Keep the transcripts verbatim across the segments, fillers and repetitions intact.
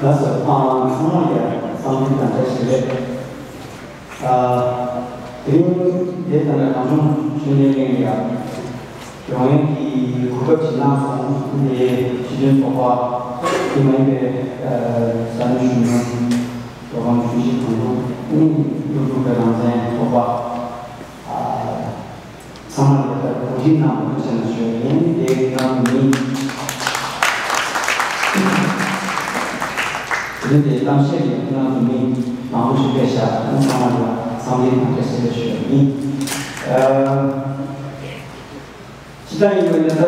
ལགས་སོ། ཨ། ཚང་མ་ལ་འཚམས་འདྲི་དང་བཀྲ་ཤིས་བདེ་ལེགས། ཨ། དེ་རིང་འདི་ལྟར་གངས་ལྗོངས་ཆོས་ལྡན་གླིང་ལ་ཡོང་ཡག་གི་གོ་སྐབས་ཅིག་གནང་སོང་། འདི་སྤྱི་མཐུན་ཚོགས་པ་དེ་མ་ཡིན་པའི་ཨ་ས་གནས་གཞོན་ནུ་མཁས་དབང་ཆོས་བཞི་དང་པོ་ནི་སློབ་ཕྲུག་དང་རང་བཙན་ཚོགས་པ། ཨ། ཚང་མ་ལ་ད་གོ་སྒྲིག་གནང་བ་ཐུགས་རྗེ་ཆེ་ཞུ་ཡ་ཡིན། དེ་གནང་དུ་མི། དེ་ནི་དེ་གཏམ་བཤད་ཀྱི་གནང་དུ་མི་མང་པོ་ཞིག་ཕེབས་ཤག་ཨ། ཚང་མ་ལ་འཚམས་འདྲི་དང་བཀྲ་ཤིས་བདེ་ལེགས་ཞུ་ཡ་ཡིན། ཨ། སྤྱིར་བཏང་ཡིན་པ་ཡིན་ན་ད་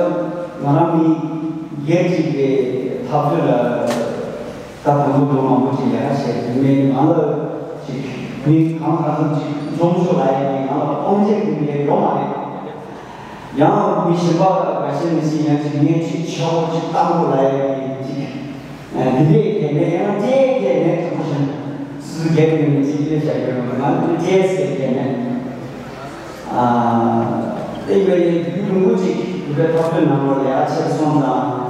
ང་རང་མི་སྒེར་གཅིག་གི་འཐབ་རྩོད་ལ་ད་དང་པོ་ལོ་མང་པོ་ཅིག་ལས་ཀ་བྱས། དེ་ནས་ང་ལ་ཅིག་མི་གང་གང་འཚམ་ཅིག་འཛོམས་ཤོག་ལབ་ཡ་གི་ང་ལ་དབང་ཆ་དེ་འདྲ་ཡོད་མ་རེད། ཡང་མི་གཞན་པ་འགའ་ཤས་ནས་ཅིག་ཡང་ཅིག་ངས་ཅིག་ཆེ་བོ་ཅིག་བཏང་དགོས་ལབ་ཡ་གི་ཅིག་ཨ། འདི་འདྲའི་གལ་མེད། ཡང་ལྟའི་གལ་མེད་དྲང་པོ་བཤད་ན། སུ་སྒེར་གྱི་མི་ཚེ་སྐྱེལ་བྱ་རྒྱུ་ང་ལ་ལྟའི་གལ་མེད། ཨ། ཨེ་ཡོད་ཡིན། དུས་ཡུན་རིང་པོ་ཅིག་བོད་པའི་འཐབ་རྩོད་ནང་ལོགས་ལས་ཀ་བྱས་སོང་ཙང་།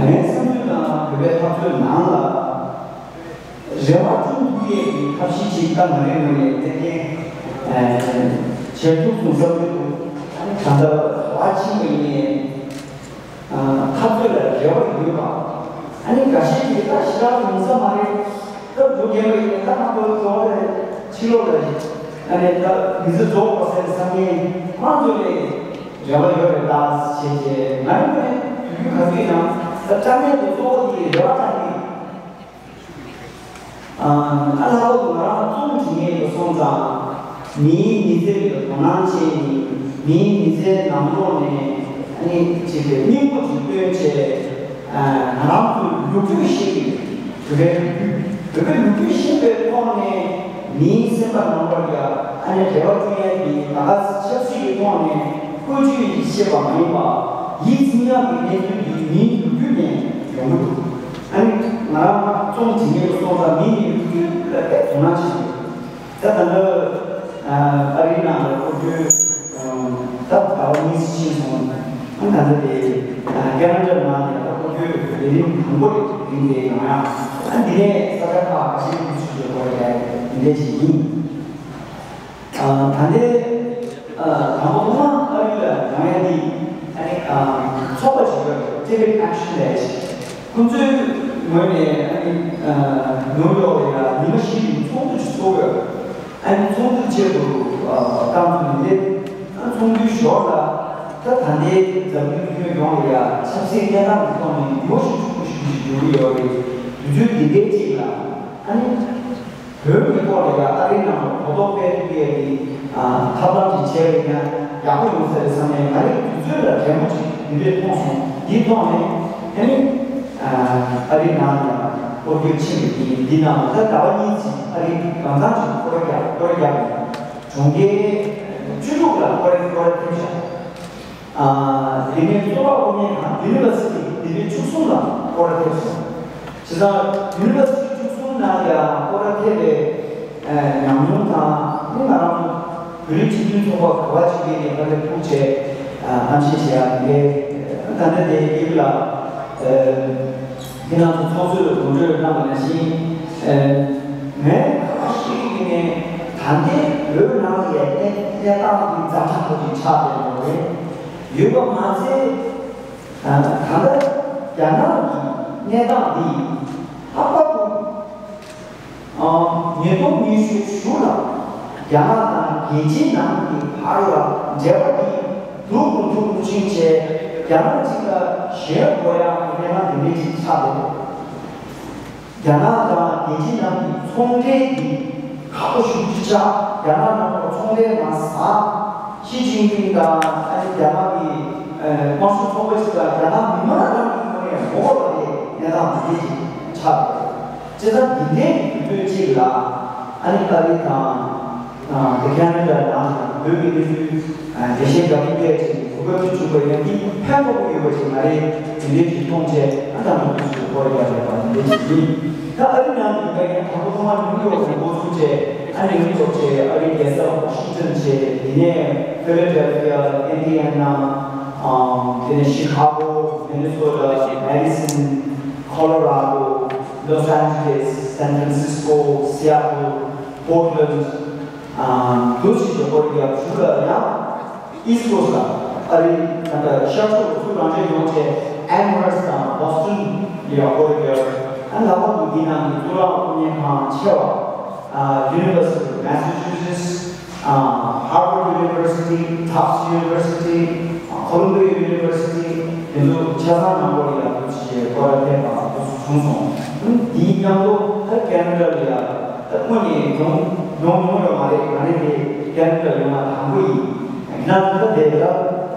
ངའི་བསམ་ཚུལ་ནང་བོད་པའི་འཐབ་རྩོད་ནང་ལ་རེ་བ་བསྐྲུན་ཐུབ་ཡས་ཀྱི་ཐབས་ཤེས་ཅིག་ད་ང་རའི་ངོས་ནས་ཏན་ཏན་བྱེད་ཐུབ་སོང་བསམ་གྱི་འདུག་ད་ལྟ་བ་ཕྱིན་པ་ཡིན་ནའི། ཨ། འཐབ་རྩོད་ལ་རེ་བ་ཡོད་པ། ཨ་ནི་འགའ་ཤས་ཀྱིས་ད་ཞེ་དྲག་ཡོང་ས་མ་རེད། སྐབས་འགྲོ་མཁན་པ་ཡིན་ན་ད་ང་ཚོ་འགྲོ་རེད། ཕྱི་ལོགས་ལ་རེད། ཨ་ནི་ད་མི་ཚེ་རྫོགས་པ་ཟེར་བསམ་མཁན་མང་ཚོད་རེད། རེ་བ་ཡོད་རེད་ད་བྱས་རྗེས་ང་རང་ནས་དུས་རྒྱུན་ག་ཚོད་ཡིན་ན་ད་དཀའ་ངལ་དེ་གཙོ་བོ་དེ་རེ་བ་ད་ནི། ཨ། ལྷག་པར་དུ་ང་རང་རྩོམ་འབྲི་མཁན་དུ་སོང་ཙང་། མིའི་མི་ཚེ་ལ་དོ་སྣང་བྱས་ནས། མིའི་མི་ཚེའི་ནང་ལོགས་ནས་ཨ་ནི་ཅིག་གི་སྙིང་པོ་ཅིག་བཏོན་བྱས། ཨ། ང་རང་ཚོའི་ལོ་རྒྱུས་ཤེས་ཀྱི་རེད། བོད་པའི་ལོ་རྒྱུས། བོད་པའི་ལོ་རྒྱུས་ཤེས་པའི་ཐོག་ནས་མིའི་སེམས་པ་ནང་ལོགས་ལ་ཨ་ནི་རེ་བ་བསྐྲུན་ཡས་ཀྱི་ད་ག་ཆབ་སྲིད་ཀྱི་ཐོག་ནས་བཀོད་ཇུས་བཤད་པ་མ་ཡིན་པ། ཡིད་ཚིམ་ཡག་གི་གནས་ཚུལ་འདི་མིའི་ལོ་རྒྱུས་ནས་ཡོང་གི་འདུག་ཨ་ནི་ང་རང་རྩོམ་འབྲི་མཁན་དུ་སོང་ཙང་མིའི་ལོ་རྒྱུས་ལ་དཔེ་དོ་སྣང་བྱེད་ཀྱི་ཡོད། ད་ད་ལྟ་ཨ་རིའི་ནང་ལ་སྐོར་སྐྱོད་ད་ཟླ་བ་གཉིས་ཕྱིན་སོང་། ཨ་ད་ལྟ་དེ་ཁེ་ན་ཌ་ནང་ལ་ད་སྐོར་སྐྱོད་ལས་རིམ་དང་པོ་རེད། དེ་རིང་དེ་ཡང་ཡང་ཨ་འདི་ནས་ས་ཆ་ཁག་ཁ་ཤས་ཀྱི་ཚུལ་དུ་སྐོར་རྒྱག་འདི་འདྲ་ཞིག་ཡིན། ཨ། ད་ལྟའི་ཨ་དང་པོ་ཐོག་མ་ཨ་རི་ལ་ཡོང་ཡ་འདི་ཨ་ནི་ཨ་ཚོགས་པ་ཞིག་ཡོད་རེད། Tibet Action Day ཞེས། ཁོང་ཚོའི་ངོས་ནས་ཨ་ནི་ཨ་ནིའུ་ཡོག་ལ་ཡ་ཉི་མ་བཞི་རིང་ཚོགས་འདུ་ཞིག་ཚོགས་ཡོད། ཨ་ནི་ཚོགས་འདུ་ཆེད་དུ་ཨ་བཏང་ཚུལ་ནི་ཨ་ཚོགས་འདུའི་ཞོར་ལ་ད་ད་ལྟའི་འཛམ་གླིང་ཁྱོན་ཡོངས་ལ་ཡ་ཆབ་སྲིད་གནས་སྟངས་ཀྱི་ཐོག་ནས་འགྱུར་བ་ཤུགས་ཆེན་པོ་ཞིག་འགྲོ་གི་ཡོད་རེད། དུས་ཚོད་འདི་འདྲའི་ཅིག་ལ་ཨ་ནི། བོད་ཀྱི་ཐོག་ལ་ཡང་ཨ་རིའི་ནང་ལ་གོ་རྟོགས་སྤེལ་ཐུབ་ཡས་ཀྱི་ཨ་ཐབས་ལམ་ཅིག་བྱས་པ་ཡིན་ན་ཡག་པོ་ཡོང་ས་རེད་བསམ་ནས། ང་རའི་དུས་ཚོད་ལ་དྲན་པོ་ཅིག་འདི་འདྲས་མཐོང་སོང་། འདིའི་ཐོག་ནས་ཨ་ནི་ཨ་རིའི་ནང་ལ་སྐོར་སྐྱོད་ཕྱིན་པ་ཡིན། འདི་ནང་ལ་ད་ཟླ་བ་གཉིས་ཅིག་ཨ་རིའི་གང་ཚང་ཅིག་སྐོར་རྒྱག་སྐོར་རྒྱག་གྲོང་ཁྱེར་བཅུ་དྲུག་ལ་སྐོར་སྐོར་ཐེབས་བཞག་ཨ། དེ་ནས་གཙོ་བོ་དབུ་བརྙེས་ཁང་ཡུ་ནི་ཝར་སི་ཊི་ལྡི་ལི་བཅུ་གསུམ་ལ་སྐོར་ར་ཐེབས་སོང་། བྱས་ཙང་ཡུ་ནི་ཝར་སི་ཊི་བཅུ་གསུམ་ནང་ལ་ཡང་སྐོར་ར་ཐེབས་པའི་ཨ་ཉམས་མྱོང་དང་། ཨ་ནི་ང་རང་ཚོ་བོད་རིགས་སྤྱི་མཐུན་ཚོགས་པ་ག་བ་ཅིག་ཡིན་ནའི་ཕ་གི་ཐུག་བྱས་ཨ་གཏམ་བཤད་བྱེད་ཡག་དེ་འདྲའི། ད་ལྟ་དེ་ཡིན་ལ། ཨ། ཁྱེད་རང་ཚོ་ཚོགས་གཙོས་ངོ་སྤྲོད་གནང་བ་ནང་བཞིན། ཨ། ངས་ག་བ་ཞིག་ཡིན་ནའི་ད་ལྟའི་བོད་ནང་ལ་ཡང་གནས་གནས་སྟངས་འདི་ཛ་དྲག་པོ་ཅིག་ཆགས་བསྡད་ཡོད་རེད། ཡོད་པ་མ་ཚད། ད་ལྟ་རྒྱ་ནག་གི་གནས་སྟངས་འདི་ལྷག་པར་དུ་ཉིས་སྟོང་ཉི་ཤུ་གཞུག་ལ་རྒྱ་ནག་དང་རྒྱལ་སྤྱིའི་ནང་གི་བར་ལ་འབྲེལ་བ་འདི་སྡུག་རུ་སྡུག་རུ་ཕྱིན་བྱས། རྒྱ་ནག་གཅིག་ལ་ཞེན་དགོས་ཡག་གི་གནས་སྟངས་འདི་འདྲ་ཅིག་ཆགས་བསྡད་ཡོད། རྒྱ་ནག་དང་རྒྱལ་སྤྱིའི་ནང་གི་ཚོང་འབྲེལ་འདི་ཁག་པོ་ཞེ་པོ་ཅིག་ཆགས། རྒྱ་ནག་ནང་ལ་ཚོང་འབྲེལ་མ་བཟང་། ཞི་ཅིན་ཕིང་དང་ཨ་ནི་རྒྱ་ནག་གི་ཨ་དམར་ཤོག་ཚོགས་པ་ཞིག་ལ་རྒྱ་ནག་མི་མང་རང་གི་ངོས་ནས་མོ་ལ་དེ་གནས་སྟངས་འདི་འདྲ་ཅིག་ཆགས་འདུག་བྱས་ཙང་འདི་འདྲའི་དུས་ཚོད་ཅིག་ལ་ཨ་ནི་ཨ་རི་དང་། ཨ། དེ་ཁེ་ན་ཌ་ནང་ལ་བོད་ཀྱི་གནས་ཚུལ་ཨ་འགྲེལ་བཤད་རྒྱག་ཐུབ་ཡས་ཅིག་གོ་སྐབས་ཅིག་བྱུང་བ་ཡིན་ན་འདི་ཕན་ཐོགས་ཀྱི་ཡོད་པ་ཅིག་ང་རེ་དེ་འདྲའི་ཅིག་མཐོང་བྱས། ཨ་ད་ང་ཚོ་ཅིག་སྐོར་རྒྱག་རེད་པ། འདི་འདྲའི་ཅིག་ཡིན། ད་ཨ་རི་ནང་ཡིན་པ་ཡིན་ན་དང་པོ་ཐོག་མར་ནིའུ་ཡོག་ལ་འགོ་ཚུགས་བྱས། ཨ་ནིའུ་ཡོག་བྱས་ཨ་རིའི་རྒྱལ་ས་ཝ་ཤིང་ཊོན་བྱས། དེ་ནས་ཕི་ལ་ཌེལ་ཕི་ཡ། ཨིན་ཌི་ཡ་ན། ཨ། དེ་ནས་ཤི་ཁ་གོ། མི་ནི་སོ་ཊ། མེ་ཌི་སོན། ཁོ་ལོ་ར་ཌོ། Los Angeles, San Francisco, Seattle, Portland, ཨ་འདུག་ཅིག་གི་ཧོར་རྒྱབ་ཞུ་ལ་ཡང་East Coast ལ་ཨ་རི་ད་ལྟ་ཤར་ཕྱོགས་ལ་ཚུར་རང་འཇགས་ཡོང་བྱས་Amherst དང་Boston ཡ་ཧོར་རྒྱབ། ཨ་ལྷག་པར་དུ་འདི་ནང་གི་གཙུག་ལག་སློབ་གཉེར་ཁང་ཆེ་བ་ཨ་University of Massachusetts ཨ་Harvard University, Tufts University, ཨ་Columbia University དེ་ཚོ་ཆ་ཚང་ནང་ལོགས་ལ་ཡང་འདུག་ཅེས་སྐོར་ར་ཕེབས་པ་འདུག་བྱུང་སོང་། འདིའི་མཉམ་དུ་ད་ཁེ་ན་ཌ་ལ་ཡང་ད་དངོས་གནས་ཡོང་ཡོང་ཡོང་ཡོད་མ་རེད། ང་རང་དེ་ཁེ་ན་ཌ་ཡོང་བ་དང་པོ་ཡིན། ཡིན་ན་ད་དེ་ལ་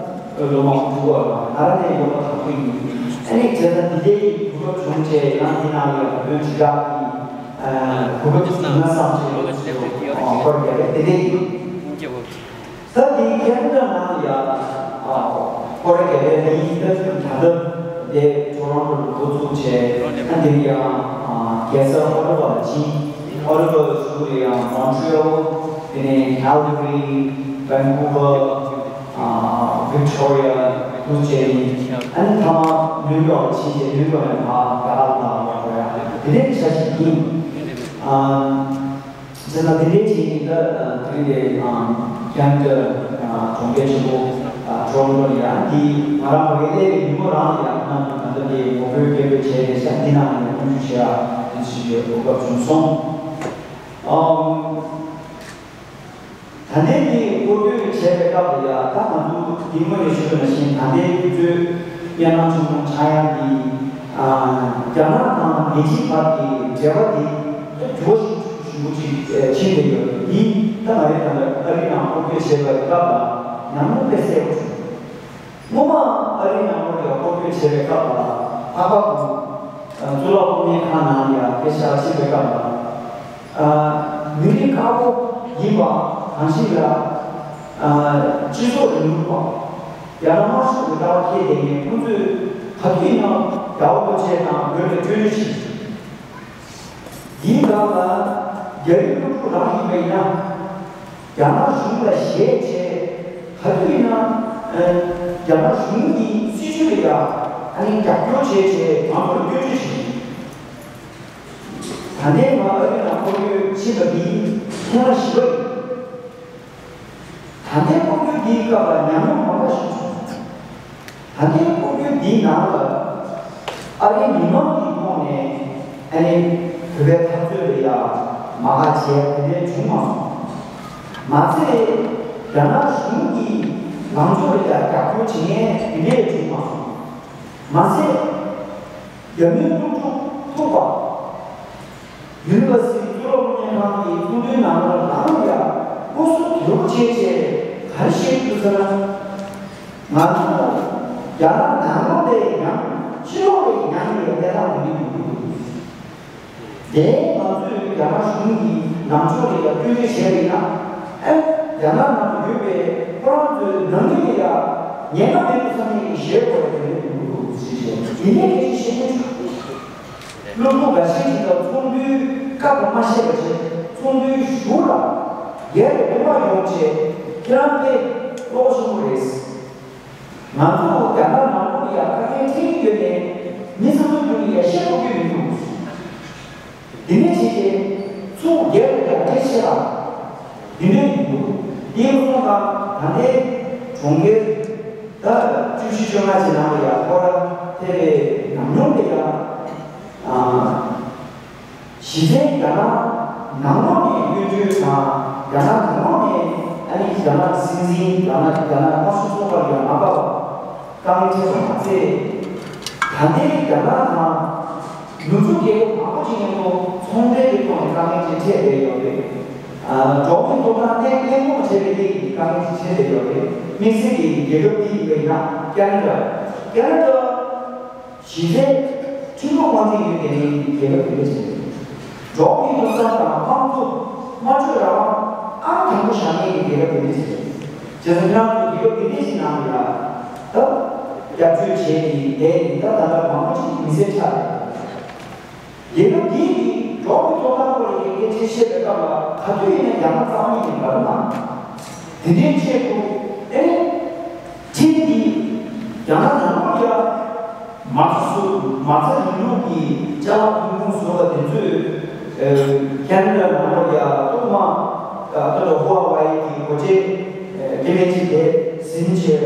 ལོ་མང་པོ་འགྲོ་བ་ང་རང་དེ་ཡོང་བ་དང་པོ་ཡིན། ཨ་ནི་བྱས་ཙང་འདི་འདྲའི་གོ་སྐབས་བྱུང་བྱས་ཡང་འདི་ནང་ལ་ཡང་བོད་དྲིལ་བསྒྲགས་ཀྱི་གོ་སྐབས་བྱུང་ན་བསམ་བྱས་ཡོད་ཅེས་སྐོར་རྒྱག་གི་དེ་འདྲ་ཡིན། ད་འདི་ཁེ་ན་ཌ་ནང་ལ་ཡང་ཨ་སྐོར་ར་རྒྱག་ཡ་འདི་ད་ད་ལྟ་དེ་ཊོ་རོན་ཊོ་ལ་འགོ་བཙུགས་བྱས། ཨ་འདིར་ཡང་ཨ་རྒྱལ་ས་ཨོ་ཊ་ཝ་ལ་ཕྱིན། ཨོ་ཊ་ཝ་ལ་ཕྱིན་ནས་ཡང་Montreal དེ་ནས་Calgary, Vancouver, ཨ་Victoria འདུག་བྱས་ནས་ཨ་ནི་མཐའ་མ་ནིའུ་ཡོག་ལ་ཕྱིན་བྱས་ནིའུ་ཡོག་ནས་ཕར་རྒྱ་གར་ལ་ཡོང་བ་ཡང་དེ་འདྲའི་ཆ་ཞིག་ཡིན། ཨ། བྱས་ཙང་དེ་འདྲའི་བྱས་ནས་ད་དེ་རིང་དེ་ཁེ་ན་ཌ་གྲོང་ཁྱེར་ཆེན་པོ་ཊོ་རོན་ཊོ་ལ་ཡང་འདི་ང་རང་ངོས་སླེབས་པའི་ཉིན་མོ་རང་ལ་ཡང་ཁོང་ཚོས་ད་ལྟ་དེ་ངོ་རྒོལ་སྐད་འབོད་བྱས་ཏེ་ཤག་འདི་ནང་ལ་ཡང་སྐྱོན་བརྗོད་བྱེད་ཡ་དེ་ཞིག་གི་གོ་སྐབས་བྱུང་སོང་། ཨམ། ད་ལྟའི་འདི་སྐོར་སྐྱོད་བྱས་པའི་སྐབས་ལ་ཡང་ད་ང་ཚོ་འདི་སྔོན་ནས་ཞུས་པ་ནང་བཞིན་ད་ལྟའི་དུས་ཚོད་སྙན་ནང་ཆུང་ཆུང་ཆགས་ཡ་འདི་རྒྱ་ནག་དང་རྒྱལ་སྤྱིའི་བར་གྱི་འབྲེལ་བ་འདི་ད་འགྱུར་བ་ཞིག་ཞེ་པོ་ཅིག་ཕྱིན་བསྡད་ཡོད། འདི་ད་ང་རེ་ད་ལྟ་ཨ་རི་ནང་སྐོར་སྐྱོད་བྱས་པའི་སྐབས་ལ་ཉམས་མྱོང་དཔེ་གསལ་པོ་བྱུང་། སྔོན་མ་ཨ་རིའི་ནང་ལོགས་ལ་སྐོར་སྐྱོད་བྱས་པའི་སྐབས་ལ་ལྷག་པར་དུ་གཙུག་ལག་སློབ་གཉེར་ཁང་ནང་ལ་ཡང་དཔེ་ཆ་ཕྱིན་པའི་སྐབས་ལ་མི་རིགས་ཁག་པོ་ཡིན་པ་གང་ཞིག་ལ་སྤྱི་ཚོགས་རིང་ལུགས་པ་ཡང་ན་དམར་ཤོག་གི་ལྟ་བ་སྐྱེས་བསྡད་མཁན་ཁོང་ཚོས་ག་དུས་ཡིན་ནའང་རྒྱ་བོད་ལ་བཅས་དང་བོད་ལ་སྐྱོན་བརྗོད་བྱེད། འདིའི་སྒང་ལ་རྒྱ་རིགས་སློབ་ཕྲུག་རང་ཡིན་པ་ཡིན་ན། རྒྱ་ནག་གཞུང་ལ་ཞེད་བྱས་ག་དུས་ཡིན་ན་རྒྱ་ནག་གཞུང་གི་སྲིད་བྱུས་ལ་ཡང་ཨ་ནི་རྒྱབ་སྐྱོར་བྱས་བྱས་ང་ཚོར་སྐྱོན་བརྗོད་བྱེད་ཀྱི་ཡོད། ད་ལྟའི་ང་ཨ་རི་ནང་སྐོར་སྐྱོད་ཕྱིན་པ་འདི་ཐེངས་མ་བཞི་པ་ཡིན། ད་ལྟའི་སྐོར་སྐྱོད་འདིའི་སྐབས་ལ་ཉམས་མྱོང་མང་པོ་ཞིག་བྱུང་སོང་། ད་ལྟའི་སྐོར་སྐྱོད་འདིའི་ནང་ལ་ཨ་རིའི་མི་མང་གི་ཐོག་ནས་ཨ་ནི་བོད་པའི་འཐབ་རྩོད་ལ་ཡ་མ་དགའ་བྱས་དེ་འདྲའི་བྱུང་མ་སོང་། མ་ཚད་རྒྱ་ནག་གཞུང་གི་ལངས་ཕྱོགས་ལ་ཡ་རྒྱབ་སྐྱོར་བྱེད་མཁན་དེ་འདྲའི་བྱུང་མ་སོང་། མ་ཟད། རྒྱ་མིའི་སློབ་ཕྲུག་ཚོགས་པ། ཡུ་ནི་ཝར་སི་ཊི་གཙུག་ལག་སློབ་གཉེར་ཁང་གི་ཚོགས་འདུའི་ནང་ལ་ལངས་ཡ་སྐུ་གཟུགས་དོད་པོ་བྱས་བྱས་ག་རེ་བཤད་ཀྱི་འདུག་ཟེར་ན། ང་ཚོ་རྒྱ་ནག་ནང་ལོགས་ལས་ཀྱང་ཕྱི་ལོགས་ལས་ཀྱང་ཡང་གནས་སྟངས་འདི་འདྲ་ཡོང་གི་འདུག་དེ་ང་ཚོས་རྒྱ་ནག་གཞུང་གི་ལངས་ཕྱོགས་ལ་ཡ་སྐྱོན་བརྗོད་བྱས་པ་ཡིན་ན། ཨེ་རྒྱ་ནག་ནང་ཡོད་པའི་ཁོ་རང་ཚོའི་ནང་མི་ལ་ཡ་ཉེན་ཁ་མེད་དུ་བསམ་ནས་ཞེད་དགོས་པ་དེ་འདྲ་ཡོང་གི་འདུག་ཟེར་བྱས་དེ་ནས་སྐད་ཆ་བཤད་མཁན་ཚོ། སློབ་ཕྲུག་འགའ་ཤས་ཅིག་ལ་ཚོགས་འདུའི་སྐབས་ལ་མ་བཤད་པ་བྱས་ཚོགས་འདུའི་གཞུག་ལ་སྒེར་ལ་དགོངས་པ་ཡོང་བྱས་ཁྱེད་རང་དཔེ་བློ་ཁོག་ཆེན་པོ་རེད། ང་ཚོ་རྒྱ་གར་ནང་ལོགས་ལ་ཡ་དཀའ་ངལ་འཕྲད་ཀྱི་ཡོད་ནས་མི་ཚང་མ་ཀུན་ལ་ཡ་བཤད་ཐུབ་ཀྱི་མི་འདུག་དེ་ནས་བྱས་ཏེ་ཚུར་སྒེར་ལ་ཡ་སྐད་ཆ་ལ་དེ་འདྲ་ཡིན་འདུག་དེ་སོང་ཙང་ད་ལྟའི་གྲོང་ཁྱེར་ད་བཅུ་བཞི་བཅོ་ལྔ་ཅིག་ནང་ལ་ཡ་ཁོ་ར་ཕེབས་པའི་ཉམས་མྱོང་དེ་ཡ་ཨ། གཞི་རྩའི་རྒྱ་ནག་ནང་ལོགས་ནས་སྐྱོན་བརྗོད་དང་རྒྱ་ནག་གང་ལོགས་ནས་ཨ་ནི་རྒྱ་ནག་སྲིད་འཛིན་རྒྱ་ནག་རྒྱ་ནག་དམར་ཤོག་ཚོགས་པ་ལ་ཡང་མ་དགའ་བ་དཀའ་ངལ་འཕྲད་པ་མ་ཚད། ད་ལྟའི་རྒྱ་ནག་དང་ནུབ་ཕྱོགས་རྒྱལ་ཁབ་མང་པོ་ཅིག་མཉམ་དུ་ཚོང་འབྲེལ་གྱི་ཐོག་ནས་དཀའ་ངལ་ཅིག་འཕྲད་བསྡད་ཡོད་རེད། འགྲོ་བ་མིའི་ཐོབ་ཐང་གནས་སྔོན་མ་བྱས་པའི་རྐྱེན་གྱིས་དཀའ་ངལ་ཅིག་འཕྲད་བསྡད་ཡོད་རེད། དམིགས་བསལ་གྱི་རྒྱལ་ཁབ་འདི་ཡིན་པ་ཡིན་ན་ཁེ་ན་ཌ། ཁེ་ན་ཌ། གཞི་རྩའི་ཁྲིམས་ལུགས་དབང་འཛིན་ཡོད་མཁན་གྱི་རྒྱལ་ཁབ་དེ་འདྲ་ཞིག་རེད། འགྲོ་བ་མིའི་ཐོབ་ཐང་དང་དམངས་གཙོ་དམངས་གཙོའི་རང་དབང་ཨང་དང་པོ་བཞག་མཁན་གྱི་རྒྱལ་ཁབ་དེ་འདྲ་ཞིག་རེད། བྱས་ཙང་ཁྱེད་རང་ཚོ་རྒྱལ་ཁབ་དེ་འདྲ་ཞིག་ནང་ལ་ཡ་ད་སྐྱབས་བཅོལ་བྱས་ནས་བསྡད་ནས་ད་ད་ལྟ་མང་པོ་ཞིག་མི་ཚེ་འཕྲད་རེད། རྒྱལ་ཁབ་འདིའི་གི་འགྲོ་བ་མིའི་ཐོབ་ཐང་སྐོར་ལ་ཡི་གེ་ཆེ་བཤད་པའི་སྐབས་ལ་ག་དུས་ཡིན་ན་རྒྱ་ནག་རྩ་བ་ཉིད་ནས་མ་རེད་ན། དེ་འདྲའི་ཆེད་དུ་ཨེ་ཁྲིམས་འདི་རྒྱ་ནག་ནང་ལོགས་ལ་མ་རྩ་བཟོ་མ་རྩ་རིང་ལུགས་ཀྱི་ཅ་ལག་ཐོན་ཁུངས་བཟོ་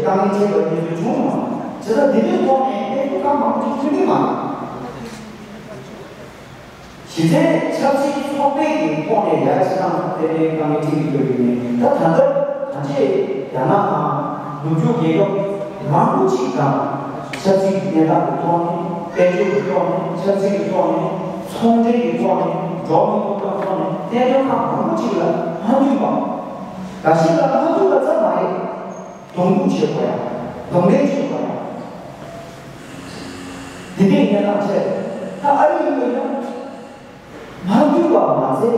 དཀའ་ངལ་འཕྲད་པའི་གནས་ཚུལ་བྱུང་མ་རེད། བྱས་ཙང་འདི་འདྲའི་ཐོག་ནས་གནས་ཚུལ་གང་མང་པོ་ཞིག་ཐོན་གྱི་མ་རེད། གཞི་རྩའི་ཆབ་སྲིད་ཚོགས་པའི་གི་ཐོག་ནས་ཡར་ཕྱིན་ན་དེ་ནས་དཀའ་ངལ་འཕྲད་ཀྱི་ཡོད་ཀྱི་མེད། ད་ད་ལྟ་ད་ཆ་རྒྱ་ནག་དང་ནུབ་ཕྱོགས་རྒྱལ་ཁབ་མང་པོ་ཅིག་དང་ཆབ་སྲིད་ཀྱི་གནས་སྟངས་ཀྱི་ཐོག་ནས། དཔལ་འབྱོར་གྱི་ཐོག་ནས། ཆབ་སྲིད་ཀྱི་ཐོག་ནས། ཚོང་འབྲེལ་གྱི་ཐོག་ནས། འགྲོ་བ་མིའི་ཐོབ་ཐང་ཐོག་ནས་གནད་དོན་ཁག་མང་པོ་ཅིག་ལ་མ་མཐུན་པ། འགའ་ཤས་ལ་མ་མཐུན་པ་ཙམ་མ་རེད། གདོང་ཐུག་བྱེད་དགོས་ཡ། གདོང་ལེན་བྱེད་དགོས་ཡ། འདི་འདྲའི་གནས་སྟངས་ཆེ། ད་ཨ་རི་ཡིན་པ་ཡིན་ན། མ་མཐུན་པ་མ་ཚད་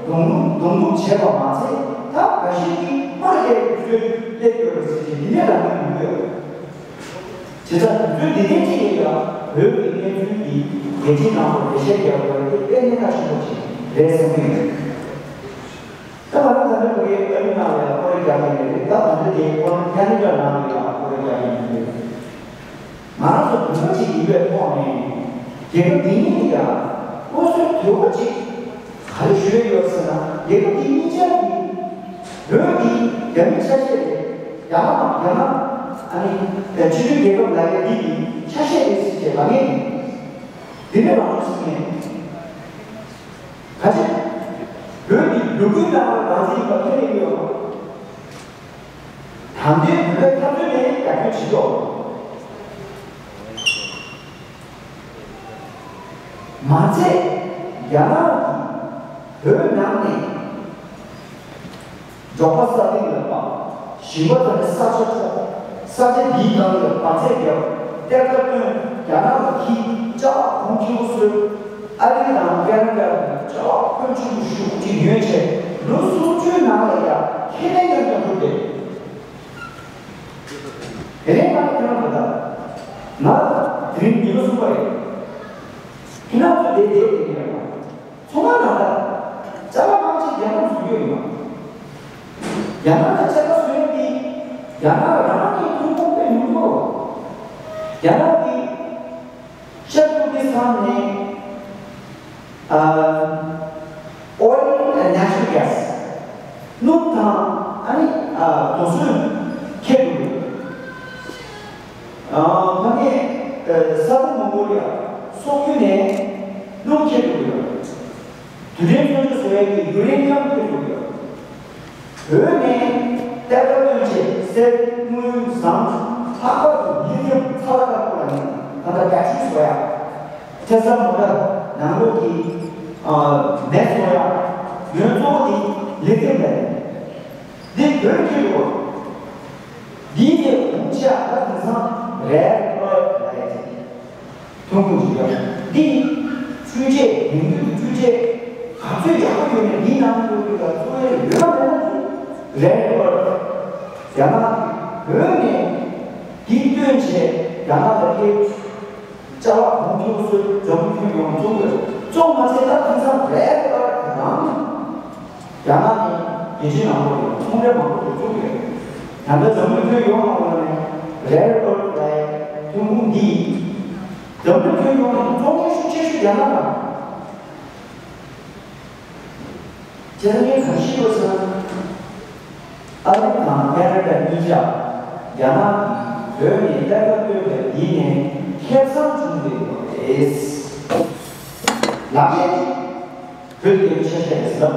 གདོང་ལེན་གདོང་ཐུག་བྱས་པ་མ་ཚད། ད་འགའ་ཤས་ཀྱིས་དམག་སླེབས་དུས་ཚོད་སླེབས་ཡོད་རེད་ཟེར་གྱི་འདི་འདྲའི་ལབ་མཁན་ཡོང་གི་ཡོད། བྱས་ཙང་དུས་ཚོད་འདི་འདྲའི་ཅིག་ལ་ཡ་བོད་ཀྱི་གནས་ཚུལ་འདི་རྒྱལ་སྤྱིའི་ནང་དུ་འགྲེལ་བཤད་རྒྱག་དགོས་ཡ་དེ་དཔེ་གནད་འགག་ཆེན་པོ་ཅིག་རེད་བསམ་གྱི་ཡོད། ད་ང་རང་ད་ལྟ་ཕ་གིའི་ཨ་རི་ནང་ལ་ཡང་སྐོར་ར་རྒྱག་གི་ཡོད་རེད། ད་ད་ལྟ་དེའི་སྐོར་ར་ཁ་ན་ཌ་ནང་ལ་ཡང་སྐོར་ར་རྒྱག་གི་ཡོད་རེད། ང་རང་ཚོ་བོད་པ་ཅིག་ཡིན་པའི་ཐོག་ནས་རྒྱལ་ཁབ་འདི་ཉིད་ལ་ཡང་སློབ་གསོའི་དོ་ཁུར་ཅིག་ག་རེ་ཞུ་ཡ་ཡོད་ཟེར་ན། རྒྱལ་ཁབ་འདི་གཉིས་ཆར་གྱི་བོད་འདི་རྒྱ་མིའི་ཆ་ཤས་རེད། རྒྱ་ནག་རྒྱ་ནག་ཨ་ནི་ཕྱི་རྒྱལ་ཁབ་ལབ་ཡ་འདི་གི་ཆ་ཤས་རེད་ཟེར་བྱས་ལབ་མཁན་འདི་འདི་འདྲ་རང་བྱུང་ཟེར་མཁན། ཁ་ཆེ། བོད་ཀྱི་ལོ་རྒྱུས་ནང་ལ་རང་བཙན་ཡིན་པ་ཁས་ལེན་ཡོད། ད་ལྟའི་བོད་པའི་འཐབ་རྩོད་ནས་རྒྱ་སྐྱོན་བྱེད་ཆོག། མ་ཚད་རྒྱ་ནག་གིས་བོད་ནང་ནས་འབྲོག་པ་ས་སྟེང་ལ་སྤར། ཞིང་པ་དེ་ནས་ས་ཆ་འཕྲོག་ས་ཆ་འདིའི་ནང་ལ་འབར་རྫས་བརྒྱབ། གཏེར་ཁ་བཏོན། རྒྱ་ནག་ལ་འཁྱེར། ཅ་ལག་གོང་ཆེན་པོ་བཟོས། ཨ་རི་དང་ཁ་ན་ཌ་ལ་ཅ་ལག་ཕོན་ཆེན་པོ་ཞེ་པོ་ཅིག་ཉོས་བྱས་ལོ་སུམ་ཅུའི་ནང་ལ་ཡ་ཁེ་ལས་ཀྱང་ཀྱང་ཐུབ་བསྡད། དེ་རིང་ང་ཁྱེད་རང་ཚོ་ད་ང་དེ་རིང་ཉི་མ་གསུམ་པ་རེད། ཁྱེད་རང་ཚོ་དེ་བསྡད་བསྡད་ཀྱི་རེད་པ། ཚོང་ཁང་ནང་ལ་ཅ་ལག་མང་ཆེ་རྒྱ་ནག་བཟོ་རྒྱུ་ཡིན་པ། རྒྱ་ནག་ལ་ཅ་ལག་བཟོ་ཡ་དེ་རྒྱ་ནག་རང་གི་ཐོན་ཁུངས་དཔེ་ཉུང་ཉུང་རེད། རྒྱ་ནག་གི་ཤར་ཏུར་ཀི་སི་ཐན་ནས་ཨ་oil and natural gas། སྣུམ་དང་ཨ་ནི་ཨ་རྡོ་སོལ་འཁྱེར་འགྲོ་གི་ཡོད། ཨ་ཕ་གིའི་ཨ་ས་ཁུག་མོང་གོ་ལི་ཡ་སོག་པོའི་ནས་སྣུམ་འཁྱེར་འགྲོ་གི་ཡོད། རྡུལ་ཕྲན་བཙོན་འཇུག་བཟོ་ཡ་གི་ཡུ་རེ་ནི་ཡམ་འཁྱེར་འགྲོ་གི་ཡོད། བོད་ནས་གཏེར་ཁ་བཏོན་བྱས་གསེར་དངུལ་ཟངས། ལྷག་པར་དུ་ལི་ཐི་ཡམ་ཚ་བ་དཀར་པོ་ལ་ནི་ད་ལྟ་བེ་ཊི་རི་བཟོ་ཡ། ཊེ་སི་ལ་མོ་ཊར་ནང་ལོགས་ཀྱི་ཨ་མེ་བཟོ་ཡ། ཡོན་གཙོ་བོ་དེ་ལི་ཐི་ཡམ་རེད། འདི་བོད་ཀྱི་ལོ། འདིའི་ནས་གོང་ཆེ་ད་དེང་སང་རེར་ཨར་ཐི་ལབ་ཡ་ཅིག་ཐོན་ཁུངས་ཅིག་ཡོད། འདི་འཕྲུལ་ཆས། ཡིན་རྒྱུ་འཕྲུལ་ཆས་ག་ཚོད་ཡག་པོ་ཡོད་ནས་འདིའི་ནང་དུ་ཡོད་ལ་གཙོ་བོའི་ཡོད་མེད་ན་འདི་རེར་ཨར་ཐི། རྒྱ་ནག་གིས་བོད་ནས་འདི་བཏོན་བྱས་རྒྱ་ནག་ལ་སྐྱེལ། ཅ་ལག་གོང་མཐོ་སོགས་འཛམ་བུ་གླིང་ཡོངས་བཙོང་དགོས། བཙོང་མ་ཚད་ད་དེང་སང་རེར་ཨར་ཐི་རང་རྒྱ་ནག་ནས་རྒྱལ་སྤྱིའི་ནང་ལོགས་ལ་ཚོང་ལས་མང་པོ་ཞིག་བཙུགས་ཡོད། ད་ལྟ་འཛམ་བུ་གླིང་ཁྱོན་ཡོངས་ནང་ལོགས་ནས་རེར་ཨར་ཐི་ལབ་ཡའི་ཐོན་ཁུངས་འདི་འཛམ་བུ་གླིང་ཁྱོན་ཡོངས་ནས་བཙོང་མཁན་ཤུགས་ཆེ་ཤོས་རྒྱ་ནག་རེད། བྱས་ཙང་ངས་ག་རེ་ཞུས་པ་ཟེར་ན། ཨ་རི་དང་ཁ་ན་ཌ་གཉིས་ཆ་རྒྱ་ནག་གིས་བོད་ནས་གཏེར་ཁ་བཏོན་པ་འདི་ནས་ཁེ་བཟང་བྱུང་བསྡད་ཡོད་རེད། ལག་ལེན་བོད་ཀྱི་ཆ་ཤས་རེད་ཟེར།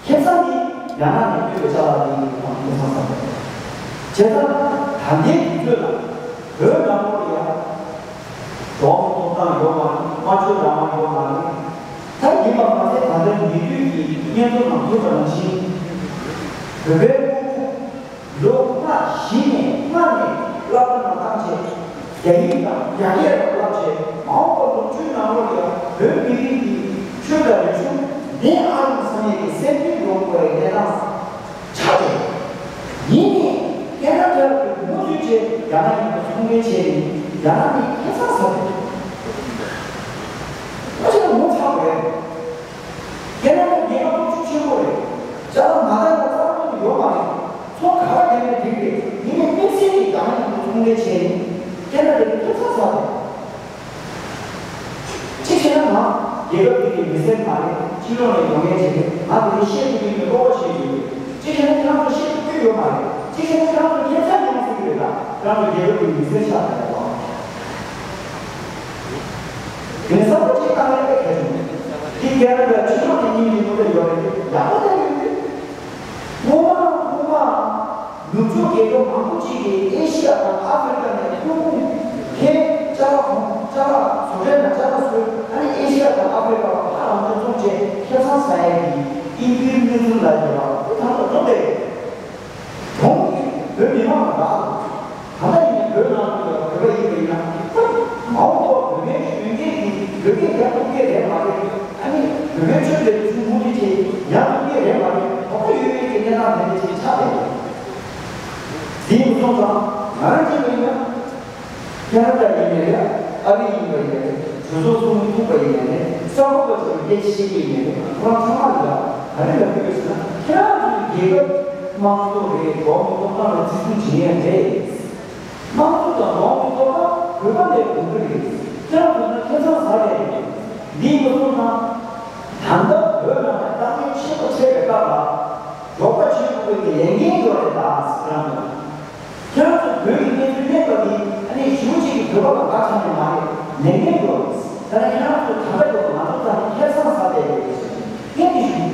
ཁེ་བཟང་འདི་རྒྱ་ནག་ནས་བཏོན་པའི་ཅ་ལག་འདི་དང་ཁེ་བཟང་བསམ་པ་རེད། བྱས་ཙང་ད་ལྟའི་དུས་ཚོད་ལ་བོད་ནང་ལོགས་ལ་ཡང་འགྲོ་བ་མིའི་ཐོབ་ཐང་ཡོད་མ་རེད། སྨྲ་བརྗོད་རང་དབང་ཡོད་མ་རེད། ད་ཡིན་པ་མ་ཚད་ད་ལྟ་ཉེ་དུས་ཀྱི་སྙན་ཐོ་ནང་ཐོན་པ་ནང་བཞིན་བོད་པའི་སྤུ་གུ་ལོ་ལྔ་བཞི་ནས་ལྔ་ནས་བསླབ་གྲྭ་ནང་བཏང་བྱས། རྒྱ་ཡིག་དང་རྒྱ་སྐད་ལ་བསླབ་བྱས། མ་འོངས་པ་ལོ་བཅུའི་ནང་ལོགས་ལ་ཡང་བོད་མི་རིགས་ཀྱི་ཆོས་དང་རིག་གཞུང་གདན་ཨ་རུ་ཚང་ཡས་ཀྱི་སེམས་ཁྲལ་ཡོང་དགོས་པའི་གནས་སྟངས་ཆགས་བསྡད། ཡིན་ནའི་ཁ་ན་ཌ་ལ་མུ་མཐུད་བྱས་རྒྱ་ནག་ཡིན་པ་ཚོང་ལས་བྱས་ནས་རྒྱ་ནག་ནས་ཁེ་བཟང་ཟ་བསྡད། ཨ་ཅེ་ལ་ངོ་ཚ་དགོས། ཁ་ན་ཌ་ཉེན་ཁ་སྟོབས་ཤུགས་ཆེན་པོ་རེད། ཅ་ལག་མ་འདང་ན་རྩ་བ་ཉིད་ནས་ཡོད་མ་རེད། ཚོང་ག་པར་བརྒྱབ་ནའི་འགྲིག་རེད། ཡིན་ནའི་དམིགས་བསལ་གྱིས་རྒྱ་ནག་ཡིན་པ་ཚོང་ལས་བྱས་ནས་ཁ་ན་ཌ་ལ་ཁེ་བཟང་ཟ་དགོས། གཅིག་བྱས་ན་ང་རྒྱལ་ཁབ་འདི་གི་མི་སེར་མ་རེད། ཕྱི་ལོགས་ནས་ཡོང་མཁན་ཅིག་རེད། ང་དེ་རིང་བཤད་ཐུབ་ཀྱི་མེད། བློ་ཁོག་བཤད་ཀྱི་ཡོད། གཅིག་བྱས་ན་ཁྱེད་རང་ཚོ་བཤད་ཐུབ་ཀྱི་ཡོད་མ་ ཁེ་ན་ཌ་ཕྱི་ལོགས་ནས་ཉིན་རེ་ཉིན་རེ་ཡོད་རེད། ཡག་པོ་དེ་ཡོད་རེད། སྔོན་མ་སྔོན་མ་ནུབ་ཕྱོགས་རྒྱལ་ཁབ་མང་པོ་ཅིག་གིས་ཨེ་ཤི་ཡ་དང་ཨ་ཧྥེ་རི་ཁ་ནས་ཐོན་ཁུངས་ཁྱེད་ཅ་ལག་ཁོང་ཅ་ལག་བཟོ་གྲྭའི་ནང་ཅ་ལག་བཟོས། ཨ་ནི་ཨེ་ཤི་ཡ་དང་ཨ་ཧྥེ་རི་ཁ་བར་ཕར་རང་བཙན་བཙོང་བྱས་ཁེ་བཟང་ཟ་ཡས་ཀྱི་དབྱིན་ཇིའི་གནས་ཚུལ་ལ་ཡོད་པ་དེ་ད་ལྟ་འགྲོ་བསྡད་ཡོད། གོང་གི་བོད་མི་མང་ལ་རག་ད་ལྟ་ཡིན་ན་བོད་ནང་ལ་བོད་པ་ཡིན་པ་ཡིན་ན་མ་འོངས་པ་བོད་པའི་གཞོན་སྐྱེས་ཀྱིས་བོད་སྐད་རྒྱག་ཐུབ་ཀྱི་རེད་མ་རེད། ཨ་ནི་བོད་པའི་ཆོས་དེ་ཚོ་མུ་མཐུད་བྱས་ཉར་ཐུབ་ཀྱི་རེད་མ་རེད། དོགས་པ་ཡོད་མེད་ཀྱི་གནས་སྟངས་དེ་འདྲ་ཅིག་ཆགས་བསྡད་ཡོད། དེ་ཡིན་སོང་ཙང་ང་རང་གཅིག་ཡིན་ན། ཁེ་ན་ཌ་ཡིན་ནའི་རེད། ཨ་རི་ཡིན་པ་ཡིན་ནའི་རེད། གྲོས་ཚོགས་ཚོགས་མི་ཐུག་པ་ཡིན་ནའི་རེད། གསར་འགོད་པ་ཚོས་སྐད་ཆ་བཤད་ཀྱི་ཡིན་ནའི་རེད། ཁོ་རང་ཚང་མ་ལ་ག་རེ་ལབ་ཀྱི་ཡོད་ཟེར་ན། ཁྱེད་རང་ཚོའི་རྒྱལ་ཁབ་དམངས་གཙོ་རེད། འགྲོ་བ་མིའི་ཐོབ་ཐང་ལ་བརྩི་སྲུང་བྱེད་ཡ་རེད། དམངས་གཙོ་དང་འགྲོ་བ་མིའི་ཐོབ་ཐང་བོད་པ་ལ་དགོས་ཀྱི་རེད། ཁྱེད་རང་ཚོ་ན་ཁེ་བཟང་ཟ་རེད། འདི་མ་སོང་ན། ད་ལྟ་བོད་ནང་ལ་དཀའ་ངལ་ཆེན་པོ་འཕྲད་པའི་སྐབས་ལ། རོགས་པ་བྱེད་དགོས་པའི་ལས་འགན་ཡོད་རེད་ད་ཟེར་རང་དང་། ཁྱེད་རང་ཚོ་བོད་ཀྱི་གནས་ཚུལ་གླེང་བ་འདི་ཨ་ནི་ཞེ་པོ་ཅིག་གི་བོད་པ་ལ་དགའ་ཚར་ནས་མ་རེད། ལས་འགན་ཡོད་རེད། ད་ནི་ཁྱེད་རང་ཚོ་ད་ལྟ་བར་དུ་ང་ཚོ་ཚང་མ་ཁེ་བཟང་ཟ་བསྡད་ཡོད་རེད་ཟེར་ནས་ངས་འདི་ཞུ།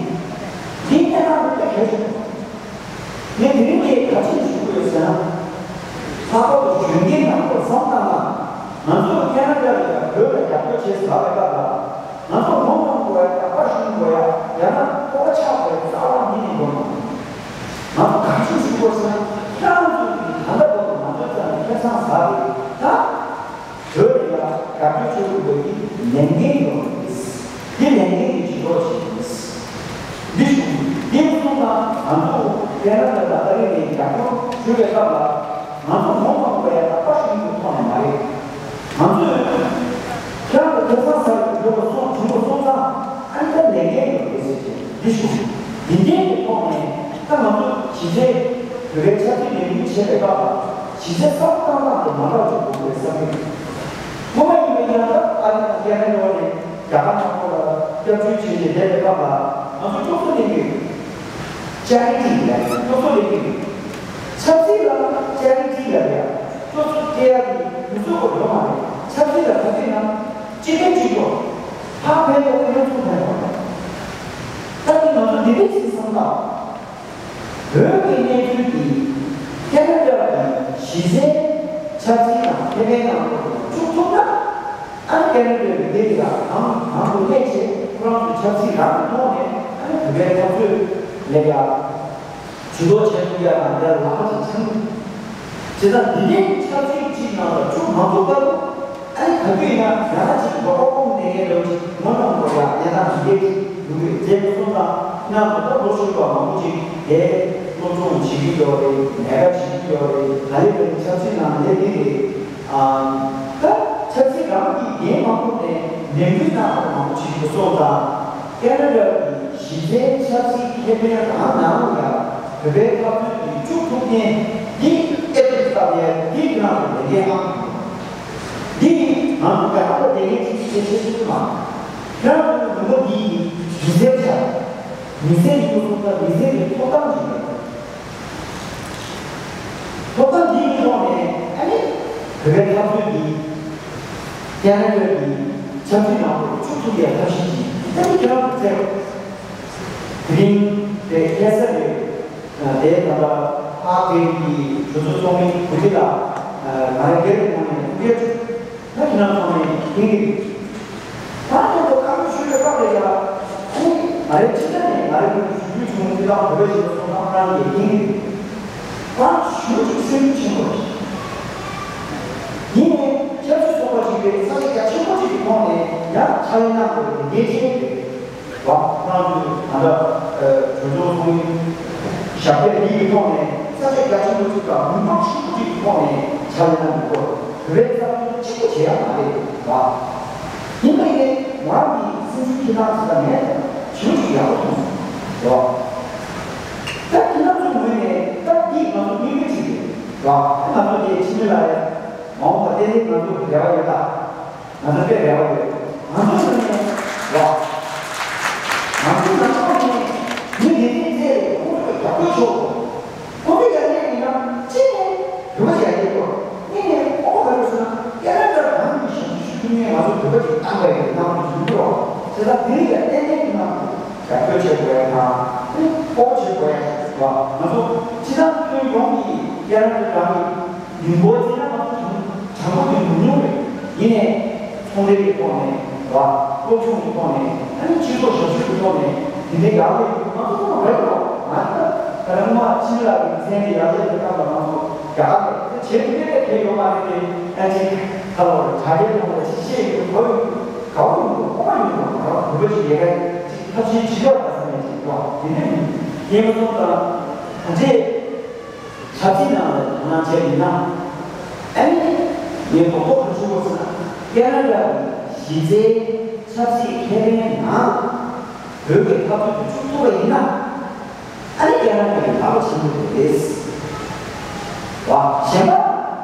འདི་གནས་སྟངས་དཔེ་གལ་ཆེན་པོ། ངས་དེ་རིང་འདི་ག་ཅི་ཞུ་དགོས་ཟེར་ན། ལྷག་པར་དུ་གཞོན་སྐྱེས་རྣམས་ལ་བསམ་བཏང་ན། ང་ཚོ་ཁེ་ན་ཌ་ལ་ཡང་བོད་ལ་རྒྱབ་སྐྱོར་བྱེད་ཟེར་བའི་སྐབས་ལ། ང་ཚོ་ངོ་མ་དགོས་ཡ། དགག་པ་ཞུ་དགོས་ཡ། ཡང་ན་ཁོ་པ་ཆགས་དགོས་ཡ་རྩ་བ་ཉིད་ནས་ཡོད་མ་རེད། ང་ཚོ་གང་ཅི་ཞུ་དགོས་ཟེར་ན། ཁྱེད་རང་ཚོ་གིས་ད་ལྟ་བར་དུ་ང་ཚོའི་རྩ་ནས་ཁེ་བཟང་ཟ་རེད་ད། བོད་ལ་ཡང་རྒྱབ་སྐྱོར་བྱེད་དགོས་པའི་ལས་འགན་ཡོད་རེད། འདི་ལས་འགན་གྱི་བྱེད་ཕྱོགས་ཤིག་ཡིན། འདི་ཞུ། འདི་མ་སོང་ན་ང་ཚོ་ཁེ་ན་ཌ་དང་ཨ་རི་ནས་རྒྱབ་སྐྱོར་ཞུ་བའི་སྐབས་ལ། ང་ཚོ་ངོ་མ་དགོས་ཡ་དགག་པ་ཞུ་རྒྱུ་ཐོག་ནས་མ་རེད། ང་ཚོས་ཁྱེད་རང་ཚོ་ཁེ་བཟང་ཟ་རྒྱུ་ཡོད་པ་སོང་བྱུང་བ་སོང་ཙང་། ཨ་ནི་ད་ལས་འགན་ཡོད་རེད་ཟེར་གྱི་འདི་ཞུ། འདི་འགན་གྱི་ཐོག་ནས་ད་ང་ཚོ་གཞི་རྩའི་བོད་པའི་ཆབ་སྲིད་ལས་འགུལ་བྱེད་པའི་སྐབས་ལ་གཞི་རྩའི་བསམ་བློ་བཏང་སྟངས་དེ་མ་འདྲ་བ་ཅིག་དགོས་རེད་བསམ་གྱི་འདུག་སྔོན་མ་ཡིན་པ་ཡིན་ན་ད་ཨ་རི་དང་ཁེ་ན་ཌ་ནས་རྒྱ་གར་ནང་ཁོ་ལ་སྐྱབས་བཅོལ་བྱས་ཏེ་བསྡད་པའི་སྐབས་ལ་ང་ཚོ་སློབ་གསོ་ལེན་གྱི་ཡོད། ཅ་རི་ཊི་ལ་སློབ་གསོ་ལེན་གྱི་ཡོད། ཆབ་སྲིད་ལ་ཅ་རི་ཊི་ལ་ཡ་སློབ་གསོ་སྤྲད་ཡ་གི་དུས་ཚོད་ཁོ་ཡོད་མ་རེད། ཆབ་སྲིད་ལ་ག་དུས་ན་སྤྱི་ཕན་སྤྱི་གྲོགས་ཕར་ཕན་ཐོགས་ཕན་ཚུན་ཕན་ཐོགས། ད་དེ་ང་ཚོ་འདི་འདྲའི་ཅིག་བསམ་སྟངས། བོད་ཀྱི་གནས་ཚུལ་འདི་ཁེ་ན་ཌ་གི་གཞི་རྩའི་ཆབ་སྲིད་དང་ཁེ་ཕན་ནང་ལོགས་ལ་བཅུག་ཐུབ་ན། ཨ་ནི་ཁེ་ན་ཌ་ཡི་འདི་ལ་གང་གང་དུ་གནས་བྱས་ཁོ་རང་ཚོའི་ཆབ་སྲིད་རང་གི་ཐོག་ནས་ཨ་ནི་བོད་པའི་འཐབ་རྩོད་ལས་ཀ་ཇུས་གཏོགས་བྱེད་ཐུབ་ཡ་དང་དེར་ལག་པ་ཅིག་འཆང་། བྱས་ཙང་འདི་འདྲའི་ཆབ་སྲིད་ཅིག་ནང་ལ་བཅུག་མ་ཐུབ་པ་རུ། ཨ་ནི་ག་དུས་ཡིན་ན་ཡང་ན་ཅིག་རོགས་པ་སྐོང་བསྡད་མཁན་འདྲ་བོ་ཅིག་ངོ་གནོང་དགོས་ཡ། ཡང་ན་མི་སྐད་ཅིག་ཡོང་གི་རེད། བྱས་སོང་ཙང་ང་ཚོ་ད་ལོ་ཤོར་བ་མང་པོ་ཅིག་དེ་སློབ་སྦྱོང་བྱེད་ཀྱི་ཡོད་རེད། ལས་ཀ་བྱེད་ཀྱི་ཡོད་རེད། ད་ལས་ཀ་ཆབ་སྲིད་ནང་ལས་འདི་རེད། ཨ་ད་ཆབ་སྲིད་རང་གི་འགན་མ་ཁུར་ནས་ནན་སྐུལ་གནང་བ་མང་པོ་བྱེད་ཀྱི་སོང་ཙང་། ཁེ་ན་ཌ་གི་གཞི་རྩའི་ཆབ་སྲིད་ཁེ་ཕན་རང་ནང་ལ་ཡང་བོད་པའི་འཐབ་རྩོད་འདི་བཅུག་ཐུབ་མཁན་འདི་ཨེ་ཏོག་ཙམ་ཡང་འདི་ཁྱེད་རང་ཚོ་ལས་འགན་ཨང་དང་པོ། འདི་ང་ཚོ་རྒྱ་གར་ལ་ལས་འགན་ཅིག་བྱེད་ཤེས་ཀྱི་མ་རེད། ཁྱེད་རང་ཚོ་ལུང་པ་འདི་ཡི་མི་སེར་ཆགས། མི་སེར་ཡིན་པ་སོང་ཙང་མི་སེར་གྱི་ཐོབ་ཐང་ཅིག་ཡོད། ཐོབ་ཐང་འདིའི་ཐོག་ནས་ཨ་ནི་བོད་པའི་འཐབ་རྩོད་འདི་ཁེ་ན་ཌ་གི་ཆབ་སྲིད་ནང་དུ་བཅུག་ཐུབ་པའི་ཐབས་ཤེས་ཅིག་ཨ་ནི་ཁྱེད་རང་ཚོ་བཙལ་རོགས། དེ་རིང་དེ་ཁ་སང་རེད། དེ་ད་ལྟ་ཕ་གིར་གྱི་གྲོས་ཚོགས་ཚོགས་མི་བུ་ཁྲིད་ལགས་ང་རང་སྒེར་གྱི་ངོས་ནས་ཐུགས་རྗེ་ཆེ། ད་ཁྱེད་རང་ཚོ་ནས་ཡིན་གྱི་རེད། ད་ཁྱེད་ཚོ་བཀའ་མོལ་ཞུས་པའི་སྐབས་ལ་ཡ། ཨ་ནི་ང་རའི་ཕྱི་ནང་ནས་ང་རའི་ངོས་ནས་ཞུ་རྒྱུ་བྱུང་། འདི་དག་བོད་པའི་ཞིག་ལ་སོང་ཙང་རང་གིས་ཡིན་གྱི་རེད། ད་ཞུ་ཅིག་སེམས་ཤུགས་ཆེན་པོ་རེད། ཡིན་ནའི་ཆབ་སྲིད་ཚོགས་པ་ཞིག་རེད། ས་ཆ་རྒྱ་ཆེན་པོ་ཅིག་གི་ཐོག་ནས་ཡང་ཕྱག་ལས་གནང་དགོས་པའི་འགན་ཆེན་རེད། བ། ཁོ་རང་ཚོས་ད་ལྟ་གྲོས་ཚོགས་ཚོགས་མི་ཞབས་འདེགས་འདི་གི་ཐོག་ནས་ས་ཆ་རྒྱ་ཆེན་པོ་ཅིག་དང་མི་མང་ཆེན་པོ་ཅིག་གི་ཐོག་ནས་ཕྱག་ལས་གནང་དགོས། བོད་པའི་བསམ་ཚུལ་གཅིག་པུ་བྱེད་ཡ་མ་རེད་བ། ཡིན་པ་ཡིན་ནའི་ང་རང་གི་སེམས་ཤུགས་ཁྱེར་སྟངས་ཟེར་ན་ངས་ཞེ་པོ་ཅིག་ཡག་པོ་མཐོང་སོང་བ། ད་ཁྱེད་རང་ཚོའི་ངོས་ནས་ད་འདི་ང་ཚོ་དམིགས་ཡུལ་ཅིག་རེད་བ། ད་ང་ཚོ་དེ་ཕྱི་མི་ལ་ཡ་མ་འོངས་པ་ཏན་ཏན་ང་ཚོ་རེ་བ་ཡོད་ད། ང་ཚོ་དཔེ་རེ་བ་ཡོད། ང་ཚོ་ནང་ནས་བ། ང་ཚོ་ནང་ལོགས་ནས་མི་དེ་འདྲའི་རྩལ་རེད། ཁོང་ཚོས་རྒྱབ་སྐྱོར་ཤོག་ཁོང་ཚོས་ཡར་རྒྱས་ཡིན་ན་གཅིག་ནས་བོད་པ་ཡར་རྒྱས་སྐྱོར། གཉིས་ནས་ཁོང་ཁ་རུ་སོང་ན་ཁེ་ན་ཌ་རང་གི་ཞབས་ཞུ་ཞུ་མཁན་ང་ཚོ་བོད་པ་ཅིག་བཏང་བ་ཡིན་ནང་དུ་ཞུ་རྒྱུ་རོགས་ཟེར། ད་དེ་རིགས་ལ་ཏན་ཏན་ ཡང་ཨོ་བྱེད་དགོས་ཡ་ཞིག་འདུག་བ། ང་ཚོ་སྤྱི་བཏང་ཁྱོན་ཡོངས་ཀྱི་ཀེ་ན་ཌ་རང་གི་མི་འབོར་བརྩིས་ན་ང་ཚོ་གྲངས་འབོར་དེ་ཉུང་ཉུང་རེད། ཡིན་ནའི་ཚོང་འབྲེལ་གྱི་ཐོག་ནས་བ། སློབ་སྦྱོང་གི་ཐོག་ནས། ཨ་ནི་སྤྱི་ཚོགས་ཞབས་ཞུ་གི་ཐོག་ནས་དེ་འདྲའི་ཡག་པོ་ཡོད། ང་ཚོ་ཚང་མ་རེད་དོ། ང་ཚོ་ད་རང་མ་ཕྱི་ལ་གི་མཚན་དེ་ཡག་ལས་དེ་བཏང་ལ་ང་ཚོ་ཡག་ལས་དེ་བྱེད་ཐུབ་ཡས་དེ་གལ་ཡོད་མ་རེད་དེ། ཨ་ཅིག་ཁ་ལོ་རེ་དྲ་རྒྱའི་ཐོག་ལ་ཅིག་བཤད་ཡོད་གོ་ཡོད་ག་བ་ཡོད་གོ་ཁོ་མ་ཡོད་གོ་ང་རང་བོད་པ་ཅིག་ཡོད་ག་ཅིག་ཐབས་ཤེས་བྱེད་ཡོད་པ་ས་ནས་ཅིག་ཡོད་དེ་འདྲ་ཡིན། ཡིན་པ་སོང་ཙང་ད་ལྟའི་ཆབ་སྲིད་ནང་ལ་དོ་སྣང་བྱས་ཡིན་ན། ཨ་ནི་ངས་རྡོག་རྡོག་ག་ཞུ་དགོས་ཟེར་ན། ཀེ་ན་ཌ་གི་གཞི་རྩའི་ཆབ་སྲིད་ཁེ་ཕན་ནང་བོད་ཀྱི་འཐབ་རྩོད་དུ་བཅུག་ཐུབ་པ་ཡིན་ན། ཨ་ནི་ཀེ་ན་ཌ་གི་ལག་པ་ཆེན་པོ་རེད། བ། གཞན་པ་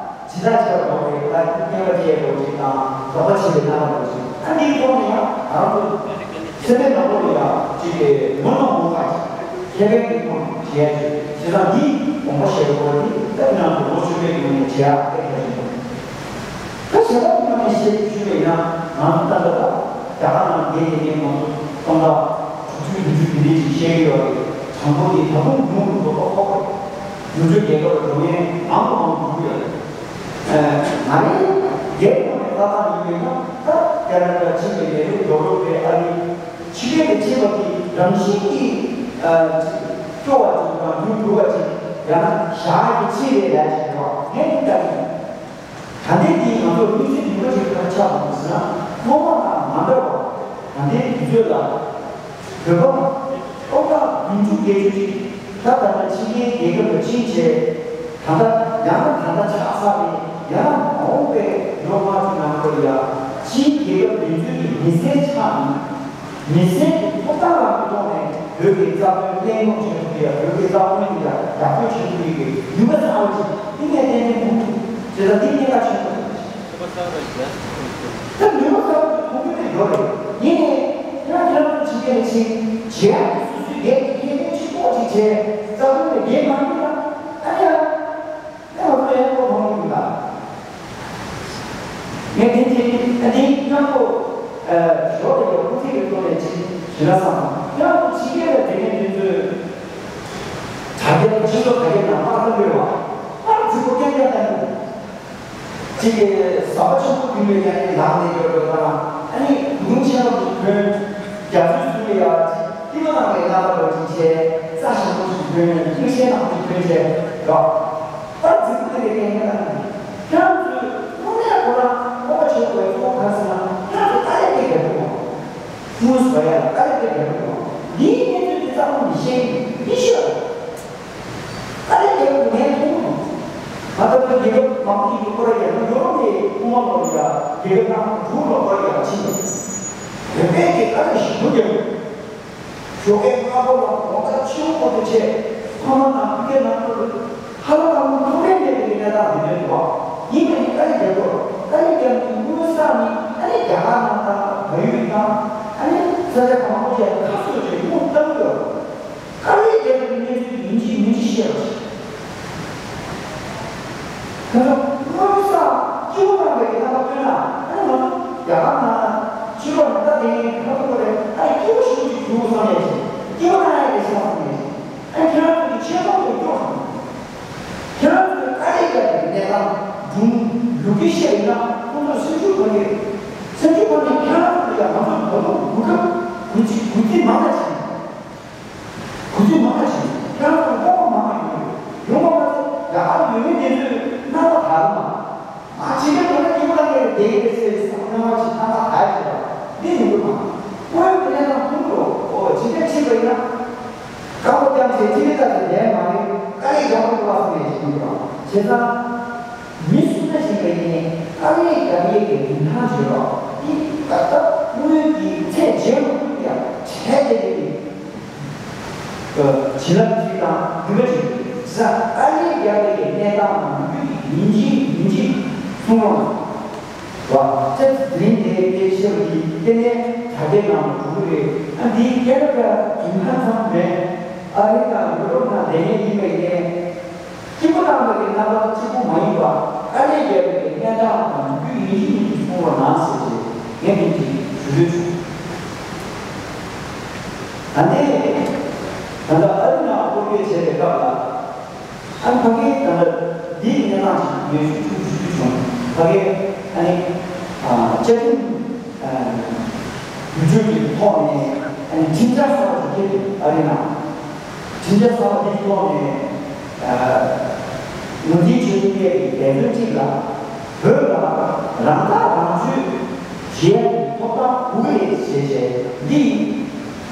ཇི་ལྟར་བྱས་པ་འདྲ་བོ་རེད། ད་སྐྱེས་པ་སྐྱེས་པ་འདྲ་བོ་ཅིག་དང་རོགས་པ་བྱེད་པའི་རྣམ་པ་འདྲ་བོ་ཅིག་ཨ་འདིའི་ཐོག་ནས་ཡང་ང་རང་ཚོ་སེམས་པའི་ནང་ལོགས་ལ་ཡང་ཅིག་གི་ངོ་ནོར་ངོ་ཁ་ཅིག་ཁེ་ཕན་གྱི་ཐོག་ནས་བྱེད་ཡ་ཅིག་བྱས་ཙང་འདིའི་དགོངས་པ་བཞེས་དགོས་པ་འདི་ད་ང་ཚོ་ལོ་བཅུ་པའི་སྔོན་ནས་བྱེད་ཡ་དེ་གལ་ཆེན་པོ་རེད། ད་གཞན་པ་ཀུན་ནས་བཤད་ཞུས་པ་ཡིན་ན། ང་ཚོ་ད་ལྟ་རྒྱ་གར་ནང་བསྡད་བསྡད་མཁན་ང་ཚོ་སྟོང་ཕྲག་དྲུག་ཅུ་བདུན་ཅུ་དེ་འདྲས་ཅིག་བཤད་ཀྱི་ཡོད་རེད། གྲངས་འབོར་དེ་ད་དུང་ཉུང་རུ་འགྲོ་ཐུབ་ཐུབ་རེད། ནུབ་ཕྱོགས་རྒྱལ་ཁབ་ལ་འགྲོ་མཁན་མང་དུ་མང་དུ་འགྲོ་གི་ཡོད་རེད། ཨ་ང་རང་རྒྱལ་ཁབ་ནས་ལྟ་སྟངས་ཡིན་པས་ན། ད་ཁེ་ན་ཌ་ཕྱིན་པའི་ལས་རོགས་རྒྱབ་རོགས་པའི་ཨ་རི་ཕྱི་རྒྱལ་ནས་ཕྱིན་པ་དེ་རང་བཞིན་གྱིས་ཨ་ཅིག་སྐྱོ་བ་ཅིག་དང་ཡུལ་འགྲོ་བ་ཅིག་ཡང་ན་བཞག་གི་ཕྱིན་རེད་ལབ་ཅིག་རེད་བ། ངས་འདི་ལྟ་གི་ཡིན། ད་ལྟའི་འདི་ང་ཚོ་དམིགས་བསལ་ནུས་པ་ཅིག་ག་རེ་ཆགས་འདུག་ཟེར་ན། སྔོན་མ་དང་མ་འདྲ་བར་ད་ལྟའི་དུས་ཚོད་ལ་བོད་པ་སྟོང་ཕྲག་བདུན་ཅུ་བརྒྱད་ཅུ་ཅིག་ད་ལྟ་ཕྱི་རྒྱལ་རྒྱལ་ཁབ་ལ་ཕྱིན་བྱས། ད་ལྟ་ཡང་ན་ད་ལྟ་ཆགས་ཚར་རེད། ཡང་ན་མ་འོངས་པའི་ལོ་ལྔ་བཅུ་ནང་ལོགས་ལ་ཡ་ཕྱིའི་རྒྱལ་ཁབ་དེ་ཚོའི་གི་མི་སེར་ཆགས་ནས། མི་སེར་གྱི་ཐོབ་ཐང་རང་གི་ཐོག་ནས་བོད་ཀྱི་རྩ་དོན་གླེང་སློང་བྱེད་ཐུབ་ཀྱི་ཡ། བོད་ཀྱི་རྩ་དོན་གྱི་ཡ་རྒྱབ་སྐྱོར་བྱེད་ཐུབ་ཀྱི་ནུས་པ་གསར་པ་ཅིག་འདི་ངས་ཏན་ཏན་མཐོང་ཐུབ། བྱས་ཙང་འདི་གནད་འགག་ཆེན་པོ་རེད། ད་ནུས་པ་གསར་པ་ཅིག་མཐོང་རྒྱུ་དེ་ཡོད་རེད། ཡིན་ནའི་ཁྱེད་རང་ཁྱེད་རང་ཚོ་ཕྱི་རྒྱལ་ལ་ཕྱིན་བྱས་ཡ་དེ་སོ་སོའི་སྒེར་གྱི་ཁེ་ཕན་ཕྱིར་ལྡོག་ཅིག་བྱས་རྩ་དོན་ལ་འགན་མ་འཁུར་ན། ཨ་ནི་ཡ། ད་ང་ཚོ་ཡང་ཁོ་མཐོང་གི་འདུག་ད། ངས་དེ་དེ་ཨ་དེ་མཉམ་པོ་ཨ་ཞོགས་དེ་ཡོད་ཁུ་ཚིག་གི་ཐོག་ནས་ཅིག་ཞུ་ན་བསམ། ཡང་ཁོ་ཕྱི་རྒྱལ་ལ་བསྡད་མཁན་དེ་ཚོས་དྲ་རྒྱ་སྤྱི་ཚོགས་དྲ་རྒྱ་ནང་པར་ཁ་ལོས་བ་པར་རྫིག་པོ་རྐྱང་རྐྱང་བཏང་གི་འདུག་ཅིག་གི་ཟམ་པ་ཆེན་པོ་བརྒྱུད་ནས་ཡང་ནས་ལངས་ནས་ཡོད་རེད་ད། ཨ་ནི་གུང་ཆེན་པོ་ཞིག་ཐོན། རྒྱ་མཚོའི་ཚུལ་ལ་ཡ་ཅིག་སྐྱིད་པོ་དང་བའི་རྣམ་པ་འདྲ་ཅིག་བྱས། རྩྭ་ཞིམ་པོ་ཞིག་ཐོན། མིག་ཤེལ་དང་ཅིག་ཐོན་བྱས་རོགས། པར་རྫིག་པོ་དེ་ལས་ཀྱང་ངས་ལབ་ནས། ཁྱེད་རང་ཚོས་དངོས་གནས་ཁོ་རང་སྤོབས་པ་བྱེད་དགོས་གཙོ་བོ་ག་རེ་ཟེར་ན། ཁྱེད་རང་ཚོ་དཀའ་ལས་དེ་རྒྱབ་དགོས། དངོས་སུ་བ་ཡ་ལ་དཀའ་ལས་དེ་རྒྱབ་དགོས། འདིའི་གནས་ཚུལ་འདི་ཚང་མ་མི་ཤེས་ཀྱི་མི་ཤེས་པ་རེད། དཀའ་ལས་རྒྱབ་དགོས་ངས་མཐོང་གི་མ་རེད། ང་ད་ལྟ་རྒྱལ་ཁབ་མང་པོ་ཞིག་གི་སྐོར་ཡ་ན་ཡོ་རོབ་ནས་དབུ་མ་ལོག་ཡ་རྒྱལ་ཁབ་ནང་འབྲུག་ལོག་སྐོར་ཡ་ཕྱིན། བོད་པས་ཀྱི་དཀའ་ལས་ཞིག་མི་རྒྱབ། ཞོགས་ཀས་སྔ་པོ་ལ་དགོང་དག་ཕྱི་པོ་བར་དུ་བྱས། ཕ་མ་དང་སྤུན་ཀྱག་ནང་ཁུལ་ཧ་ལམ་ཨ་མ་ཐུག་རན་མེད་པའི་གནས་སྟངས་འདི་འདྲ་འདུག་བ། ཡིན་ནའི་དཀའ་ལས་རྒྱག་དགོས། དཀའ་ལས་རྒྱག་དུས་དངུལ་བསགས་ནི་ཨ་ནི་རྒྱ་གར་ནང་དང་བལ་ཡུལ་དང་ཨ་ནི་ས་ཆ་གང་པོ་ཅིག་ཁ་གསོ་བྱས་སྨུག་བཏང་གི་ཡོད། དཀའ་ལས་རྒྱག་དུས་གནས་ཚུལ་ཡིན་གཅིག་མིན་གཅིག་བཤད་པ་ཞིག་ཁོ་ཚོ་དངུལ་བསགས་སྐྱིད་པོ་བཏང་བའི་གནས་སྟངས་སྟོན་ན། ཨ་ནི་ང་ཚོ་རྒྱ་གར་ནང་ཕྱི་ལོགས་ནས་ལྟ་བསྡད་མཁན་གྱི་ཁ་ཐུག་པ་རེད། ཨ་ནི་སྐྱིད་པོ་ཞེ་པོ་ཅིག་བྱུང་བསམ་ཡས་ཅིག་སྐྱིད་པོ་གནང་ཡས་རེད་བསམ་ཡས་ཅིག་ཨ་ནི་ཁྱེད་རང་ཚོ་གི་ཆེ་མཐོང་དེ་སྐྱོ་སོང་། ཁྱེད་རང་ཚོའི་དཀའ་ལས་རྒྱག་པའི་གནས་སྟངས་སྒྲུང་ལོ་རྒྱུས་བཤད་ཡིན་ན། ཁོང་ཚོར་སེམས་ཤུགས་ག་རེ་རེད། སེམས་ཤུགས་ག་ནས་ཁྱེད་རང་ཚོ་ལ་ཡང་ང་ཚོ་ད་དུང་གོ་སྐབས་དགུ་ཚིག་དགུ་ཚིག་མང་ང་ཕྱིན། གུས་བརྩི་མང་ང་ཞིག་ཁྱེད་རང་ཚོ་སྤོབས་པ་མང་ང་ཡོད་རེད། ཡོང་བ་མ་ཟད་རྒྱ་གར་ཡོད་མེད་དེ་ཚོས་རྣམ་པ་དག་གི་མ། ང་ཕྱི་རྒྱལ་ཁོ་ན་སྐྱིད་པོ་གཏོང་གི་རེད་བསྡད་ཀྱི་རེད་ཟེར་བསམ་སྣང་བ་ཞིག་རྣམ་པ་དག་ཡོད་རེད། འདི་ཡིན་དགོས་མ། དངོས་ཡོད་ཀྱི་གནས་སྟངས་མཐོང་གི་རེད། ཨོ་ཕྱི་རྒྱལ་ཕྱིན་པ་ཡིན་ན། རྐང་པ་བརྐྱངས་བྱས་ཕྱི་རྒྱལ་ལྟ་ཞིག་བསྡད་མ་རེད། དཀའ་ལས་རྒྱག་དགོས་འདུག་བ་བསམ་ནས་ཞིག་ཡིན་གྱི་རེད། བྱས་ཙང་། མི་སུ་འདྲ་ཞིག་ལ་ཡིན་ནའི་དཀའ་ལས་རྒྱག་ཡས་ཀྱི་རིན་ཐང་བརྗོད་རོགས། འདི་ད་ལྟ་དངུལ་གྱི་ཚད་འཇལ་མི་ཐུབ་ཀྱང་བྱས་ཏེ་ཡིན། བྱིན་རླབས་ཅིག་དང་ནུས་པ་ཅིག་ཟ། དཀའ་ལས་རྒྱག་པའི་གནས་སྟངས་དང་ལུས་ཀྱི་ཡིན་གཅིག་མིན་གཅིག་གསུང་རོགས་གནང་། བ། ཅེས་དེ་རིང་དེ་དཔེ་ཆེ་བ་འདི་གཏན་ནས་དྲ་རྒྱའི་ནང་དུ་འགྲོ་གི་རེད། ཨ་འདིའི་སྐད་ཆ་རྒྱུན་ཐང་ཚང་མེད། ཨ་རི་དང་ཡུ་རོབ་ནང་བསྡད་མཁན་ཡིན་པ་ཡིན་ནའི། སྐྱིད་པོ་བཏང་བའི་རྣམ་པ་གཅིག་པུ་མ་ཡིན་པ། དཀའ་ལས་རྒྱག་པའི་གནས་སྟངས་དང་རྒྱུ་ཡིན་གཅིག་མིན་གཅིག་གསུང་རོགས་གནང་ཟེར་ཏེ་ངས་དེ་འདྲ་ཞུ་འདོད་བྱུང་། ད་ནས་ ཨ་ནི་ཕ་གིའི་ད་ལྟ་འདིའི་གནས་སྟངས་ཤིག་ངས་ཞུ་ཞུ་ཞུ་བྱུང་། ཕ་གིའི་ཨ་ནི་ཨ་བཅའ་ཁྲིམས་ཨ་བསྒྱུར་བཅོས་ཀྱི་ཐོག་ནས་ཨ་ནི་ཁྲིམས་འཆར་གསར་པ་ཞིག་ཁྱེར་ཏེ་ཨ་རི་ནང་ཁྲིམས་འཆར་གསར་པ་འདིའི་ཐོག་ནས་ཨ་ངོས་འཛིན་བྱེད་དགོས་ཀྱི་འབད་བརྩོན་གཅིག་ལ། བོད་ལ་རང་ཐག་རང་གཅོད་བྱེད་ཡག་གི་ཐོབ་ཐང་དགོས་ཀྱི་རེད་ཞེས་བཤད། འདི་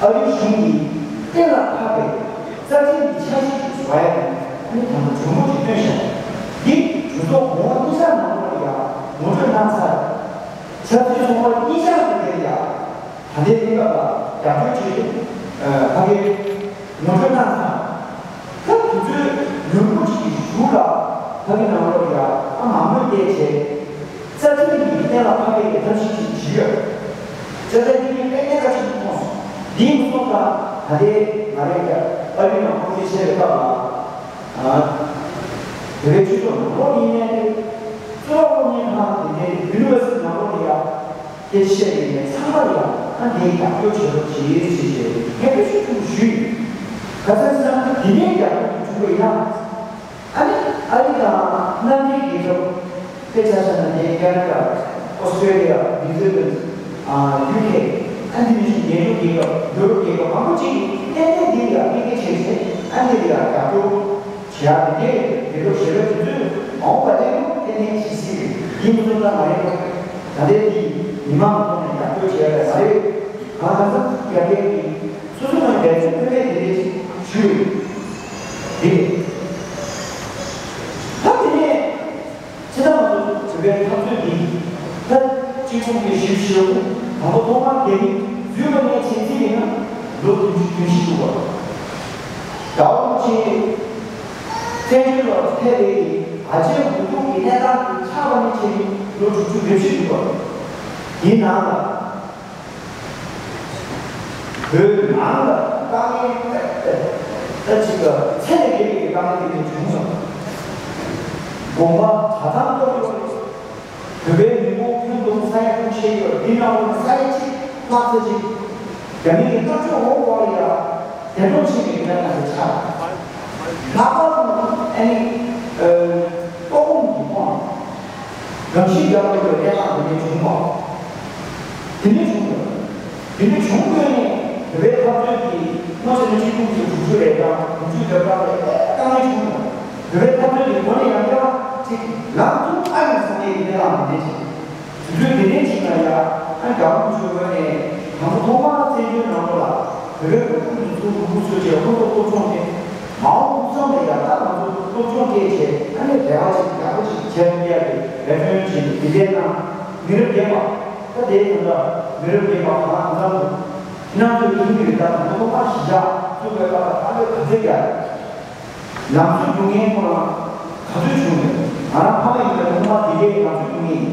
ཨ་རིའི་གཞུང་གིས་གཏན་ལ་ཕབ་པའི་རྩ་ཁྲིམས་ཀྱི་འཆར་གཞི་ཞིག་བཟོ་ཡ་ཡིན། ཨ་ནི་ད་ལྟ་གྲོས་མོལ་ཅིག་བཏོན་ཤག་འདི་གྲོས་ཚོགས་གོང་མ་གཉིས་ཆར་ནང་ལོགས་ལ་ཡང་ངོ་སྤྲོད་གནང་ཚར། ཆབ་སྲིད་ཚོགས་པ་གཉིས་ཆར་དེ་ལ་ཡང་ད་ལྟའི་གནས་སྐབས་ལ་རྒྱབ་སྐྱོར་བྱེད་དུ་ཕ་གིར་ངོ་སྤྲོད་གནང་ཚར། ད་དུས་ཚོད་ཉུང་ངུ་ཅིག་གི་གཞུག་ལ་ཕ་གི་ནང་ལོགས་ལ་ཡང་ཨ་མང་མོས་བལྟས་བྱས། རྩ་ཁྲིམས་ཀྱིས་གཏན་ལ་ཕབ་པའི་ཐབས་ཤེས་ཤིག་བྱེད་ཡོད། རྩ་ཁྲིམས་ཀྱིས་དཔེ་གནད་འགག་ཆེན་པོ་མཐོང་སོང་། འདིའི་མི་སོང་ཙང་ད་ལྟའི་ང་རང་གིས་ཨ་རི་ནང་ཁོང་ཚོས་བཤད་པའི་སྐབས་ལ། ཨ། བོད་པའི་སྤྱི་ཚོགས་ནང་ལོགས་ཡིན་ནའི་རེད། གཙུག་ལག་སློབ་གཉེར་ཁང་དེ་འདྲའི་ཡུ་ནི་ཝར་སི་ཊི་ནང་ལོགས་ལ་ཡང་སྐད་ཆ་བཤད་ཡིན་ནའི་ཚང་མ་ལ་ཡང་ཨ་འདིའི་རྒྱབ་སྐྱོར་བྱེད་རོགས་གྱིས་ཞེས་བཤད་ངས་དཔེ་ཤུགས་ཆེན་པོ་ཞུས་ཡིན། ག་ཚོད་ཟེར་ན་འདི་འདྲའི་རྒྱབ་སྐྱོར་ཞུ་དགོས་ཡིན་ན། ཨ་ནི་ཨ་རི་དང་མནའ་འབྲེལ་རྒྱལ་ཁབ་དཔེ་ཆ་བཞག་ན་ནི་ཀེ་ན་ཌ། ཨོ་སི་ཀྲེ་ལི་ཡ། ནིའུ་ཛི་ལན། ཨ། ཡུ་ཀེ། ཨ་ནི་དེ་ནས་ཤིང་རྒྱལ་ཁབ་རྒྱལ་ཁབ་ཡུ་རོབ་རྒྱལ་ཁབ་མང་པོ་ཅིག་གིས་ཏན་ཏན་འདི་ལ་དམིགས་བསལ་བྱས་ཏེ་ཨ་ནི་ལ་རྒྱབ་སྐྱོར་བྱེད་ཡ་དེ་འདྲའི་རྒྱལ་ཁབ་གཞན་པའི་དུས་ཚོད་མ་འོངས་པ་ལས་ཏན་ཏན་བྱེད་སྲིད་རེད། ཡིན་མི་ཚོ་ད་ང་རེད། ད་ལྟའི་འདི་མི་མང་གི་ཐོག་ནས་རྒྱབ་སྐྱོར་བྱེད་ཡ་ལས་མ་རེད། གང་ལྟར་རྒྱབ་སྐྱོར་གྱི་སོ་སོ་ནང་འབད་བརྩོན་དཔེ་མེད་དེ་འདྲའི་ཞུས་ཡོད། དེ་ད་དེ་ནས། སྤྱིར་བཏང་ང་ཚོ་བོད་པའི་འཐབ་རྩོད་འདི་ད་གཅིག་སྟོང་དགུ་བརྒྱ་བཞི་བཅུ་ཞེ་དགུ་དང་པོ་ཐོག་མར་རྒྱ་མིས་འཛུལ་བ་ནས་བྱས་རྩིས་ཡིན་ན་ལོ་བདུན་ཅུ་དོན་བཞི་འདུག་པ། ཟླ་བ་རིན་པོ་ཆེ་བཙན་བྱོལ་ལ་ཕེབས་པའི་ཨ་ཅེ་འུ་ཐུག་གི་གནས་སྟངས་དེ་ཆགས་པ་ནས་བྱས་ནས་ལོ་དྲུག་ཅུ་རེ་བཞི་འདུག་པ། དེའི་ནང་ལ། བོད་ནང་ལ་དཀའ་ངལ་ད་ཅིག་ཚད་ལས་བརྒལ་བའི་དཀའ་ངལ་དེ་འདྲ་བྱུང་སོང་། དགོངས་པ་གྲྭ་ཚང་གཏོར་བ། བོད་པའི་མི་འབོར་ཁྱོན་བསྡོམས་ས་ཡ་དྲུག་ཅུ་ཡོད། འདི་ནང་ལོགས་ནས་ས་ཡ་གཅིག་ལྷག་ཙམ་ཅིག་རྒྱ་མི་གི་གཏོར་བཅོམ་འོག་ལ་ཡ་འདས་གྲོངས་ཕྱིན་པའི་གནས་སྟངས་དེ་ཆགས། ལྷག་པར་དུ་ཨ་ནི་ལྟོགས་སྐོམ་གྱི་ཁོངས། རང་ཤི་རྒྱག་དགོས་པའི་གནས་སྟངས་དེ་འདྲ་བྱུང་བ། དེ་འདྲ་བྱུང་དགོས། དེ་འདྲ་བྱུང་དགོས་ནས་བོད་པའི་འཐབ་རྩོད་ཀྱི་སྔོན་ཆད་ནས་ཆིག་སྟོང་དགུ་བརྒྱ་དྲུག་ཅུ་རེ་གྲངས་དྲུག་ཅུ་རེ་གྲངས་ལ་དཀའ་ངལ་བྱུང་དགོས། བོད་པའི་འཐབ་རྩོད་ཀྱི་སྒོ་ནས་ཡང་བསྐྱར་ཅིག་ལམ་དུ་ཨ་ཡོང་ས་གནས་ཀྱི་གནས་སྟངས་དེ་འདྲ་ཅིག་དུས་ཚོད་འདི་འདྲའི་ཅིག་ལ་ཡ་ཨ་རྒྱ་གར་གྱི་ངོས་ནས་དང་པོ་ཐོག་མར་བཙན་བྱོལ་ནང་ལོགས་ལ་བོད་པའི་སྐུ་ཕྲེང་ཚོ་ལུང་པ་ཚོས་ཀྱི་ཧུར་ཐག་སློབ་སྦྱོང་དེ་མ་འོངས་ཕུགས་བསམ་ལ་ཡ་ད་ང་ཚོ་སློབ་སྦྱོང་སྤྲད་བྱས་ཨ་ནི་འབྲེལ་བ་ཅིག་ཡག་པོ་ཅིག་བྱས་ཐུབ་ཡ་གི་འབད་བརྩོན་བྱས་ནས་འདི་འདྲའི་ནང་མི་རབས་རྒན་པ་ད་དེའི་དོན་དག་མི་རབས་རྒན་པ་གང་ལ་གང་འཚམ་དུ་ཁྱེད་རང་ཚོའི་ཁྱིམ་གྱི་རིགས་ད་དང་པོ་ཐོག་མར་གཞིས་ཆགས་བཙུགས་པའི་སྐབས་ལ་ད་ལོ་ག་ཚོད་རྒྱག་ལང་ཚོའི་སྡུག་བསྔལ་ཁོ་རང་ག་ཚོད་བྱུང་ཡོད། ང་རང་ཕ་མ་ཡིན་པའི་ངོ་མ་དེ་གའི་ལང་ཚོའི་སྡུག་བསྔལ་ཡིན།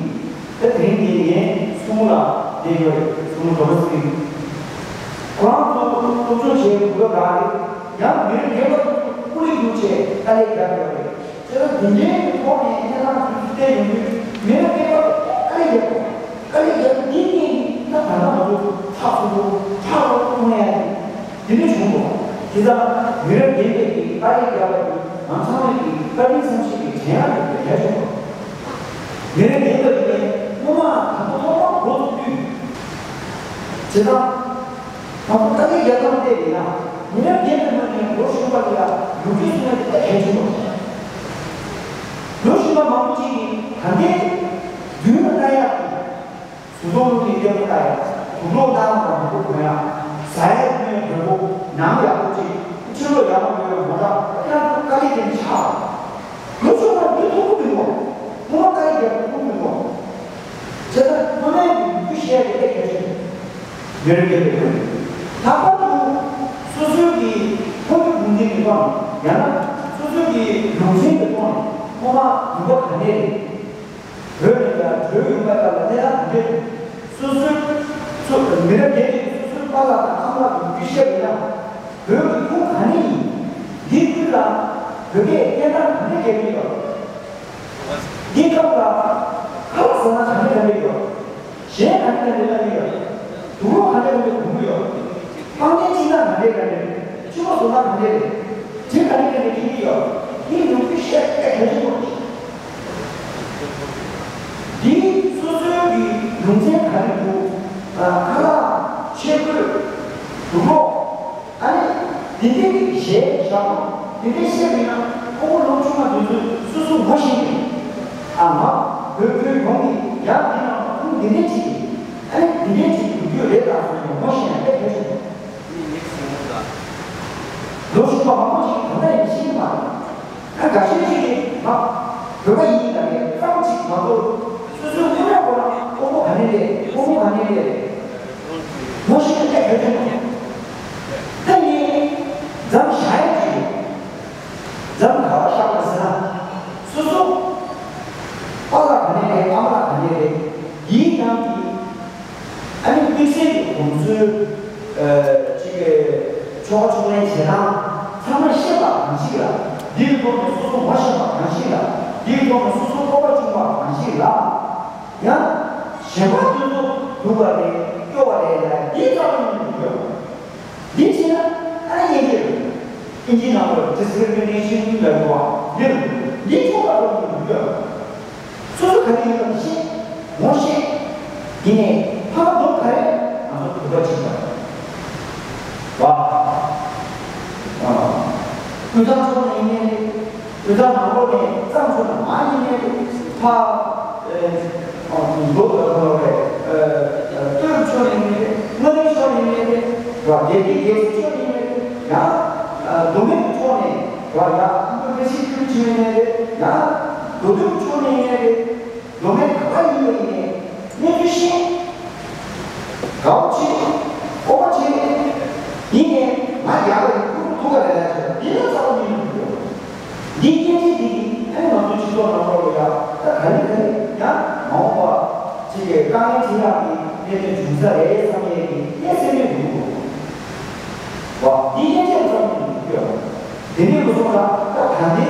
ད་དེ་རིང་འདི་ངས་སྲུ་མོ་ལ་བསྡད་ཡོད་རེད། སྲུ་མོ་རྡོ་རྗེ་སེང་། ཁོ་རང་ཚོ་སློབ་སྦྱོང་བྱེད་དགོས་སྐབས་རག་རེད། ཡང་མི་རབས་རྒན་པ་ཚོ་སྐུ་ལས་བསྐྱུར་བྱས་དཀའ་ལས་རྒྱག་དགོས་རེད། དེ་ལ་དེ་འདྲའི་ཐོག་ནས་གནས་སྟངས་དུས་སུ་བལྟས་ཡོང་དུས་མི་རབས་རྒན་པ་ཚོ་དཀའ་ལས་རྒྱག་དགོས། དཀའ་ལས་རྒྱག་དགོས་འདི་གཉིས་ནི་ད་ད་ལྟ་ང་ཚོ་ཚགས་ཚུད་པོ་ཁྲག་རོག་གཏོང་ཡ་རེད། དེ་འདྲ་བྱུང་འདུག་དེ་དང་མི་རབས་རྒན་པས་ཀྱི་དཀའ་ལས་རྒྱག་པ་དེ་ང་ཚང་མས་ཀྱི་བཀའ་དྲིན་བསམ་ཤེས་ཀྱི་དྲན་ཡག་གི་གལ་ཆེན་པོ། མི་རབས་རྒན་པ་དེ་སྔོན་མ་དང་པོ་ཐོག་མར་འགོ་བཙུགས་དུས། བྱས་ཙང་། དང་པོ་དཀའ་ལས་རྒྱག་སྟངས་བལྟས་ཡིན་ན། མི་རབས་རྒན་པའི་ངོས་ནས་ལོ་གཞོན་པ་དེ་ལ་ལོ་རྒྱུས་གསུང་ཡ་དེ་ད་གལ་ཆེན་པོ་རེད། ལོ་གཞོན་པ་མང་པོ་ཅིག་གིས་ད་ལྟའི་མདུན་ལ་ལྟ་ཡག་གི། གཟུགས་མཐོང་ལུགས་ཀྱི་ལྟད་མོ་ལྟ་ཡ། དུག་སློག་བཏང་དང་མི་ཁུག་གོན་ཡ། ཟ་ཡ་ཉོ་ཡ་མགྱོགས་པོ། ནང་ཡག་པོ་ཅིག་ཕྱི་ལོགས་ཡག་པོ་ཉོ་ཡ་མོ་ཊ། ཁྱེད་རང་ཚོ་དཀའ་ལས་དེ་ཆགས། ལོ་ཆུང་བ་འདི་མཐོང་གི་མི་འདུག་སྔོན་མ་དཀའ་ལས་རྒྱག་མཐོང་གི་མི་འདུག་བྱས་ཙང་སྔོན་མའི་ལུགས་ཤེས་ཡ་དེ་གལ་ཆེན་པོ། མི་རབས་རྒན་པའི་ངོས་ནས། ལྷག་པར་དུ་སོ་སོའི་གི་ཕ་ཡུལ་གྲོང་ཁྱེར་གྱི་ཐོག་ནས་ཡང་ན་སོ་སོའི་གི་ལུང་ཚན་གྱི་ཐོག་ནས་ཐོག་མ་ཡུལ་པ་ག་ནས་རེད། བོད་ནས་ཀྱང་བྲོས་ཡོང་བའི་སྐབས་ལ་གནས་སྟངས་ག་འདྲ་རེད། སོ་སོའི་སོ་མི་རབས་རྒན་པས་སོ་སོའི་པཱ་ལགས་དང་ཨ་མ་ལགས་ཀྱི་རྒྱུད་བཤད་པ་ཡིན་ན། བོད་ཀྱི་ཁུངས་ག་ནས་ཡིན། འདིའི་ཁུལ་ལ་བོད་སྐད་སྙན་གྲགས་ག་འདྲ་རྒྱག་གི་ཡོད། འདིའི་སྐབས་ལ་ཁ་ལག་ཟ་ན་ག་འདྲ་ག་འདྲ་ཡོད། གཞས་ག་འདྲ་ག་འདྲ་ལབ་ཀྱི་ཡོད། དུག་སློག་ག་འདྲ་ག་འདྲ་གོན་གྱི་ཡོད། པང་གདན་ཕྱི་ནང་ག་འདྲ་ག་འདྲ་རེད། ཕྱི་མ་བཟོ་ན་ག་འདྲ་རེད། དྲི་ག་འདྲ་ག་འདྲ་འཁྱེར་གྱི་ཡོད། འདི་ཡོང་རྒྱུ་བཤད་ཨེ་གལ་ཆེན་པོ་རེད། འདི་སོ་སོའི་གི་ལུང་ཚན་ག་རེ་འདུག་ཨ། ཁ་ལག་ཆས་གོས་དུག་ལོག་ཨ་ནི་འདི་འདྲའི་གི་གཞས་ཞབས་བྲོ་འདི་འདྲའི་བཤད་པ་ཡིན་ན། ཁོ་བོ་ལོ་ཆུང་བ་དེ་ཚོས་སོ་སོ་ངོ་ཤེས་ནས། ཨ། ང་བོད་བོད་ཡོངས་ཀྱི་ཡང་འདི་ནང་ཁུངས་འདི་འདྲའི་ཅིག་གིས། ཨ་ནི་འདི་འདྲའི་ཅིག་ཡོང་རྒྱུ་རེད་ད་ཟེར་ནས་ངོ་ཤེས་ན་ཨེ་གལ་ཆེན་པོ། ལོ་ཆུང་བ་མང་པོ་ཅིག་གིས་ད་ལྟ་ཡང་ཤེས་ཀྱི་མ་རེད། ཨ། འགའ་ཤས་ཅིག་གིས་ང་བོད་པ་ཡིན་ལབ་ནས་ཙམ་ཅིག་མ་གཏོགས། སོ་སོའི་སྔོན་མ་ཁོ་རང་ཕོ་མོ་ག་ནས་རེད། ཕོ་མོ་ག་ནས་རེད། ངོ་ཤེས་ན་ཨེ་གལ་ཆེན་པོ། ད་ངས་འཛོམས་བཞག་ཡ་ཅིག་ཡོད། འཛོམས་ག་པར་བཞག་པ་ཟེར་ན། སོ་སོ་པཱ་ལགས་ག་ནས་རེད། ཨ་མ་ལགས་ག་ནས་རེད། འདིའི་ནང་གི་ཨ་ནི་དམིགས་བསལ་གྱི་གོམས་སྲོལ། ཨ། ཅིག་གི་ཆོ་ག་ཕྱོགས་ལེན་བྱེད་སྟངས་ཚང་མ་ཤེས་པ་གང་ཞིག་ལ། འདིའི་ཐོག་ནས་སོ་སོ་ངོ་ཤེས་པ་གང་ཞིག་ལ། འདིའི་ཐོག་ནས་སོ་སོ་སྤོབས་པ་བྱུང་བ་གང་ཞིག་ལ། ཡང་གཞན་པ་དེ་ཚོ་སྡུག་པ་རེད། སྐྱོ་བ་རེད་ལ། འདི་རྩ་བ་ཉིད་ནས་མི་འདོད། འདི་བྱས་ན་ཨ་ནི་ཡན་ཆད་རེད། ཨིན་ཇིའི་ནང་ལ་discrimination་ལབ་འདུག་པ། འདི་འདི་ཆོ་ག་རོགས་མི་འདོད། སོ་སོ་ག་རེ་ཡིན་པ་ཤེས། ངོ་ཤེས། ཡིན་ནའི་ཕ་མ་སྡུག་ག་རེ། ང་ཚོ་བོད་པ་གཅིག་པ་རེད་པ། ཨ། དབུས་གཙང་ཕྱོགས་ནས་ཡིན་ནའི་རེད། དབུས་གཙང་ནང་ལོགས་ནས་གཙང་ཕྱོགས་ནས་མར་ཡིན་ནའི་རེད། ཕ། ཨ། མདོ་དང་ལྷོ་རེད། ཨ། སྟོད་ཕྱོགས་ནས་ཡིན་ནའི་རེད། མངའ་རིས་ཕྱོགས་ནས་ཡིན་ནའི་རེད། རེད་པ། རྒྱལ་སྤྱིའི་རྒྱལ་སྤྱི་ཕྱོགས་ནས་ཡིན་ནའི་རེད། ཡང་། ཨ། མདོ་སྨད་ཀྱི་ཕྱོགས་ནས། རེད་པ། ཡང་ཨ་མདོ་ཁ་ཆེ་ཁུལ་ཕྱོགས་ནས་ཡིན་ནའི་རེད། ཡང་མདོ་སྟོད་ཕྱོགས་ནས་ཡིན་ནའི་རེད། མདོ་སྨད་ག་པར་ཡིན་པ་ཡིན་ནའི་གནས་ཚུལ་ཤེས། དགའ་པོ་བྱེད། སྤོབས་པ་བྱེད། ཡིན་ནའི་ང་རྒྱ་གར་ཡིན། ཁོ་ཚོ་ཐུག་ག་རེད་ལབ་བྱས། འདི་ལ་རྩ་བ་ཉིད་ནས་མི་འདོད། འདི་སྐད་ཆ་འདི་གིས་ཨ་ནི་ང་ཚོའི་སྤྱི་ཚོགས་ནང་ལོགས་ལ་ཡ། ད་ག་རེ་ག་རེ་ཡང་མ་འོངས་པ་ཅིག་གི་དཀའ་ངལ་འཕྲད་ཡག་གི་གནད་དོན་འབྱུང་ས་རེད་བསམ་ཡས་ཀྱི་གནས་སེམས་ནས་འདུག་གོ། བ། འདི་སྐད་ཆ་རྩ་བ་ཉིད་ནས་མི་འདོད། དེ་འདྲ་མི་སོང་ན་ད་ད་ལྟའི།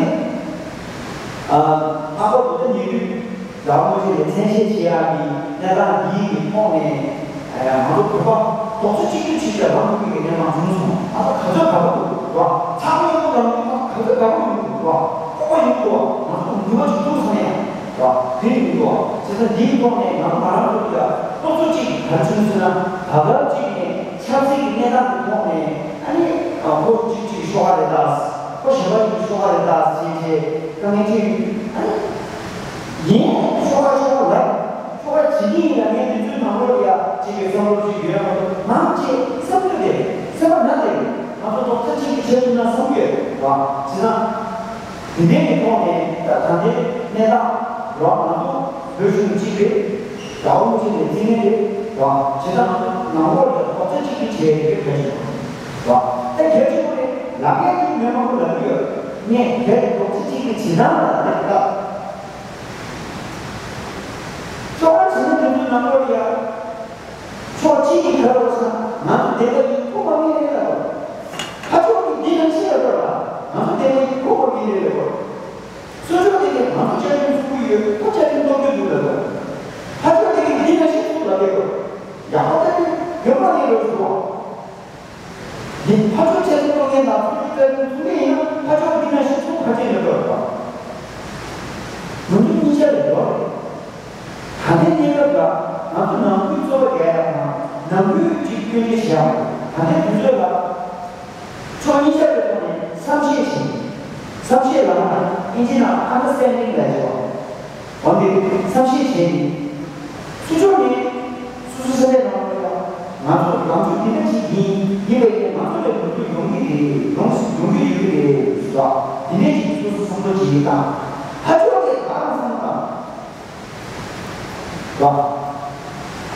ཨ། ལྷག་པར་དུ་ད་ཉེ་དུས་རྒྱལ་བ་རིན་པོ་ཆེ་ནས་མཚན་བཤད་བྱེད་ཡག་གི་གནས་སྟངས་འདིའི་གི་ཐོག་ནས། ཨ། ང་ཚོ་བོད་པ་རྡོག་རྩ་གཅིག་སྒྲིལ་བྱེད་ཀྱི་ལམ་ལུགས་ཀྱི་གནས་སྟངས་བྱུང་སོང་། ཨ། ད་ག་ཚོད་དགའ་པོ་འདུག་ར། ཚང་མས་ཡོང་ལམ་ལུགས་ད་ག་ཚོད་དགའ་པོ་ཡོང་གི་འདུག་ར། སྤོབས་པ་ཡོང་གི་འདུག་བ། ང་ཚོ་འདུན་པ་ཅིག་འདུག་བསམ་ཡ་ར། དེ་ཡོང་གི་འདུག་བ། བྱས་ཙང་འདིའི་ཐོག་ནས་ང་ཚོ་ང་རང་ཚོ་ལ་རྡོག་རྩ་གཅིག་ག་རེ་བྱུང་ཟེར་ན། བར་སྐབས་གཅིག་ནས་ཆབ་སྲིད་ཀྱི་གནས་སྟངས་ཀྱི་ཐོག་ནས། ཨ་ནི། ཨ། ཁོ་གཅིག་གཅིག་ཤོག་ཁ་རེད་ད། ཁོ་གཞན་པ་གཅིག་ཤོག་ཁ་རེད་ད་ཟེར་བྱས་དཀའ་ངལ་འཕྲད་ཡོད། ཨ་ནི། ཡིན། ཤོག་ཁ་ཤོག་ཁ་ལབ། ཤོག་ཁ་བྱེད་ཀྱི་ཡིན་ལ། ངས་འདི་ཚོའི་ནང་ལོགས་ལ་ཡ་གཅིག་གི་བསམ་བློ་ཅིག་ཡོད་མ་གཏོགས། ནམ་ཅིག་བསམ་བློ་དེ་སེམས་པ་ན་དེ་ང་ཚོ་རྡོག་རྩ་གཅིག་ཏུ་བྱེད་ཐུབ་ན་བསམ་གྱི་ཡོད་ར། བྱས་ཙང་དེ་འདྲའི་གི་ཐོག་ནས་ད་ད་ལྟའི་གནས་སྟངས་ར། ང་ཚོ་བོད་གཞུང་གཅིག་རེད། རྒྱལ་བ་རིན་པོ་ཆེ་ནས་རྩིས་མེད་རེད་ར། བྱས་ཙང་ནང་ལོགས་ལ་རྡོག་རྩ་གཅིག་ཏུ་བྱས་ཏེ་གལ་ཆེན་པོ་རེད་ར། ད་གལ་ཆེན་པོ་རེད་ལབ་མཁན་དེ་མི་མང་པོ་ལབ་ཀྱི་ཡོད། ངས་དེར་རྡོག་རྩ་གཅིག་ཏུ་བྱེད་སྟངས་ལ་ལབ་སྟབས། ཁྱོད་རང་བྱས་ན་དེ་ཚོའི་ནང་ལོགས་ལ་ཡ། ཕྱོགས་གཅིག་གིས་ག་རེ་ཟེར་ན། ང་ཚོ་བདེན་པ་ཡིན། ཁོ་ཕ་མ་ཡིན་རེད་ལབ་དགོས། ཕར་ཕྱོགས་ཀྱིས་འདི་ནང་བཞིན་ལབ་དགོས་ལ། ང་ཚོ་བདེན་པ་ཡིན། ཁོ་ཕ་མ་ཡིན་རེད་ལབ་དགོས། སོ་ཕྱོགས་དེ་གིས་ང་ཚོ་བཅའ་ཁྲིམས་སྲུང་གི་ཡོད། ཁོ་བཅའ་ཁྲིམས་གཏོར་གྱི་འདུག་ལབ་དགོས། ཕར་ཕྱོགས་དེ་གིས་འདི་ནང་བཞིན་སྲུང་ལབ་དགོས། ཡག་པོ་ལྟ་བུའི་བོད་པ་ཡིན་རེད་ཟེར་བ། འདི་ཕར་ཕྱོགས་བཅའ་ཁྲིམས་གཏོར་མཁན་དང་ཚོགས་ཀྱི་བཅའ་ཁྲིམས་སྲུང་མཁན་ཡིན་ན། ཕར་ཕྱོགས་འདི་ནང་བཞིན་སྲུང་ག་ཅི་ཡོད་པ་རེད་པ། ང་ཚོ་གཉིས་ཆ་ལ་ཡོད་རེད། ད་ལྟའི་གནས་སྐབས་ལ་ང་ཚོ་ནང་ཁུལ་རྩོད་པ་རྒྱག་ཡག་དང་། ནང་ཁུལ་གཅིག་སྐྱོན་བརྗོད་བྱེད་ཡག་ད་ལྟའི་དུས་ཚོད་ལ་ཕྱོགས་གཉིས་ཆ་ལ་ཐོག་ནས་བསམ་ཤེས་བྱེད། བསམ་ཤེས་ལབ་ན་ཨིན་ཇི་ནང་understanding་ལབ་ཀྱི་ཡོད། འོན་ཏེ་བསམ་ཤེས་བྱས་ནས། སུ་ཕྱོགས་ནས་སོ་སོ་ས་གནས་ནང་ལ་ཡང་ང་ཚོ་ལམ་ཕྱོགས་འདི་འདྲ་ཞིག་ཡིན། ཡིན་པ་ཡིན་ན་ང་ཚོ་ལ་གོ་རྒྱུ་ཡོང་གི་རེད། ཡོང་ཡོང་གི་ཡོད་ཀྱི་རེད་ཟེར་བ། འདི་འདྲ་ཞིག་སོ་སོ་བསམ་བློ་བྱེད་ཀྱི་དང་། ཕར་ཕྱོགས་ནས་ད་རང་བསམ་བློ་བཏང་། ར།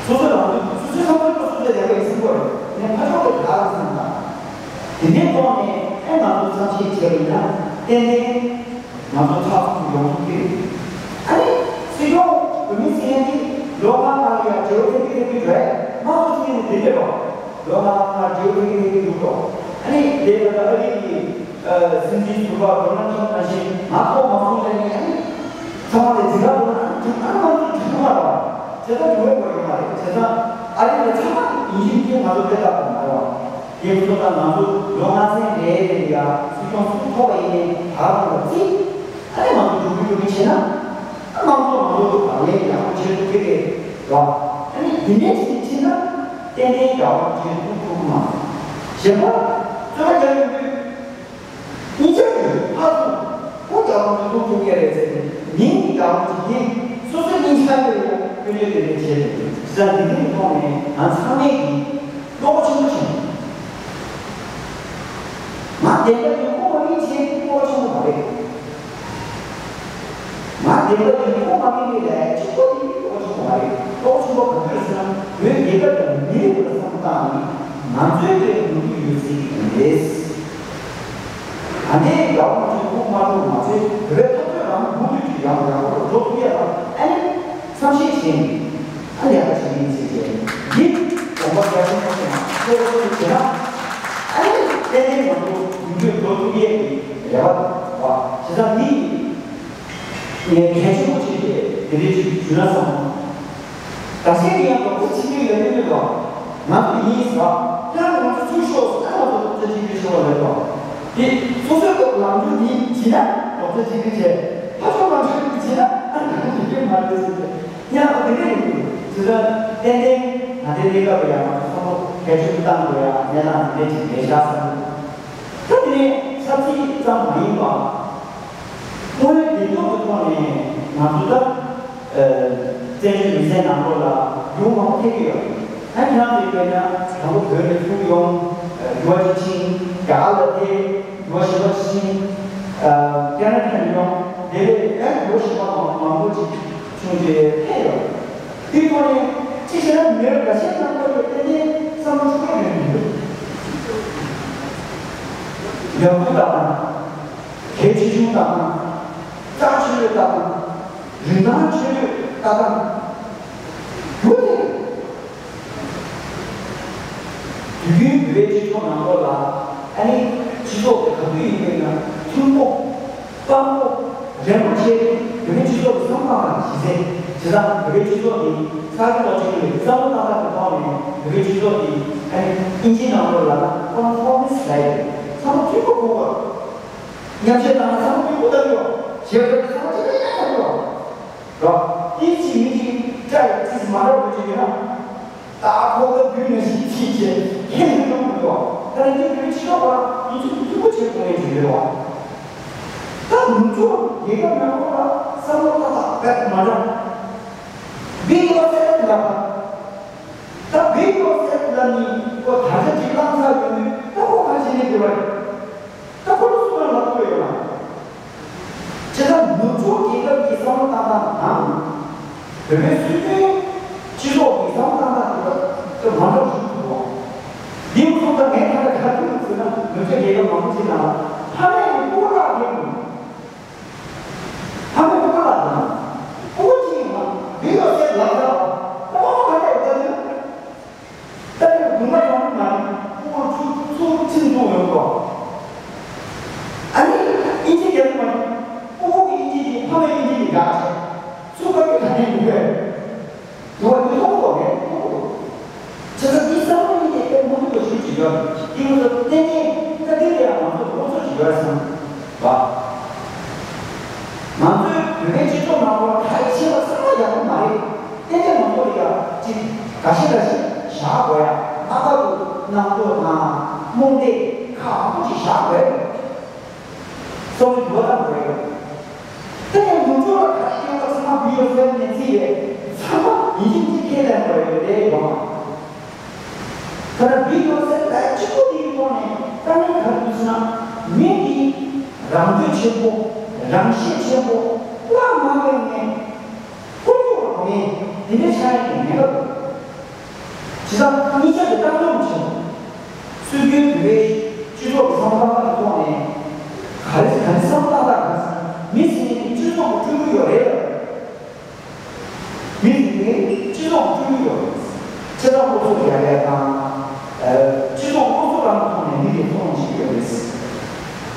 སོ་སོ་རང་ཚོ་སོ་སོའི་བསམ་ཚུལ་ལ་སོ་སོས་ལས་ཀ་ཡིན་གསུང་གི་རེད། ངས་ཕར་ཕྱོགས་ཀྱི་ད་རང་བསམ་བཏང་། དེ་འདྲའི་ཐོག་ནས་ཨེ་ང་ཚོ་བསམ་ཤེས་བྱས་པ་ཡིན་ན་ཏན་ཏན་ང་ཚོ་ཚགས་ཚུད་ཡོང་ཐུབ་ཀྱི་རེད། ཨ་ནི་སྲིད་སྐྱོང་འོས་མི་ཟེར་མཁན་དེ་ལོ་ལྔ་ལྔ་ལ་ཡ་འབྲེལ་བ་ཐེབས་ཀྱི་ཐེབས་ཀྱི་རེད། དམངས་གཙོ་ཟེར་མཁན་དེ་འདི་རེད་པ། ལོ་ལྔ་ལྔ་འབྲེལ་བ་ཐེབས་ཀྱི་ཐེབས་ཀྱི་འདུག་དོ། ཨ་ནི་དེ་ལྟར་ཨ་རི་གི་སྲིད་འཛིན་ཟུར་པ་ཌོ་ནལ་ཊམ་ནང་བཞིན་ང་ཐོག་མ་སོང་ལབ་ནས། ཨ་ནི་ཚང་མ་ལ་འཛིན་གྲྭ་འགྲོ་ན། ཨ་ནི་ཨ་ནི་ང་ཚོ་འགྲིག་གི་མ་རེད་པ། བྱས་ཙང་འགྲོ་བའི་སྐོར་ཡོད་མ་རེད། བྱས་ཙང་ཨ་རི་ལ་ཚང་མ་ཡིན་གཅིག་མིན་གཅིག་ང་ཚོ་དཔེ་ལྟ་དགོས་མ་རེད་པ། དེ་ཚོ་ད་ང་ཚོ་ལོ་ལྔ་ཚན་རེ་རེ་ལ་ཡ་སྲིད་སྐྱོང་སུ་ཐོབ་པ་ཡིན་ནའི། ལ་བརྩི། ཨ་ནི་ང་ཚོ་འགྲོ་གི་འགྲོ་གི་བྱེད་ན། ཨ་དམངས་གཙོ་ང་ཚོ་ལག་ལེན་ཡག་པོ་བྱེད་ཐུབ་ཀྱི་རེད་ར། ཨ་ནི་དེ་ནས་ཅིག་བྱེད་ན་ཏན་ཏན་ཡག་པོ་བྱེད་ཐུབ་ཐུབ་མ་རེད། གཞན་པ་རྩོད་པ་རྒྱག་ཡོང་དུས། གཉིས་ཆ་ཡོད་ཕར་ཚུར་ཁོ་རྒྱ་ལོ་ཚོ་ཐུག་ཐུག་ཡ་རེད་ཟེར་ནས་ཉིན་གྱི་རྒྱ་ལོ་ཚོ་དེ་སོ་སོ་གཉིས་ཆ་ཡོད་ཡ་སྐྱོན་བརྗོད་དེ་འདྲ་བྱས་ཏེ་ཟ་འདི་འདྲའི་ཐོག་ནས་ང་ཚང་མས་ཀྱི་བློ་ཁོག་ཆེན་པོ་བྱས། ང་བདེན་པ་ཡོད་ཁོ་མ་ཡིན་བྱས་བློ་ཁོག་ཆེན་པོ་མ་རེད། ང་བདེན་པ་ཡོད་ཁོ་མ་ཡིན་པའི་ལས་གཅིག་པོ་དེ་བློ་ཁོག་ཆེན་པོ་མ་རེད། བློ་ཁོག་ཆེན་པོ་ག་དུས་ཟེར་ན་བོད་རྒྱལ་ཁབ་དང་མི་རིགས་ལ་བསམ་བློ་བཏང་ནས་ང་ཚོའི་དེ་ནུས་པ་ཡོད་ཟེར་གྱི་ཡིན་པས། ད་ལྟའི་རྒྱལ་བ་རིན་པོ་ཆེ་སྐུ་མ་འཁྲུངས་མ་ཚད་བོད་པའི་འཐབ་རྩོད་རང་མུ་མཐུད་ཀྱིས་ཡང་ཡང་འགྲོ་ཐུབ་ཡས་ལ་ཨ་ནི་བསམ་ཤེས་བྱས་ནས་ཨ་ནི་ཡག་པ་བྱེད་ཀྱི་ཡིན་ཟེར་བྱས་འདི་དགོངས་པ་རྒྱ་ཆེན་པོ་བྱས་ན་ཁོ་བོ་ཚོ་བྱས་ན་ཨ་ནི་ཏན་ཏན་ང་ཚོ་མུ་མཐུད་འགྲོ་ཐུབ་ཡས་ཀྱི་རེ་བ་དང་བྱས་ཙང་འདི་ངས་གལ་ཆེན་པོ་བྱས་ཏེ་དེ་འདྲའི་ཅིག་ཞུ་ན་བསམ་སོང་། ད་ཆ་ཡིན་ཡང་རྡོག་རྩ་གཅིག་སྒྲིལ་ཡོད་མེད་མེད་པ། ང་ཚོ་ཡིན་ཟེར་བ། ཁྱེད་རང་ང་ཚོ་ཚུར་ཤོག་ཟེར་ན་ང་ཚོ་རྡོག་རྩ་གཅིག་སྒྲིལ་ཤོར་བ་མེད་པ། དེ་སོ་སོའི་ཐོག་ལམ་འགྲོ་འདི་བྱེད་ན་རྡོག་རྩ་གཅིག་སྒྲིལ་བྱས། ཕར་ཕྱོགས་ལམ་འགྲོ་འདི་བྱེད་ན་ཨ་ནི་ང་ཚོ་འགྲིག་གི་མ་རེད་ཟེར་ཏེ། ཡང་དེ་འདྲ་ཡིན་དུས་ཙི་ཙི་ཏན་ཏན་ང་ཚོའི་གནས་སྐབས་ལ་ཡང་ང་ཚོ་བསམ་བློ་གལ་ཆེན་པོ་བཏང་དགོས་ཡ་གནས་སྟངས་འདི་འདྲ་ཅིག་རེད་ཤག་བསམ་གྱི་འདུག་ད་དེ་ནས་ཆབ་སྲིད་ཙམ་མ་ཡིན་པ། དངོས་ཡོད་བདེན་སྡུག་གི་ཐོག་ནས་ང་ཚོ་ད་བཙན་བྱོལ་མི་སེར་ནང་ལོགས་ལ་ཡུལ་མང་པོ་ཕེབས་ཀྱི་ཡོད། ད་ཁྱེད་རང་ཚོས་དཔེར་ན་དང་པོ་བོད་ནས་ཚུར་ཡོང་། འགྱུར་བ་ཅིག་ཕྱིན། རྒྱ་གར་ལ་ཕེབས། འགྱུར་བ་ཞེ་པོ་ཕྱིན། ཁེ་ན་ཌ་ནས་ཡོང་། དེ་བས་ཡང་འགྱུར་བ་ཞེ་པོ་མང་མང་པོ་ཅིག་བྱུང་རྗེས་ཕེབས་ཡོད། དེའི་ཐོག་ནས་ཅི་ཞེ་ན་མི་རབས་འགའ་ཤས་ནང་ལོགས་ལ་ཏན་ཏན་བསམ་བློ་འཁྱོར་ཡོང་གི་འདུག་ཡག་པོ་ལྟ་སྟངས། གལ་ཆེ་ཆུང་ལྟ་སྟངས། རྩ་ཆེ་ལོས་ལྟ་སྟངས། རིན་ཐང་ཆེ་ལོས་ལྟ་སྟངས། རྒྱུ་དེ། དུས་རྒྱུན་བོད་པའི་སྤྱི་ཚོགས་ནང་ལོགས་ལ་ཨ་ནི་སྤྱི་ཚོགས་དེ་ག་དུས་ཡིན་པའི་ནང་མཐུན་པོ། དཔང་པོ། རན་པོ་བྱས་ཏེ་བོད་པའི་སྤྱི་ཚོགས་ཀྱི་བསམ་བློ་བཏང་བ་ཞིག་ཟེར། བྱས་ཙང་བོད་པའི་སྤྱི་ཚོགས་འདི་ས་ཁུལ་ཐོག་ཆེད་ཀྱི་བསམ་བློ་བཏང་སྟངས་ཀྱི་ཐོག་ནས་བོད་པའི་སྤྱི་ཚོགས་འདི་ཨ་ནི་ཨིན་ཇིའི་ནང་ལོགས་ལ་ཀོན་ཕོར་མི་སི་ལབ་ཡོད། བསམ་བློ་མཐུན་པོ་དགོས་པ། མཉམ་བཤད་བཏང་ན་བསམ་བློ་མཐུན་པོ་བཏང་གི་ཡོད། ཞེ་པོ་ཅིག་བསམ་བློ་ཅིག་ཡང་ཡང་བཏང་གི་ཡོད། རོ། ཏིས་ཅིག་མི་ཅིག་སྐྲ་ཡི་ཏིས་མ་འདྲ་བོ་ཅིག་ཡོད་ན། ད་ཁོ་ལ་བསྡུས་ནས་ཤིག་ཅིག་བྱས་ཁས་ལེན་གཏོང་གི་འདུག་ད་རེས་འདི་བོད་ཕྱི་ལོགས་པ་ཡིན་ཚུལ་མཐུན་པོ་བྱེད་དགོས་ངེས་ཅིག་ཡོད་རོ། ད་ནུབ་ཕྱོགས་རྒྱལ་ཁབ་ནང་ལོགས་ལ་བསམ་བློ་ཏག་ཏག་རྦད་མ་འདྲ། བི་ཡོ་སེལ་ལབ་པ། ད་བི་ཡོ་སེལ་ལབ་ནི་ཁོ་ད་ཆ་ཅིག་བླངས་ཚར་ཡོང་དུས་ད་ཁོ་ག་བྱེད་ནས་འདུག་བ་རེད། ད་ཁོ་ལ་སུ་ལ་ལབ་ཐུབ་ཡོད་ན། བྱས་ཙང་ནུབ་ཕྱོགས་རྒྱལ་ཁབ་ཀྱི་བསམ་བློ་བཏང་སྟངས་དང་། བོད་པའི་སྲོལ་རྒྱུན་སྤྱི་ཚོགས་ཀྱི་བསམ་བློ་བཏང་སྟངས་དེ་དག་མ་འདྲ་བ་ཞིག་འདུག་འདི་ཚོ་ད་ངས་ད་ལྟ་ག་རེ་ཟེར་ན་ནུབ་ཕྱོགས་རྒྱལ་ཁབ་མང་པོ་ཅིག་ནང་ཕ་མས་ཀྱི་སྤུ་གུ་བརླག་བསྡད་འདུག་ཕ་མས་སྤུ་གུ་བརླག་བསྡད་འདུག་སྤུ་གུ་གཅིག་ཡིན་ན་བི་ཡོ་སེལ་ལབ་ཚར་བ་ཁོ་མ་མ་ག་འདྲ་ཡོད་ད་ནི། ད་ནི་དགུང་ལོ་ཡང་མ་ཡིན་སྤུ་གུར་ཚུར་ཚུར་ཁྲིམས་འཛུགས་ཡོང་གོ། ཨ་ནི་ཨིན་ཇི་རྒྱག་གི་མ་ཡིན། སྤུ་གུ་གི་ཨིན་ཇི་དེ་ཕ་མའི་ཨིན་ཇི་དེ་འགག་བྱས། ཚུར་བཀའ་བཀྱོན་ག་ནས་འདུག་གས། འདུག་བ་འདི་མཐོང་གོ་ངས་མཐོང་གོ། བྱས་ཙང་འདི་བསམ་བློ་གཉིས་དེ་དཔེ་མ་མཐུན་པ་ཞིག་ཅིག་ཡོད། འདི་ང་ཚོ་ཏན་ཏན་ད་འདི་ལ་ཡང་ང་ཚོ་སློབ་གསོ་ཞིག་ཡོད་བསམ་པ། ང་ཚོའི་བོད་པའི་སྤྱི་ཚོགས་ནང་ལོགས་ག་རེ་བྱེད་པ་ཚང་མ་ཡག་པོ་མ་རེད། ཏན་ཏན་ང་ཚོ་ལ་ཡ་ཅིག་འགའ་ཤས་འགའ་ཤས་བཞག་དགོས་ཡ། ལྷག་པར་དུ་རྣམ་རྟོག་དང་རྨོངས་དད་ཁག་མང་པོ་ཅིག་བཞག་དགོས་ཡ། སོ་སོའི་འགྱུར་བ་གཏང་དགོས་ཡ། ཏན་ཏན་ནུབ་ཕྱོགས་ལ་ག་རེ་སྐྱོན་པ་ཚང་མ་བི་ཡོ་སེལ་ནས་བརྩིས་རེད། ཚང་མ་ཡིན་གཅིག་མིན་གཅིག་ཁས་ལེན་དགོས་ཡ་རེད་ཡོང་བ། ད་ལྟ་བི་ཡོ་སེལ་ལས་གཅིག་པོ་དེའི་ཐོག་ནས་དཀའ་ངལ་ག་རེ་འདུག་ཟེར་ན། མི་འདི་རང་འདོད་ཆེན་པོ། རང་ཤེད་ཆེན་པོ། བླ་མ་མེད་ནས་ཀུན་སྤྱོད་རང་མེད་དེ་འདྲའི་ཆགས་ཡ་ཡིན་ངེས་པ་འདུག་བྱས་ཙང་གཉིས་ཆ་དེ་བཏང་སྙོམས་ཆེན་པོ། སྲོལ་རྒྱུན་བོད་པའི་སྤྱི་ཚོགས་ཀྱི་བསམ་བློ་བཏང་སྟངས་ཀྱི་ཐོག་ནས་ག་རེ་ག་རེ་བསམ་བློ་བཏང་སྟངས་ག་རེ་ཟེར་ན། མི་ཟེར་མཁན་དེ་སྤྱི་ཚོགས་ཀྱི་སྤྲུལ་སྐུ་ཡོད་རེད་ལ། མི་རིགས་ནི་སྤྱི་ཚོགས་སྤྲུལ་སྐུ་ཡོད། ཁྱེད་རང་སློབ་གསོ་རྒྱག་ཡ་དང་། ཨ། སྤྱི་ཚོགས་སློབ་གསོ་རང་གི་ཐོག་ནས་མི་རིགས་ཐོག་ནས་ཞིག་ཡོད་རེད།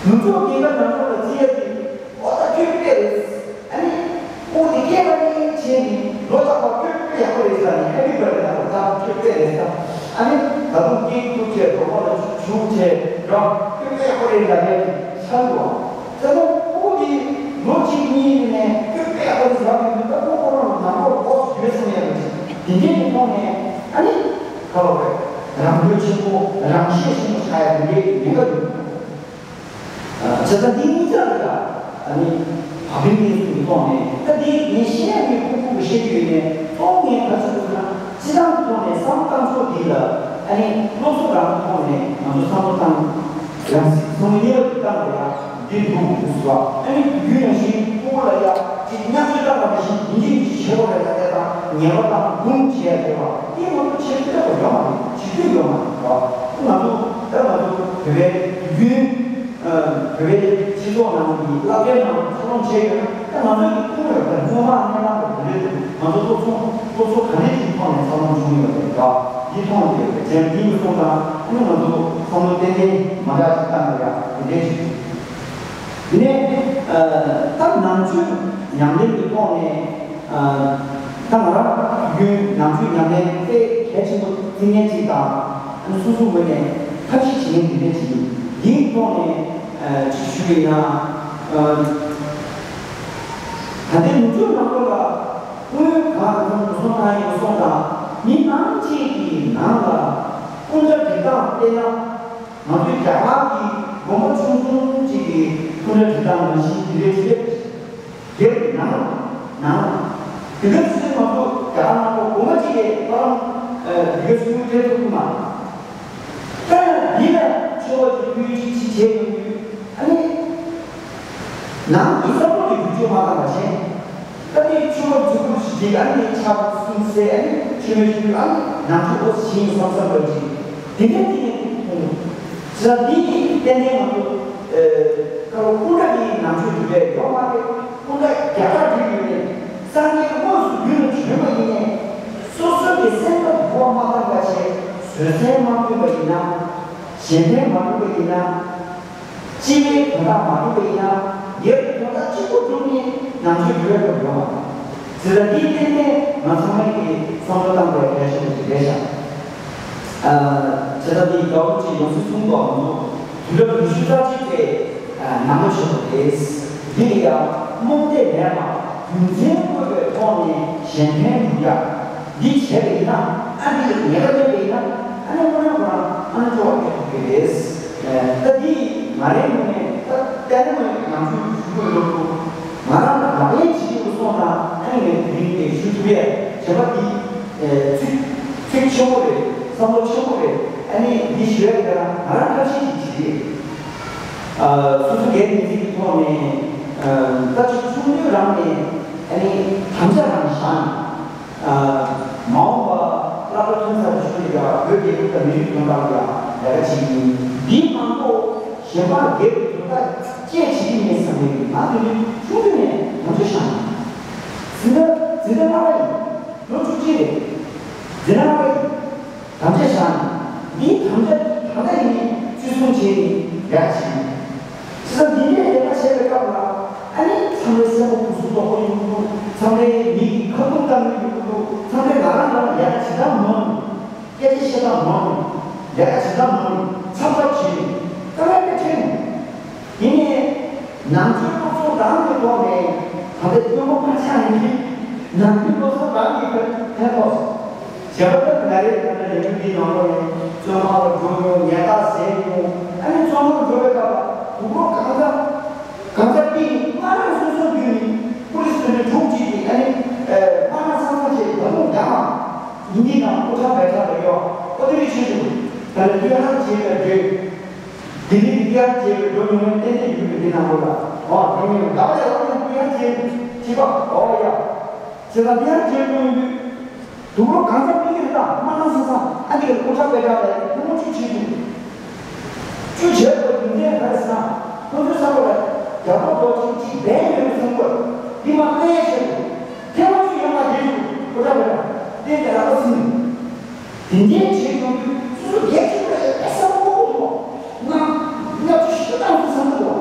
ནུབ་ཕྱོགས་རྒྱལ་ཁབ་ནང་ལོགས་ལ་བརྩི་ཡ་དེ་ཨོ་ད་ཁྱོད་དཔེ་རེད། ཨ་ནི་ཨོ་དེ་སྐྱེས་པ་ནི་བྱས་ནས་ལོ་རྟག་པར་ཁྱོད་དཔེ་ཡག་པོ་རེད་ཟེར་ནས་ཧེ་པི་བར་ཌེ་ལབ་དགོས། ད་ཁྱོད་དཔེ་རེད་ཟེར། ཨ་ནི་ད་དུང་སྐད་སྐུར་བྱས་གྲོགས་པོ་ལ་ཞུ་བྱས་རོགས་ཁྱོད་དཔེ་ཡག་པོ་རེད་ལབ་ཡ་དེ་ཆགས་འདུག་བ། ད་དུང་ དེ་འདྲའི་གི་ཐོག་ནས་ཨ་ནི་ག་ལ་བས་རང་འདོད་ཆེན་པོ་རང་ཤེད་ཆེན་པོ་ཆགས་ཡ་དེ་འདྲའི་ཉེན་ཁ་ཡོད། བྱས་ཙང་འདི་གཉིས་ཆར་ལ་ཨ་ནི་བག་པའི་གནས་ཚུལ་གྱི་ཐོག་ནས་ད་འདི་ངས་བཤད་ཡ་ངས་ཁུག་ཁུག་གི་བཤད་རྒྱུ་ཡིན་ནས་གཙོ་བོ་ངས་ག་ཚོད་ཟེར་ན་སྤྱི་བཏང་གི་ཐོག་ནས་བསམ་བློ་བཏང་ཕྱོགས་འདི་ལ་ཨ་ནི་སློབ་གསོ་རང་གི་ཐོག་ནས་ང་ཚོ་བསམ་བློ་བཏང་། ཡང་སྲིད་ཚང་མ་དབྱེ་བ་ཅིག་བཏང་བ་ཡང་འདི་འདུག་འདུག་ཟེར་བ། ཨ་ནི་དུས་རྒྱུན་ནང་བཞིན་ཕྲུ་གུ་ལ་ཡང་ཅིག་མཉམ་སྤྱོད་བཏང་བ་ནང་བཞིན་ཡིན་གཅིག་མིན་གཅིག་བྱེད་དགོས་རེད་ལབ་ཡ་དང་ཉེས་པ་དང་སྡུག་བྱེད་ཡ་རེད་བ། འདི་ང་ཚོ་བྱེད་ཐུབ་པ་ཡོད་མ་རེད། བྱེད་ཐུབ་ཡོད་མ་རེད་བ། ང་ཚོ་ད་ང་ཚོ་བོད་པའི་དུས་རྒྱུན་བོད་པའི་སྤྱི་ཚོགས་ནང་གི་སློབ་གྲྭའི་ནང་འཚར་ལོངས་བྱས་ཡོད་ན་ད་ང་ཚོ་ཡི་ཐུག་ཡོད་པ་སྔོན་མ་གནས་སྟངས་དང་ག་འདྲ་འདུག་ང་ཚོ་སློབ་གསོ་སློབ་གསོ་ག་འདྲ་ཞིག་ཐོག་ནས་འཚར་ལོངས་བྱུང་ཡོད་རེད་བ། འདི་མཐོང་ཡོད་རེད། བྱས་ན་འདི་ཡིན་སོང་ཙང་ཨ་ནི་ང་ཚོ་བསམ་བློ་ཏན་ཏན་མ་འདྲ་ཞིག་བཏང་དགོས་ཡ་དེ་འདྲ་ཞིག་འདུག་དེ་ནས་ད་ནང་ཆོས་ཉམས་ལེན་གྱི་ཐོག་ནས་ད་ང་རང་རྒྱུན་ནང་ཆོས་ཉམས་ལེན་དཔེ་གལ་ཆེན་པོ་བརྩི་མཁན་ཅིག་དང་སོ་སོའི་ངོས་ནས་ཐབས་ཤེས་བྱེད་མཁན་དེ་འདྲ་ཅིག་ཡིན། དེའི་ཐོག་ནས་ཅིག་ཞུ་བ་ཡིན་ན། ད་ལྟའི་ནུབ་ཕྱོགས་ནང་ལོགས་ལ་དངུལ་གང་འཛོམས་འགྲོ་སོང་གང་ཡོང་སོང་དང་མི་མང་ཅིག་གི་ནང་ལ་སྐུ་འདྲ་སྒྲིག་སྟངས་བལྟས་ན་ང་ཚོའི་རྒྱ་གར་གྱི་དགོན་པ་ཆུང་ཆུང་ཅིག་གི་སྐུ་འདྲ་སྒྲིག་སྟངས་ནང་བཞིན་དེ་འདྲའི་ཅིག་རེད། སྒེར་ནང་ནང་དེ་ག་ཚོད་ང་ཚོ་རྒྱ་གར་ནང་ལ་དགོན་པ་ཅིག་གི་བར་དེ་ག་ཚོད་སྤྲད་ཐུབ་ཀྱི་མ་རེད། ད་འདི་ལ་ཆོ་ག་ཅིག་ཕུལ་ཅིག་ཅིག་བྱས་ཡོང་དུས་ཨ་ནི། ནང་གི་བསམ་བློ་དེ་བསྒྱུར་བཅོས་མ་བཏང་བ་བྱས། ད་ནི་ཆུ་བ་མཛུབ་གུ་ཞིག་གིས་ཨ་ནི་ཆབ་གསུམ་སེ་ཨ་ནི་ཆུ་མེ་ཆུ་ཨ་ནི་ནང་ཆུ་འོ་ཞིང་བསམ་བསམ་པ་ཅིག་དེ་འདྲ་དེ་ནས་ཐུག་ཐུག་ཟ་འདི་ནི་ཏན་ཏན་ང་ཚོ་ཀ་བ་སྐུ་འདྲ་གི་ནང་ཆུ་འདི་བས་ཡོད་མ་རེད། སྐུ་འདྲ་རྒྱ་གར་འདི་ཡོད་རེད། སངས་རྒྱས་དངོས་སུ་ཡུལ་ལ་བྱོན་པ་ཡིན་ནས་སོ་སོ་གི་སེམས་པ་དུ་བ་མ་བཏང་བ་བྱས་བཟོད་བསྲན་མ་ཕུལ་བ་ཡིན་ན་གཞན་ཕན་མ་ཕུལ་བ་ཡིན་ན། སྤྱི་པའི་དོན་དག་མ་གྲུབ་པ་ཡིན་ན། སྒེར་གྱི་དོན་དག་གཅིག་པུ་སྒྲུབ་ནས་ནང་ཆོས་སྒྲུབ་པའི་སྐབས་ཡོང་བ་དང་། དེ་ལྟར་འདིའི་སྟེང་ནས་ང་ཚང་མས་ཀྱི་བསམ་བློ་བཏང་དགོས་གལ་ཆེན་པོ་ཞིག་རེད་ཤག་ཨ། བྱས་ཙང་འདིའི་དགའ་བོ་ཅིག་ཡོང་སྲིད་གསུངས་འདུག་དུས་རབས་ཉི་ཤུ་རྩ་གཅིག་པའི་ནང་པ་ཆེན་པོ་རེད། འདི་ལ་ཡང་རྨོངས་དད་མེད་པར་རྒྱུ་མཚན་དགོས་པའི་ཐོག་ནས་གཞན་ཕན་སྒྲུབ་ཡག་འདི་བྱས་པ་ཡིན་ན་ཨ་འདི་ལ་ཉེས་པ་མེད་པ་ཡིན་ན་ཨ་ནི་དངོས་གནས་ཁོ་རང་ཨ་ནི་སྤྲོ་བ་སྐྱེ་ཐུབ་ཀྱི་རེད། ད་འདི་ང་རའི་ངོས་ནས་ད་ལྟ་ནི་ངས་ནམ་རྒྱུན་ཞུ་དགོས་ལོ་དུ་ང་རང་ལག་ལེན་བྱེད་ཀྱི་སོང་ན་ཨ་ནི་ངས་དེ་རིང་དེ་ཞུ་ཐུབ་ཡས་བྱས་པ་འདི་ཚིག་ཚིག་ཆེན་པོ་རེད། བསམ་བློ་ཆེན་པོ་རེད། ཨ་ནི་འདི་ཞུ་ཡས་དེ་རང་ང་རང་ཐབས་ཤེས་ཀྱིས་བྱེད་ཀྱི་རེད། སོ་སོ་སྒེར་ངོས་འཛིན་གྱི་ཐོག་ནས་ད་ཅིག་ཆུང་དུས་རང་ནས་ཨ་ནི་དམ་བཅའ་རང་བཞག་ནས། མ་འོངས་པ་བསླབ་གྲྭ་ཐོན་ཚར་བའི་ཤུལ་ལ་ཡང་བོད་རྒྱལ་ཁབ་དང་མི་རིགས་དོན་དག་ལ་ཡང་ལས་ཀ་བྱེད་ཀྱི་ཡིན། འདིའི་མ་གཏོགས་གཞན་པ་སྒེར་གྱི་དོན་དག་ཅི་བྱེད་ཀྱི་མེད་བསམ་པའི་ང་དེ་ནི་ཆུང་དུས་ནས་དམ་བཅའ་བཞག་ནས། འཛིན་གྲྭ་འཛིན་གྲྭ་ལྔ་པ་ཡིན། ལོ་བཅུ་གཅིག་རེད། འཛིན་གྲྭ་ལྔ་པ་ཡིན། དམ་བཅའ་བཞག་ནས་འདིའི་དམ་བཅའ་འདི་ད་ལྟ་ཡིན་ནས་བརྩི་སྲུང་བྱས་ནས་ལས་ཀ་བྱེད་ཀྱི་ཡིན། བྱས་ཙང་འདི་འདྲའི་ལས་ཀ་བྱེད་པའི་སྐབས་ལ་ཨ་ནི་ཚང་མའི་སེམས་པ་སྡུག་སུ་དོག་པོ་ཡོང་གི་འདུག་ཚང་མའི་མིག་གིས་ཁ་རྡུང་བཏང་གི་ཡོང་གི་འདུག་ཚང་མས་ང་རང་ལ་ལས་ཀ་བྱེད་སྟངས་མང་ནས་སྐད་ཆ་བཤད་སྟངས་མང་ནས་ལས་ཀ་བྱེད་སྟངས་མང་ནས་ཚབ་ཚབ་བྱས་ནས་དཀའ་ངལ་དཔེ་འཕྲད་འདུག་དེ་ནས་ནང་ཆོས་སློབ་གསོ་རང་གི་ཐོག་ནས་ད་ལྟ་སྐྱོ་པོ་མ་ཆགས་ཡིན་གྱི་ནང་ཆོས་སློབ་གསོ་རང་གི་ཕན་ཐོགས་སོང་། བྱས་པ་ལྟར་ང་རའི་ད་ལྟ་ལས་འགུལ་འདིའི་ནང་ལོགས་ནས་བཙོན་ཁང་ལ་འགྲོ་མྱོང་། ཉལ་ཐ་ཟས་མྱོང་། ཨ་ནི་བཙོན་ཁང་འགྲོ་བའི་སྐབས་ལ་དུག་ལོག་གང་ཚ་གང་ཚ་པི་ཡིས་སྨ་ར་སོ་སོ་བརྒྱུད་ནས་པུ་ལི་སི་དེ་འདྲ་དྲུག་ཅིག་གིས་ཨ་ནི་སྨ་ར་ཚ་ཚ་བྱས་ལ་ལུང་རྒྱག་མ་ཡིན་འདི་དང་སྐུ་ཁྲག་བད་ཁྲག་ལ་གཡོག་ཨོ་དེ་རིགས་བྱེད་བྱུང་། ད་ལྟ་དུས་ཧང་བྱེད་པའི་འདོད། ལྡི་ལི་གི་ཀྱག་ཅེས་པའི་འགྲོ་མྱོང་བའི་ཏན་ཏན་ཡོད་པའི་འདི་ནང་ལོགས་ལ། འོ་འགྲོ་མྱོང་ལ་བ་ཡ་འོ་ཡ་འདི་ཡང་བྱེད་ཅེས་པ་འོ་ཡ། བྱེད་ལ་འདི་ཡང་བྱེད་འགྲོ་ཡོང་དུས། དུག་ལོག་གང་ཚ་མི་གིར་དང་མ་ནང་སང་སང་ཨ་འདི་གི་ཀུ་ཁྲག་པའི་ཁྲག་ལས་ཁོ་མོ་བཅུ་བྱེད་དུས། བཅུ་བྱེད་པའི་རྒྱུ་མཚན་ག་རེ་ཟེར་ན་ཁོ་ཚོའི་བསམ་བློ་ལ་རྒྱ་ཐོག་རྡོ་ཆེན་གཅིག་བན་ཡོད་པའི་སེམས་ཁུར་འདི་མ་ཨེ་ཡ་བྱེད་དུས་ཐེངས་མ་བཅུ་ཡོད་མ་རེད་དུས་ཀུ་ཁྲག་པའི་ཁྲག་བསྟན་ཏེ་རང་ལ་ཟིན། དེ་འདྲའི་བྱེད་ཡོང་དུས་སོ་སོ་སྒེར་གྱི་ངོས་ནས་བསམ་བློ་འཁོར་འདུག་ང་ང་ཚོ་ཞིག་ཏུ་བཏང་ཐུབ་བསམ་གྱི་འདུག་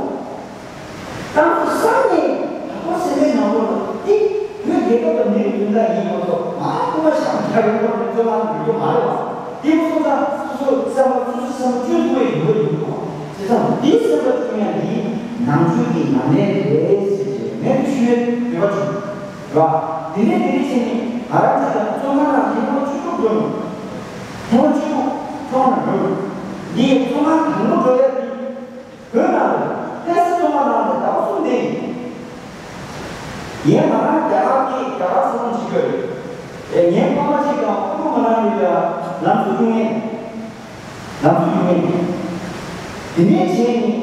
བཏང་ཐུབ་བསམ་ནས་ད་ཁོ་སེམས་པའི་ནང་ལོགས་ལ་འདི་བོད་རྒྱལ་ཁབ་དང་མི་རིགས་དོན་དག་ཡིན་མ་གཏོགས་ང་རྐུ་མ་ཤ་རྒྱག་རེས་ཐོག་ནས་བཙོན་ཁང་དུ་འགྲོ་རྒྱུ་མ་རེད་བ། དེ་མ་སོང་ཙང་སོ་སོ་བསམ་བློ་སོ་སོའི་བསམ་བློ་བཅོས་ཐུབ་པའི་ཡོང་གི་འདུག་བྱས་ཙང་འདི་སེམས་པ་བཅོས་ཡ་འདི་ནང་ཆོས་ཀྱི་ཉམས་ལེན་རེད་ཟེར་བྱས་ངས་འདི་ཞུ་ཡའི་འདོད་པ་བྱུང་། རེད་བ། དེ་ནས་དེ་རིང་ཕྱིན་ནས་ང་རང་ཚོ་ལ་བཙོན་ཁང་ནང་གི་ ངས་ང་རང་རྒྱ་གར་གྱི་རྒྱ་གར་ཚོགས་ཆུང་བྱེད་དགོས་རེད། ངའི་ཕ་མ་གཅིག་དང་ཕྲུ་གུ་ང་རང་གཉིས་ལ་ལམ་སང་སྐྱོང་ངེས། ལམ་སང་སྐྱོང་ངེས། དེ་ནས་བྱས་ནས་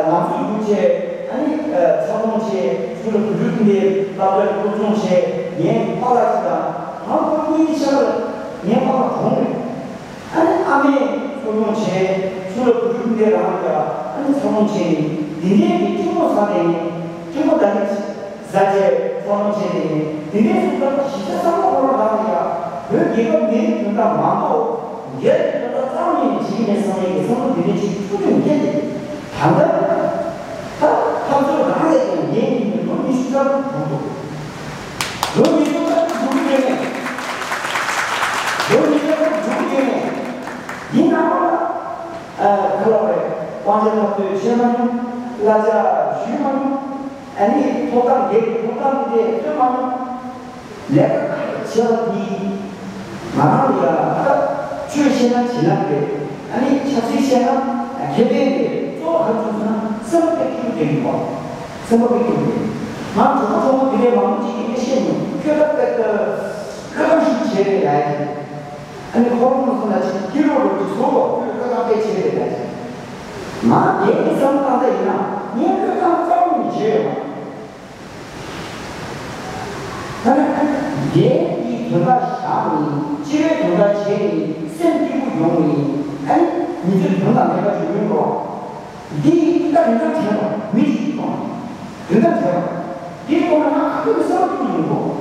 ལམ་སང་སྐྱོང་བྱས། ཨ་ནི་འཚར་ལོངས་བྱས། ཚུར་ལ་བུ་ཕྲུག་འདི་སློབ་གྲྭར་སློབ་སྦྱོང་བྱས། ངའི་ཕ་ལགས་ཅིག་དང་ང་ཕྲུ་གུའི་ཆ་ལ་ངའི་ཕ་ལ་གྲོངས་རེད། ཨ་ནི་ཨ་མས་འཚར་ལོངས་བྱས། ཚུར་ལ་བུ་ཕྲུག་འདི་རང་ལ་ཨ་ནི་འཚར་ལོངས་བྱས་ནས་དེ་འདྲའི་གི་ཐུན་མོང་ཟ་བསྡད་ནས་ཐུན་མོང་ད་ནི་ཟ་བྱས་འཚར་ལོངས་བྱས་ནས་དེ་འདྲའི་སུ་ལྟར་གཞི་རྩ་བསམ་བློ་འཁོར་བ་དང་ཡ་བོད་རྒྱལ་ཁབ་མི་རིགས་དོན་དག་མ་གཏོགས་སྒེར་གྱི་དོན་དག་རྩ་བ་ཉིད་ནས་བྱེད་ཀྱི་མེད་བསམ་ཡས་ཀྱི་བསམ་བློ་དེ་འདྲའི་ཅིག་འཁྲུག་རྒྱུ་འགན་དེ་ད་ལྟ། ད་འཐབ་རྩོད་རང་ལས་ཀྱང་འགན་ཡིན་པའི་ལོ་ཉི་ཤུ་རྩ་དྲུག་འགྲོ་འདུག་ལོ་ཉི་ཤུ་རྩ་དྲུག་འགྲོ་གི་ཡོད་མེད། ལོ་ཉི་ཤུ་རྩ་དྲུག་འགྲོ་གི་ཡོད་མེད། ཡིན་ནའང་ལ། ཨ་ག་ལ་བ་རེད། དབང་ཆ་འཐབ་རྩོད་བྱེད་མ་མྱོང་། གླ་ཆ་ཞུས་མ་མྱོང་། ཨ་ནི་ཐོབ་ཐང་སྒེར་གྱི་ཐོབ་ཐང་དེ་འདྲས་རྩོད་མ་མྱོང་། ལས་ཀ་ག་རེ་བྱེད་པ་དེ་ང་རང་ལ་ཡ་ད་ཆོས་བཤད་ན་བྱིན་རླབས་རེད། ཨ་ནི་ཆབ་སྲིད་བཤད་ན་ཁེ་ཕན་རེད། གཙོ་བོ་ག་རེ་བྱུང་ཟེར་ན་སེམས་པ་དཔེ་སྐྱིད་པོ་དེ་ཡིན་པ། སེམས་པ་དཔེ་སྐྱིད་པོ་དེ། ང་གྲོགས་པོ་གྲོགས་མོ་དེ་འདྲས་མང་པོ་ཅིག་གིས་དཔེ་བཤད་མྱོང་། ཁྱོད་ད་དཔེ་ད་བློས་བཀལ་ཞིག་བྱས་རེད་ལབ་ཡ་ཅིག་ཨ་ནི་ཁོ་རང་ཚོ་ལ་ཅིག་སྐྱིད་རོགས་རོགས་ཅིག་བཟོ་དགོས། ཁྱོད་བློས་བཀལ་དཔེ་བྱས་རེད་ལབ་ཡ་ཅིག་ང་རྒན་གྱི་བསམ་བློ་བཏང་ད་ཡིན་ན་ངས་བློས་བཀལ་རྩ་བ་ནས་བྱས་ཡོད་མ། ད་ནི་རྒྱལ་གྱི་དོན་དག་བཞག་ནས་སྤྱི་པའི་དོན་དག་བྱས་ནས་སེམས་སྐྱིད་པོ་ཡོང་ནས་ཨ་ནི་མི་ཚེ་དོན་དང་ལྡན་པ་ཞིག་ཡོང་རོགས། འདི་ད་རིན་ཐང་བྲལ་བ་མི་ཞིག་གཏོང་། རིན་ཐང་བྲལ་བ་འདི་གཏོང་ན་ང་ཁ་ཐུག་གི་བསམ་བློ་ཡོང་རོགས།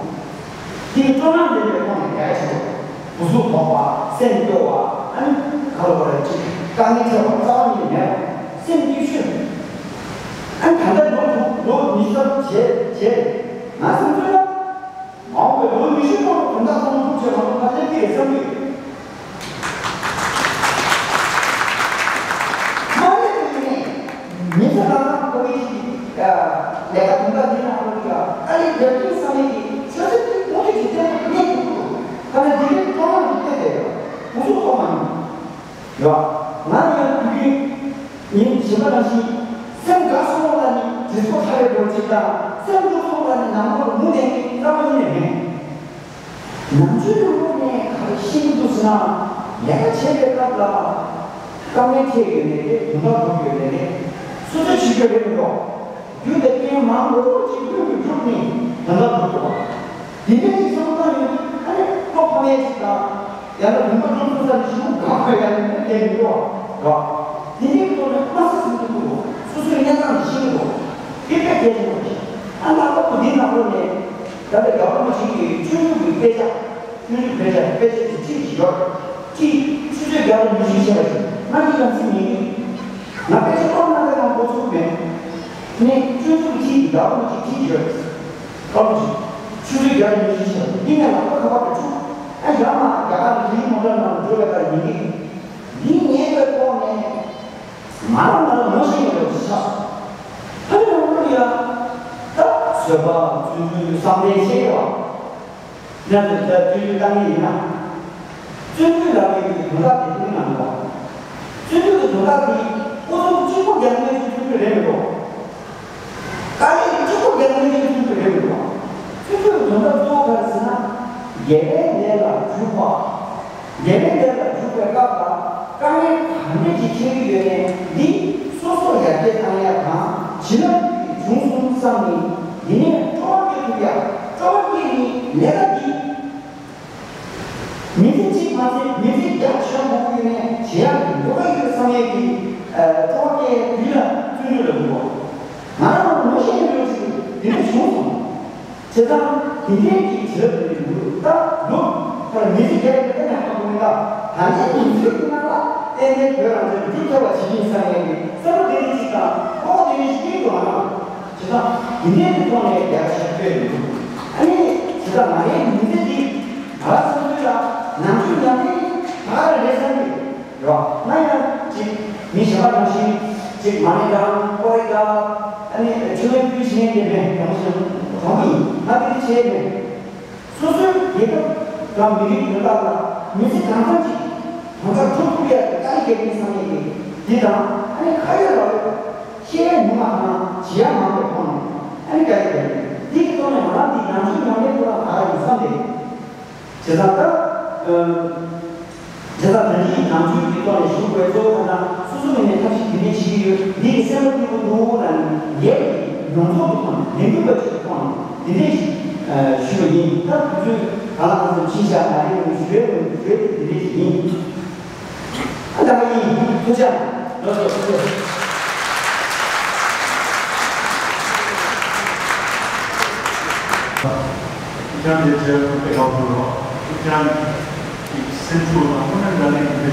འདི་སྤྲོ་སྣང་ལྡན་པའི་ཐོག་ནས་རྒྱ་ཆེ་བ། སྒོ་ཟོག་དོག་པ། སེམས་སྐྱོ་བ། ཨ་ནི་ག་ལ་བ་རེ་ཅིག་དཀའ་ངལ་འཕྲད་པ་རྩ་བ་ཉིད་མེད་པ། སེམས་སྐྱིད་ཤོས། ཨ་ནི་ད་ལྟ་ལོ་དྲུག་ལོ་ཉི་ཤུ་རྩ་བྱས་བྱས། ང་སེམས་ཚོད་ལ་མ་འོངས་པའི་ལོ་ཉི་ཤུ་ལོ་དོན་དག་ཚང་མ་ཐུགས་རྗེ་མ་གཏོགས་ཕལ་ཆེར་ཀྱི་རེད་བསམ་གྱི་ཡོད། མ་རེད་དེ་ནས་ཉིན་ཚེ་རང་རང་ཁོ་བའི་ཞིག་ལས་ཀ་དུང་དཀར་འདི་ནང་ལོགས་ཀྱི་དཀའ་ལས་རྒྱབ་ཀྱི་བསམ་ཡས་ཀྱི་ཆོས་སེམས་ཀྱི་དངོས་གནས་ཀྱི་བརྟན་པོ་གནས་ཐུབ་ཀྱི་འདུག་ད་ནི་འདི་རིགས་སྤྲོ་སྣང་གི་བརྟན་པའི་ཡོད་ཁོང་ཚོ་ཐོག་མ་ཡིན། ཡོད། ང་ཡང་དུས་རྒྱུན་ཉིན་བྱིས་པ་ནང་བཞིན་སེམས་དགའ་སོང་ལ་ནི་དྲི་སོ་ཁ་རེ་འགྲོ་གཅིག་དང་སེམས་སྡུག་སོང་ལ་ནི་ནང་ལོགས་ལ་མུ་བསྡད་མཁན་རྩ་བ་ཉིད་ནས་མེད། ནམ་རྒྱུན་ལུང་ནས་ག་རེ་ཤེས་ཀྱི་འདུག་ཟེར་ན། ལས་ཀ་བྱེད་པའི་སྐབས་ལ་དཀའ་ངལ་འཕྲད་ཡོད་ནས་རེད། དོན་དག་སྒྲུབ་ཡོད་ནས་རེད། སོ་སོས་བྱེད་རྒྱུ་རེད་མི་འདུག་རྒྱུ་དེ་རྐྱེན་མང་པོ་ཅིག་ཀུན་གྱིས་བསྒྲུབས་ནས་དོན་དག་སྒྲུབ་དགོས་པ། དེ་འདྲ་ཞིག་བསམ་བློ་བཏང་ཡོད། ཨ་ནི་ལོ་ཕ་མའི་ཅིག་དང་། ཡང་ན་དུས་འགོ་ཚོགས་ཚོགས་ས་ནས་ཞུ་གང་དགོས་ཡ་ནི་མི་ལས་མི་འགྲོ་བ། དེ་འདྲའི་ཐོག་ནས་དམའ་ས་ཟིན་དུ་འདུག་སོ་སོའི་གནས་སྟངས་ཤེས་ཀྱི་འདུག་དེ་དཔེ་གལ་ཆེན་པོ་རེད། ཨ་ནག་པོ་པོ་འདི་ནང་ལོགས་ནས་ད་ལྟ་རྒྱ་བོད་མི་ཆིག་གི་ཆོས་ལུགས་ཀྱི་དཔེ་ཆ། ཆོས་ལུགས་དཔེ་ཆ་དཔེ་ཆ་གི་ཁྲིད་ཞིག་ཡོད། ཁྲིད་ཆུ་ཚོད་བརྒྱ་དང་ཉི་ཤུ་བྱས་པ་ཞིག་ང་འདི་ཡང་ཚིག་ཉན་གི་ང་དཔེ་ཆ་ཀློག་ན་དཔེ་ནང་འགོ་ཚུགས་མེད། ནས་ཆོས་ལུགས་ཀྱི་ཁྲིད་རྒྱ་བོད་མི་ཆིག་ཁྲིད་ཡོད། ཀློག་ཞིག་ཆུ་ཚོད་བརྒྱ་དང་ཉི་ཤུ་བྱས་པ་འདི་ནས་ལག་པ་ཁ་པར་དུ་བཅུག་ཨ་ཡང་ན་རྒྱ་གར་གྱི་ཁྲིད་མོ་ཊ་ནང་འགྲོ་བའི་ཁར་ཉན་གི་འདི་ཉན་པའི་ཐོག་ནས། ང་རང་ང་རང་ངོ་ཤེས་ཡོད་པ་ཞིག་ཆགས། ཕ་མེས་རང་ལ་ཡ། ད་བཟོད་པ་བརྩོན་འགྲུས་བསམ་གཏན་ཤེས་ཡོད། ང་ཚོས་ད་བརྩོན་འགྲུས་བཏང་གི་ཡིན་ན། བརྩོན་འགྲུས་ལབ་ཡོད་ཀྱི་དོན་དག་དེ་དེ་ནང་ལོགས། བརྩོན་འགྲུས་ཀྱི་དོན་དག་དེ་ཨུ་ཚུགས་གཅིག་པོ་རྒྱག་མཁན་གྱི་བརྩོན་འགྲུས་རེད་མི་འདུག་དཀའ་ལས་གཅིག་པོ་རྒྱག་མཁན་གྱི་བརྩོན་འགྲུས་རེད་མི་འདུག་བརྩོན་འགྲུས་ཀྱི་དོན་དག་གཙོ་བོ་ག་རེ་ཟེར་ན། དགེ་བའི་ལས་ལ་འཇུག་པ། དགེ་བའི་ལས་ལ་འཇུག་པའི་སྐབས་ལ་དཀའ་ངལ་གང་འདྲ་ཞིག་འཕྲད་ཀྱི་ཡོད་ནའི་འདི་སོ་སོ་ཡར་རྒྱས་བཏང་ཡག་དང་བྱིན་རླབས་ཀྱི་བྱུང་སོང་བསམ་ནས་འདི་ནས་སྤྲོ་བ་སྐྱེ་ཐུབ་ཡག་སྤྲོ་བ་སྐྱེས་ནས་ལས་ཀ་འདི་མི་ཚེ་གཅིག་མ་ཚད་མི་ཚེ་བརྒྱ་ཆགས་དགོས་ཀྱི་ཡོད་ནའི་བྱེད་ཡག་གི་འདོད་པ་ཡོད་བསམ་ཡས་ཀྱི་སྤྲོ་བ་སྐྱེ་ཡག་དུས་ལ་བརྩོན་འགྲུས་ལ་འདུག་གོ་ང་རང་ལ་ངོ་ཤེས་ཡོད་ཅིག་འདི་འདྲ་བྱུང་སོང་། བྱས་ཙང་དེ་འདྲའི་གི་བྱེད་ལས་ཡོད་ད་ལུག་ཁར་མི་ཚེ་བརྒྱ་ཡི་གི་ཡང་ཡང་དགོས་ད་ད་ནས་མི་ཚེ་གི་ནང་ལ་ཏན་ཏན་བོད་རང་བཙན་འགྲུབ་ཐུབ་པ་བྱེད་ཀྱི་ཡིན་བསམ་ཡས་ཀྱི་བསམ་བློ་དེ་འདྲ་ཅིག་དང་ཁོག་དེ་འདྲ་ཞིག་སྐྱེས་འདུག་ང་རང་བྱས་ཙང་དེ་འདྲའི་གི་ཐོག་ནས་རྒྱ་ཆེ་སྤེལ་ཡོད་འདུག་ཨ་ནི་བྱས་ཙང་ང་རའི་མི་ཚེ་འདི་ང་རང་བསམ་ཚུལ་ལ་ནམ་རྒྱུན་ཉམས་ལེན་ད་ག་རེ་རེད་བསམ་གི་རོ། ང་ཡང་ཅིག་མི་གཞན་པ་ནང་བཞིན་ཅིག་མ་ཎི་བགྲང་ཀོ་རེ་བགྲང་ཨ་ནི་ཆུ་ལེན་ཕུལ་བྱེད་དེ་མེད། གང་ཞིག་གང་ཡིན་ང་དེ་འདྲ་བྱས་མེད། སོ་སོའི་རྒྱལ་ཁབ་དང་མི་རིགས་དོན་དག་ལ་མི་ཚེ་གང་འཚམ་ཅིག་གང་འཚམ་སྒྲུབ་ཐུབ་ཡ་གི་དཀའ་ལས་བརྒྱབ་མིན་བསམ་ཡས་ཀྱི་འདི་དང་ཨ་ནི་ཁ་ཡོད་ལག་ཡོད་བཤད་ཡ་ཉུང་བ་དང་བྱེད་ཡ་མང་བའི་ཐོག་ནས་ཨ་ནི་དཀའ་ལས་བརྒྱབ་མིན་འདི་གི་ཐོག་ང་ཚོའི་ཉམས་ལེན་ཁོ་ན་ག་རེ་ཡིན་བསམ་སྟེ། བྱས་ཙང་ད། ཨ། བྱས་ཙང་ད་ཅིའི་ནང་ཆོས་ཀྱི་ཐོག་ནས་ཞུགས་དགོས་གཙོ་བོ་ད་ལྟ་སོ་སོ་ངོས་ནས་ཐབས་ཤེས་ག་འདྲས་བྱེད་ཀྱི་ཡོད། འདི་གི་སེམས་པ་སྐྱིད་པོ་འདུག་ལ་ནི་ལས་ཀྱི་མྱོང་ཚོར་གྱི་ཐོག་ནས་ལས་འགུལ་བ་ཅིག་གི་ཐོག་ནས་དེ་འདྲས་ཞིག་ཨ། ཞུས་པ་ཡིན། ད་དུས་ཚོད་ག་ལ་གང་འཚམ་ཕྱིན་བཞག་ད་རེས་ངས་ཞུ་ཡས་ཡོད་ཞུ་ཡས་དེ་དེ་འདྲས་ཞིག་ཡིན། ཨ། ད་ག་ཡིན། ཐུགས་རྗེ་ཆེ། ལགས་སོ། ཐུགས་རྗེ་ཆེ། ཁྱེད་རང་དེ་བྱས་དཔེ་དགའ་པོ་འདུག་ཁྱེད་རང་གི་སེམས་ཤུགས་དང་དངོས་གནས་དྲང་གནས་ཀྱི་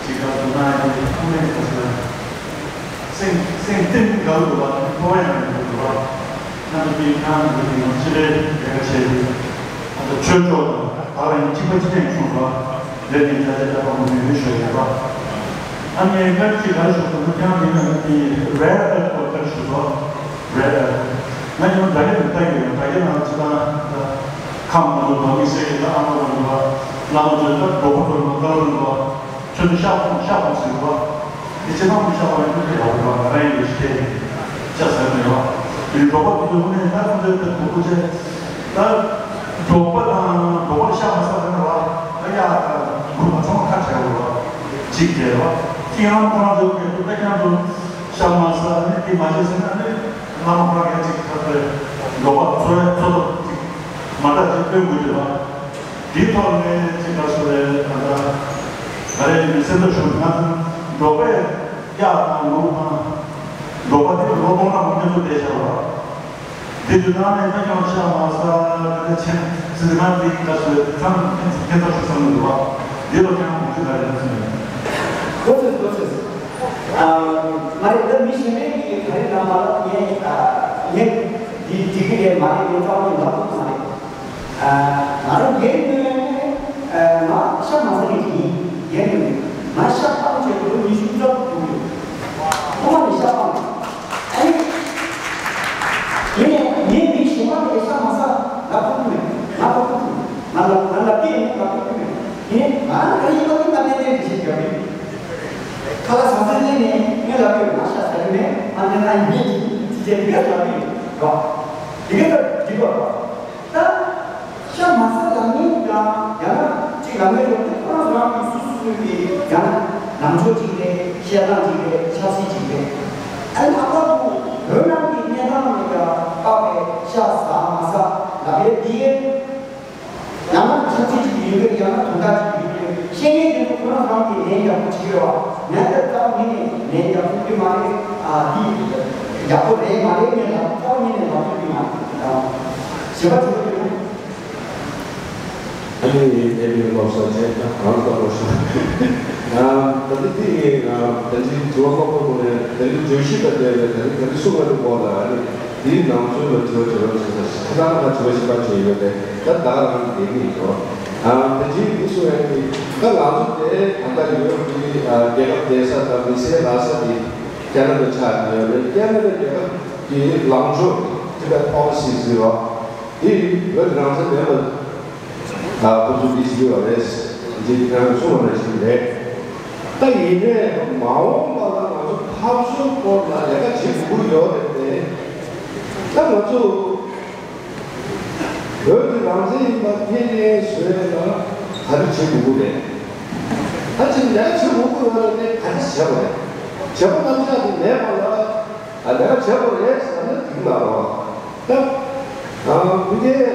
ཅིག་དགའ་འདུག་ན་ཡང་དངོས་གནས་དགའ་ཤོས་སེམས་སེམས་གཏིང་ནས་དགའ་པོ་འདུག་པ། ཕོ་བ་ཡང་ཡོད་འདུག་པ། ཁྱེད་ཚོ་གིས་ཁྱེད་རང་གི་ནང་ཅི་རེད་ལས་ཀ་བྱས་ཏེ། ཨ་ད་ཆོས་ཕྱོགས་དང་ད་བར་ཡིན་གཅིག་པ་གཅིག་རྐྱང་བྱུང་བ། ལས་ནས་ད་ལྟ་ད་བར་མི་ཡོད་ཤོས་ཡོད་པ། ཨ་ནི་ཁ་ཅིག་ག་རེ་ཞུ་དགོས་ན་ཁྱེད་རང་གི་ནང་དེ་རེད་ཨ་ཁོ་ཁ་ཞུ་བ་རེད་ཨ། ང་ཡང་ད་ག་ནས་ལྟ་གི་ཡོད། ད་ག་ནང་ཅི་ད་ཁམས་ང་ཚོ་དོན་མི་སེར་གྱི་ད་ཨ་མ་རང་བ་བླ་མ་ཚོའི་ད་གྲོགས་པོ་ཚོ་ལ་ད་རང་བ། ཁྱོད་ཚོ་ཤག་ཤག་ཟེར་བ། དེ་ཕྱི་ནང་དུ་ཤག་པ་ཡིན་དུས་ཡག་པོ་འདུག་ང་རང་ཡིན་ཞེས་ཤག་ཟེར་ནས་བ། དེ་གྲོགས་པོ་དེ་ཚོ་ནས་ད་ཁོ་ཚོའི་ད་གྲོགས་པོ་ཆེ། ད་གྲོགས་པོ་དང་གྲོགས་པོ་ཤག་མ་ཟ་ཟེར་ན་བ། ད་ཡ་ད་གྲོགས་པོ་ཚང་མ་ཁ་བྲལ་བ་བ། གཅིག་བྲལ་བ། དེ་ཡང་ཁོ་རང་ཚོ་གི་ད་ཀྱང་ཚོ་ཤག་མ་ཟ་ནས་དེ་མ་བྱེད་ཟེར་ན་ནི་བླ་མ་ཁོ་རང་ཡང་གཅིག་ད་ཚོའི་གྲོགས་པོ་ཚོའི་འཚོ་ཐབས་གཅིག་མ་འདྲ་ཞིག་སྟོན་དགོས་ཀྱི་རེད་བ། དེའི་ཐོག་ནས་ཅིག་ག་རེ་ཟེར་རེད། ད་ལྟ་ང་རའི་མི་སེམས་ཐག་ཞུ་ན་འགྲོགས་པས་གཡག་དང་ལུག་དང་འགྲོགས་པ་དེ་ལོ་སྟོང་ཕྲག་མང་པོ་འདུག་བསྡད་བཞག་པ། དེ་དུས་ནང་ནས་ད་ཀྱང་ཤག་མ་ཟ་དེ་ཆེན་ཟིན་མ་དེ་ག་རེ་ཟེར་རེད། དེ་ཚང་ཁྱད་མཚར་ཞིག་བསམ་གྱི་འདུག་བ། དེ་ལ་ཀྱང་གོང་ཞུ་ག་རེ་ཡིན་ཟེར་ནས། གོ་ཚོད་གོ་ཚོད། ཨ། མ་རེད། ད་མི་གཞན་པའི་གི་ག་རེ་ལབ་མ་ལབ་ངས་ཨ། ངས་འདི་འགྲིག་གི་རེད་མ་རེད་ངས་རྩ་བ་ནས་ལབ་ཐུབ་མ་རེད། ང་རང་རྒན་ཡིན་ནའི་ང་ཤག་མ་ཟ་མཁན་ཞིག་ཡིན། རྒན་ཡིན་ནའི་ང་ཤག་བཏང་བྱས་ལོ་ཉི་ཤུ་རྩ་དྲུག་ཡིན། ཐོག་མ་ནས་ཤག་བཏང་། ཨ་ནི། ངས་ངས་མི་གཞན་པ་ལ་ཤག་མ་ཟ་ལབ་ཐུབ་ཀྱི་མེད། ང་ལབ་ཐུབ་ཀྱི་མེད། ང་ལབ་ང་ལབ་ཀྱི་ཡིན་ལབ་ཐུབ་ཀྱི་མེད། ཡིན་ནའི་ང་ལ་ཡིན་པ་དེ་ལབ་ཏན་ཏན་རེད་ཞེས་བརྒྱབ་ཡོད། ཁ་ལག་ཟ་ཟིན་ནས་ངས་ལབ་ཀྱི་ཡོད། ང་ཤག་ཟ་གི་མེད། ང་ལབ་ན་ཡིན་མེད་ཅིག་ཅིག་བྱས་འདི་ག་ལབ་ཀྱི་ཡོད་རོགས། དེ་ག་ད་འགྲིག་གོ་རོགས། ད་ཤག་མ་ཟ་ལབ་མཁན་དང་ཡང་ན་ཅིག་ལབ་མཁན་ཡོད་དེ་ཁོ་རང་རང་གི་སོ་སོ་སོ་གི་ཡང་ན་ལངས་ཕྱོགས་ཅིག་རེད། བཤད་སྟངས་ཅིག་རེད། ཆབ་སྲིད་ཅིག་རེད། ཨ་ནི་ལྷག་པར་དུ་བོད་ནང་གི་གནས་སྟངས་ལ་ཡང་དཔག་པའི་ཤག་ཟ་མ་ཟ་ལབ་ཡས་འདི་ཡང་ན་ཆབ་སྲིད་ཅིག་ཡིན་གྱི་ཡང་ན་དོན་དག་ཅིག་ཡིན་གྱི་ཤེས་མཁན་དེ་ཚོ་ཁོ་རང་རང་གིས་ལན་རྒྱག་པོ་བྱེད་ཀྱི་རེད་བ། ངས་ད་རྩ་བ་ཉིད་ནས་ལན་རྒྱག་ཐུབ་ཀྱི་མ་རེད། ཨ་འདི་ཡག་པོ་རེད་མ་རེད་ངས་ལབ་རྩ་བ་ཉིད་ནས་ལབ་ཐུབ་ཀྱི་མ་རེད། གཞན་པ་དྲི་བ་ཡོད་ན། ཨ་ནི་ཨེ་མི་ལོ་ས་ཆེན་ད་གང་ལྟ་བུ་ཤ། ད་འདི་འདི་ངས་ད་འདི་དྲི་བ་མ་ཕོག་གོང་ནས་ད་འདི་བརྗོད་གཞི་དང་འབྲེལ་བའི་ད་འདི་ད་འདི་གསུང་བ་འདི་སྐོར་ལ་ཨ་ནི་དེའི་ནང་ཚུལ་ལ་དྲི་བ་དྲི་བ་བྱེད་ས་ཁ་ཐག་ལ་དྲི་བ་ཞིབ་པ་བྱས་ཡོད་པས་ད་ད་ག་རང་གི་འདི་ཡིན་ཏོ། ད་འདི་འདི་གསུང་བའི་འདི་ད་ང་ཚོ་དེ་ད་ལྟ་ཡོད་པའི་རྒྱལ་ཁབ་བསྡད་ས་དང་མི་སེར་ལ་ས་དེ་ཁེ་ན་ཌ་ཆགས་ཡོད་རེད། ཁེ་ན་ཌ་རྒྱལ་ཁབ་ཀྱི་ལངས་ཕྱོགས་དེ་ད་པོ་ལི་སི་ཟེར་བ་དེ་བོད་རང་བཙན་མེད་པ། ད་ཁོ་ཚོ་འདི་བྱེད་ཀྱི་ཡོད་རེད། འདི་ཁྱེད་རང་གསུངས་པ་ནང་བཞིན་རེད། ད་ཡིན་ནའི་མ་འོངས་པ་ལ་ང་ཚོ་འཐབ་རྩོད་སྐོར་ལ་ལས་ཀ་བྱེད་དགོས་ཀྱི་ཡོད་རེད་དེ། ད་ང་ཚོ་བོད་ཀྱི་རང་བཙན་ཡིན་པ་ཁས་ལེན་བཟོས་ལ་ག་རེ་བྱེད་དགོས་ཀྱི་རེད། ད་ཅིག་ལས་ཀ་བྱེད་དགོས་ཀྱི་ཡོད་རེད་དེ་ག་རེ་བྱེད་དགོས་རེད། བྱེད་པ་རྣམ་གཞག་དེ་མེད་པ་ལ་ལས་ཀ་བྱེད་དགོས་རེད་ཟེར་ན་འགྲིག་མ་རེད། ད་ཨ་ཕ་གིའི།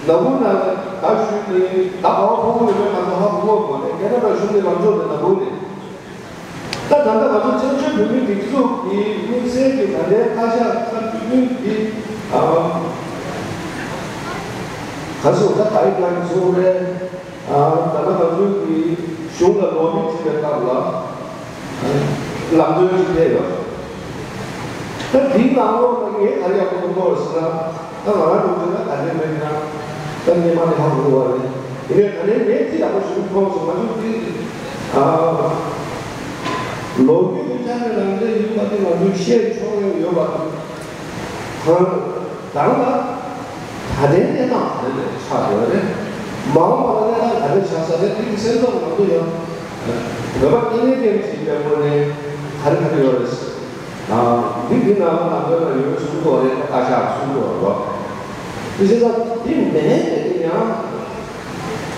ནག་ཁུང་ནང་ལ་ཟླ་ཞུས་ནས་ཟླ་ག་བ་ཕོག་གི་ཡོད་མེད་ང་ཚོ་ཧ་གོ་གི་མ་རེད། ཁེ་ན་ཌ་གཞུང་གི་ལངས་ཕྱོགས་དེ་ནག་ཁུང་རེད། ད་ད་ལྟ་ང་ཚོ་བཙན་བྱོལ་བོད་མིའི་སྒྲིག་འཛུགས་ཀྱི་དམིགས་བསལ་གྱི་ད་ལྟའི་བཀའ་ཤག་ཁག་བཅུ་བདུན་གྱི་ཨ་ག་ཚོད་ད་ག་ཡི་བཀའ་ཡི་ཚོགས་རེད། ཨ་ད་ལྟ་ང་ཚོའི་གི་གཞུང་ལ་ལོག་མི་བྱེད་པའི་སྐབས་ལ་ལམ་སྟོན་ཅིག་ཕེབས་ཡོད། ད་དེའི་ནང་ལོགས་ལ་ངས་ག་རེ་ཡག་པོ་མཐོང་གི་ཡོད་ཟེར་ན། ད་ང་རང་གི་འདོད་ན་ག་ལེར་མེད་ན་ད་སྔས་མ་ནས་ཧ་གོ་གི་ཡོད་རེད། ཡིན་ནའི་ད་ལན་ངས་དེ་ཡག་པོ་ཞིག་མཐོང་སོང་། ང་ཚོ་དེ་ཨ་ལོ་རྒྱུས་ཀྱི་ཆ་ནས་རང་བཙན་ཡིན་པ་དེ་ང་ཚོས་བཤད་ཆོག་ཡོང་ཡོད་པ་དང་། དང་ལ་ད་ལྟའི་གནས་སྟངས་ག་རེ་ཆགས་ཡོད་རེད། མ་འོངས་པ་ལ་གནས་སྟངས་ག་རེ་ཆགས་ས་རེད། དེ་གི་སེམས་ཐག་ང་ཚོ་ཡང་བོད་པ་དཀྱིལ་ལས་ཀྱི་བྱེད་པའི་སྒོ་ནས་ག་རེ་ག་རེ་ཡོད་རེད། ཨ་འདི་འདི་ནང་ལ་ནང་དོན་ལ་ཡོད་གསུང་གི་ཡོད་རེད། བཀའ་ཤག་གསུང་གི་ཡོད་རེད། དེ་ལ་དེ་མེད་པའི་ཡང་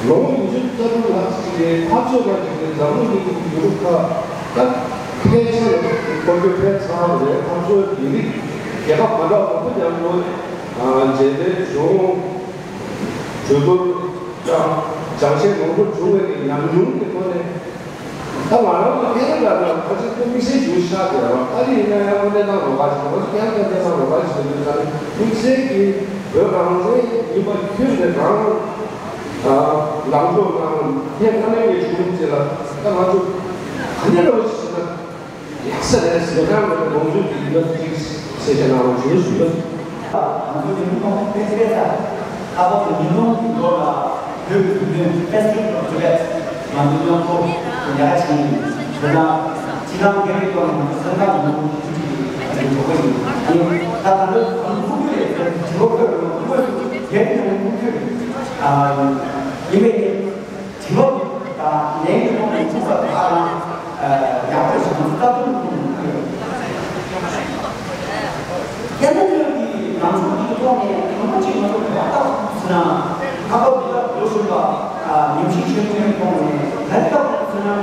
ལོ་ངོ་ཉི་ཤུ་རྩ་དྲུག་ལྷག་ཅིག་གི་འཐབ་རྩོད་ལ་ཅིག་གི་འཛམ་གླིང་གི་ཡུལ་གྲུ་ཁག་ད་ཕལ་ཆེར་ཁོར་ཡུག་འཕེལ་ཚར་བའི་འཐབ་རྩོད་ཀྱི་རིགས་རྒྱལ་ཁབ་མ་འདྲ་བ་མང་པོ་མཉམ་དུ་མཇལ་འཕྲད་བྱུང་། གྲོས་བསྡུར་དང་སྦྱང་བཤད་མང་པོ་བྱུང་བའི་གི་ཉམས་མྱོང་གི་ཐོག་ནས། ད་ང་རང་ཚོ་སྐད་ཡིག་ལ་ཡང་ཁ་ཅིག་ཏུ་དམིགས་བསལ་ཞིག་ཆགས་བསྡད་པ། ཨ་རི་ཡིན་ན་ཡང་དངོས་གནས་ནང་ལོགས་ཀ་ཞིག་ང་ཚོ་སྐད་ཡིག་དང་ལྡན་ནང་ལོགས་ཀ་ཞིག་ཡོད་ཙང་དམིགས་བསལ་གྱི་བོད་རང་བཙན་ཡིན་པ་ཁྱོན་ནས་རང་ལངས་ཕྱོགས་དང་ཧེ་ཁ་ནས་ངས་ཞུ་རྒྱུ་ལ་ད་ང་ཚོ་ག་འདྲ་རེད་ཟེར་ན་ཡག་ས་རེད་ཟེར་ན་ང་ཚོ་དགོངས་ཚུལ་གྱི་ཡིན་ན་ཅིག་ཟེར་བྱས་ནང་ལ་ཞུ་ཞུ་ཡོད། ང་ཚོ་ཉིན་མོ་དཔེ་དཔེ་ཚ། ཨ་ཕོ་ཚོ་ཉིན་མོ་གི་འགྲོ་ལ་བོད་ཀྱི་རྒྱུན་ལྡན་Festival of Tibet ང་ཚོ་མཉམ་དུ་ཡག་ག་བྱས་ཡིན། དེ་ན་སྤྱི་བཏང་སྒེར་གྱི་ཐོག་ནས་ང་ཚོ་སེམས་ཁམས་ཉིན་མོ་གི་ཆུ་ཚོད་ཀྱི་གྲོགས་པོ་ཡིན། ཨ་ནི་ད་ད་ལོ་ང་ཚོ་ཕུགས་རྒྱུད་ལས་དེ་ཇོ་བོ་བོད་ལ་ཕུགས་རྒྱུད་སྒེར་གྱི་ཐོག་ནས་ཕུགས་རྒྱུད་ཡིན་པས་ནི། དྲི་བ་དང་ལན་གྱི་ཐོག་ནས་ཐུགས་ཁུར་དང་ཡག་པོ་ཞིག་ང་ཚོ་ལྟ་ཐུབ་ཐུབ་ཡོད། རྒྱ་ནག་གི་ནང་ཆོས་ཀྱི་ཐོག་ནས་གང་མང་ཅིག་ང་ཚོ་བོད་ལྟ་ཐུབ་ཟིན་ན་ཁ་བ་བི་ལ་ལོ་ཤུལ་པ་ཉམས་ཞིབ་བྱེད་ཐུབ་པའི་ཐོག་ནས་ལན་ལྟ་ཐུབ་ཟིན་ན།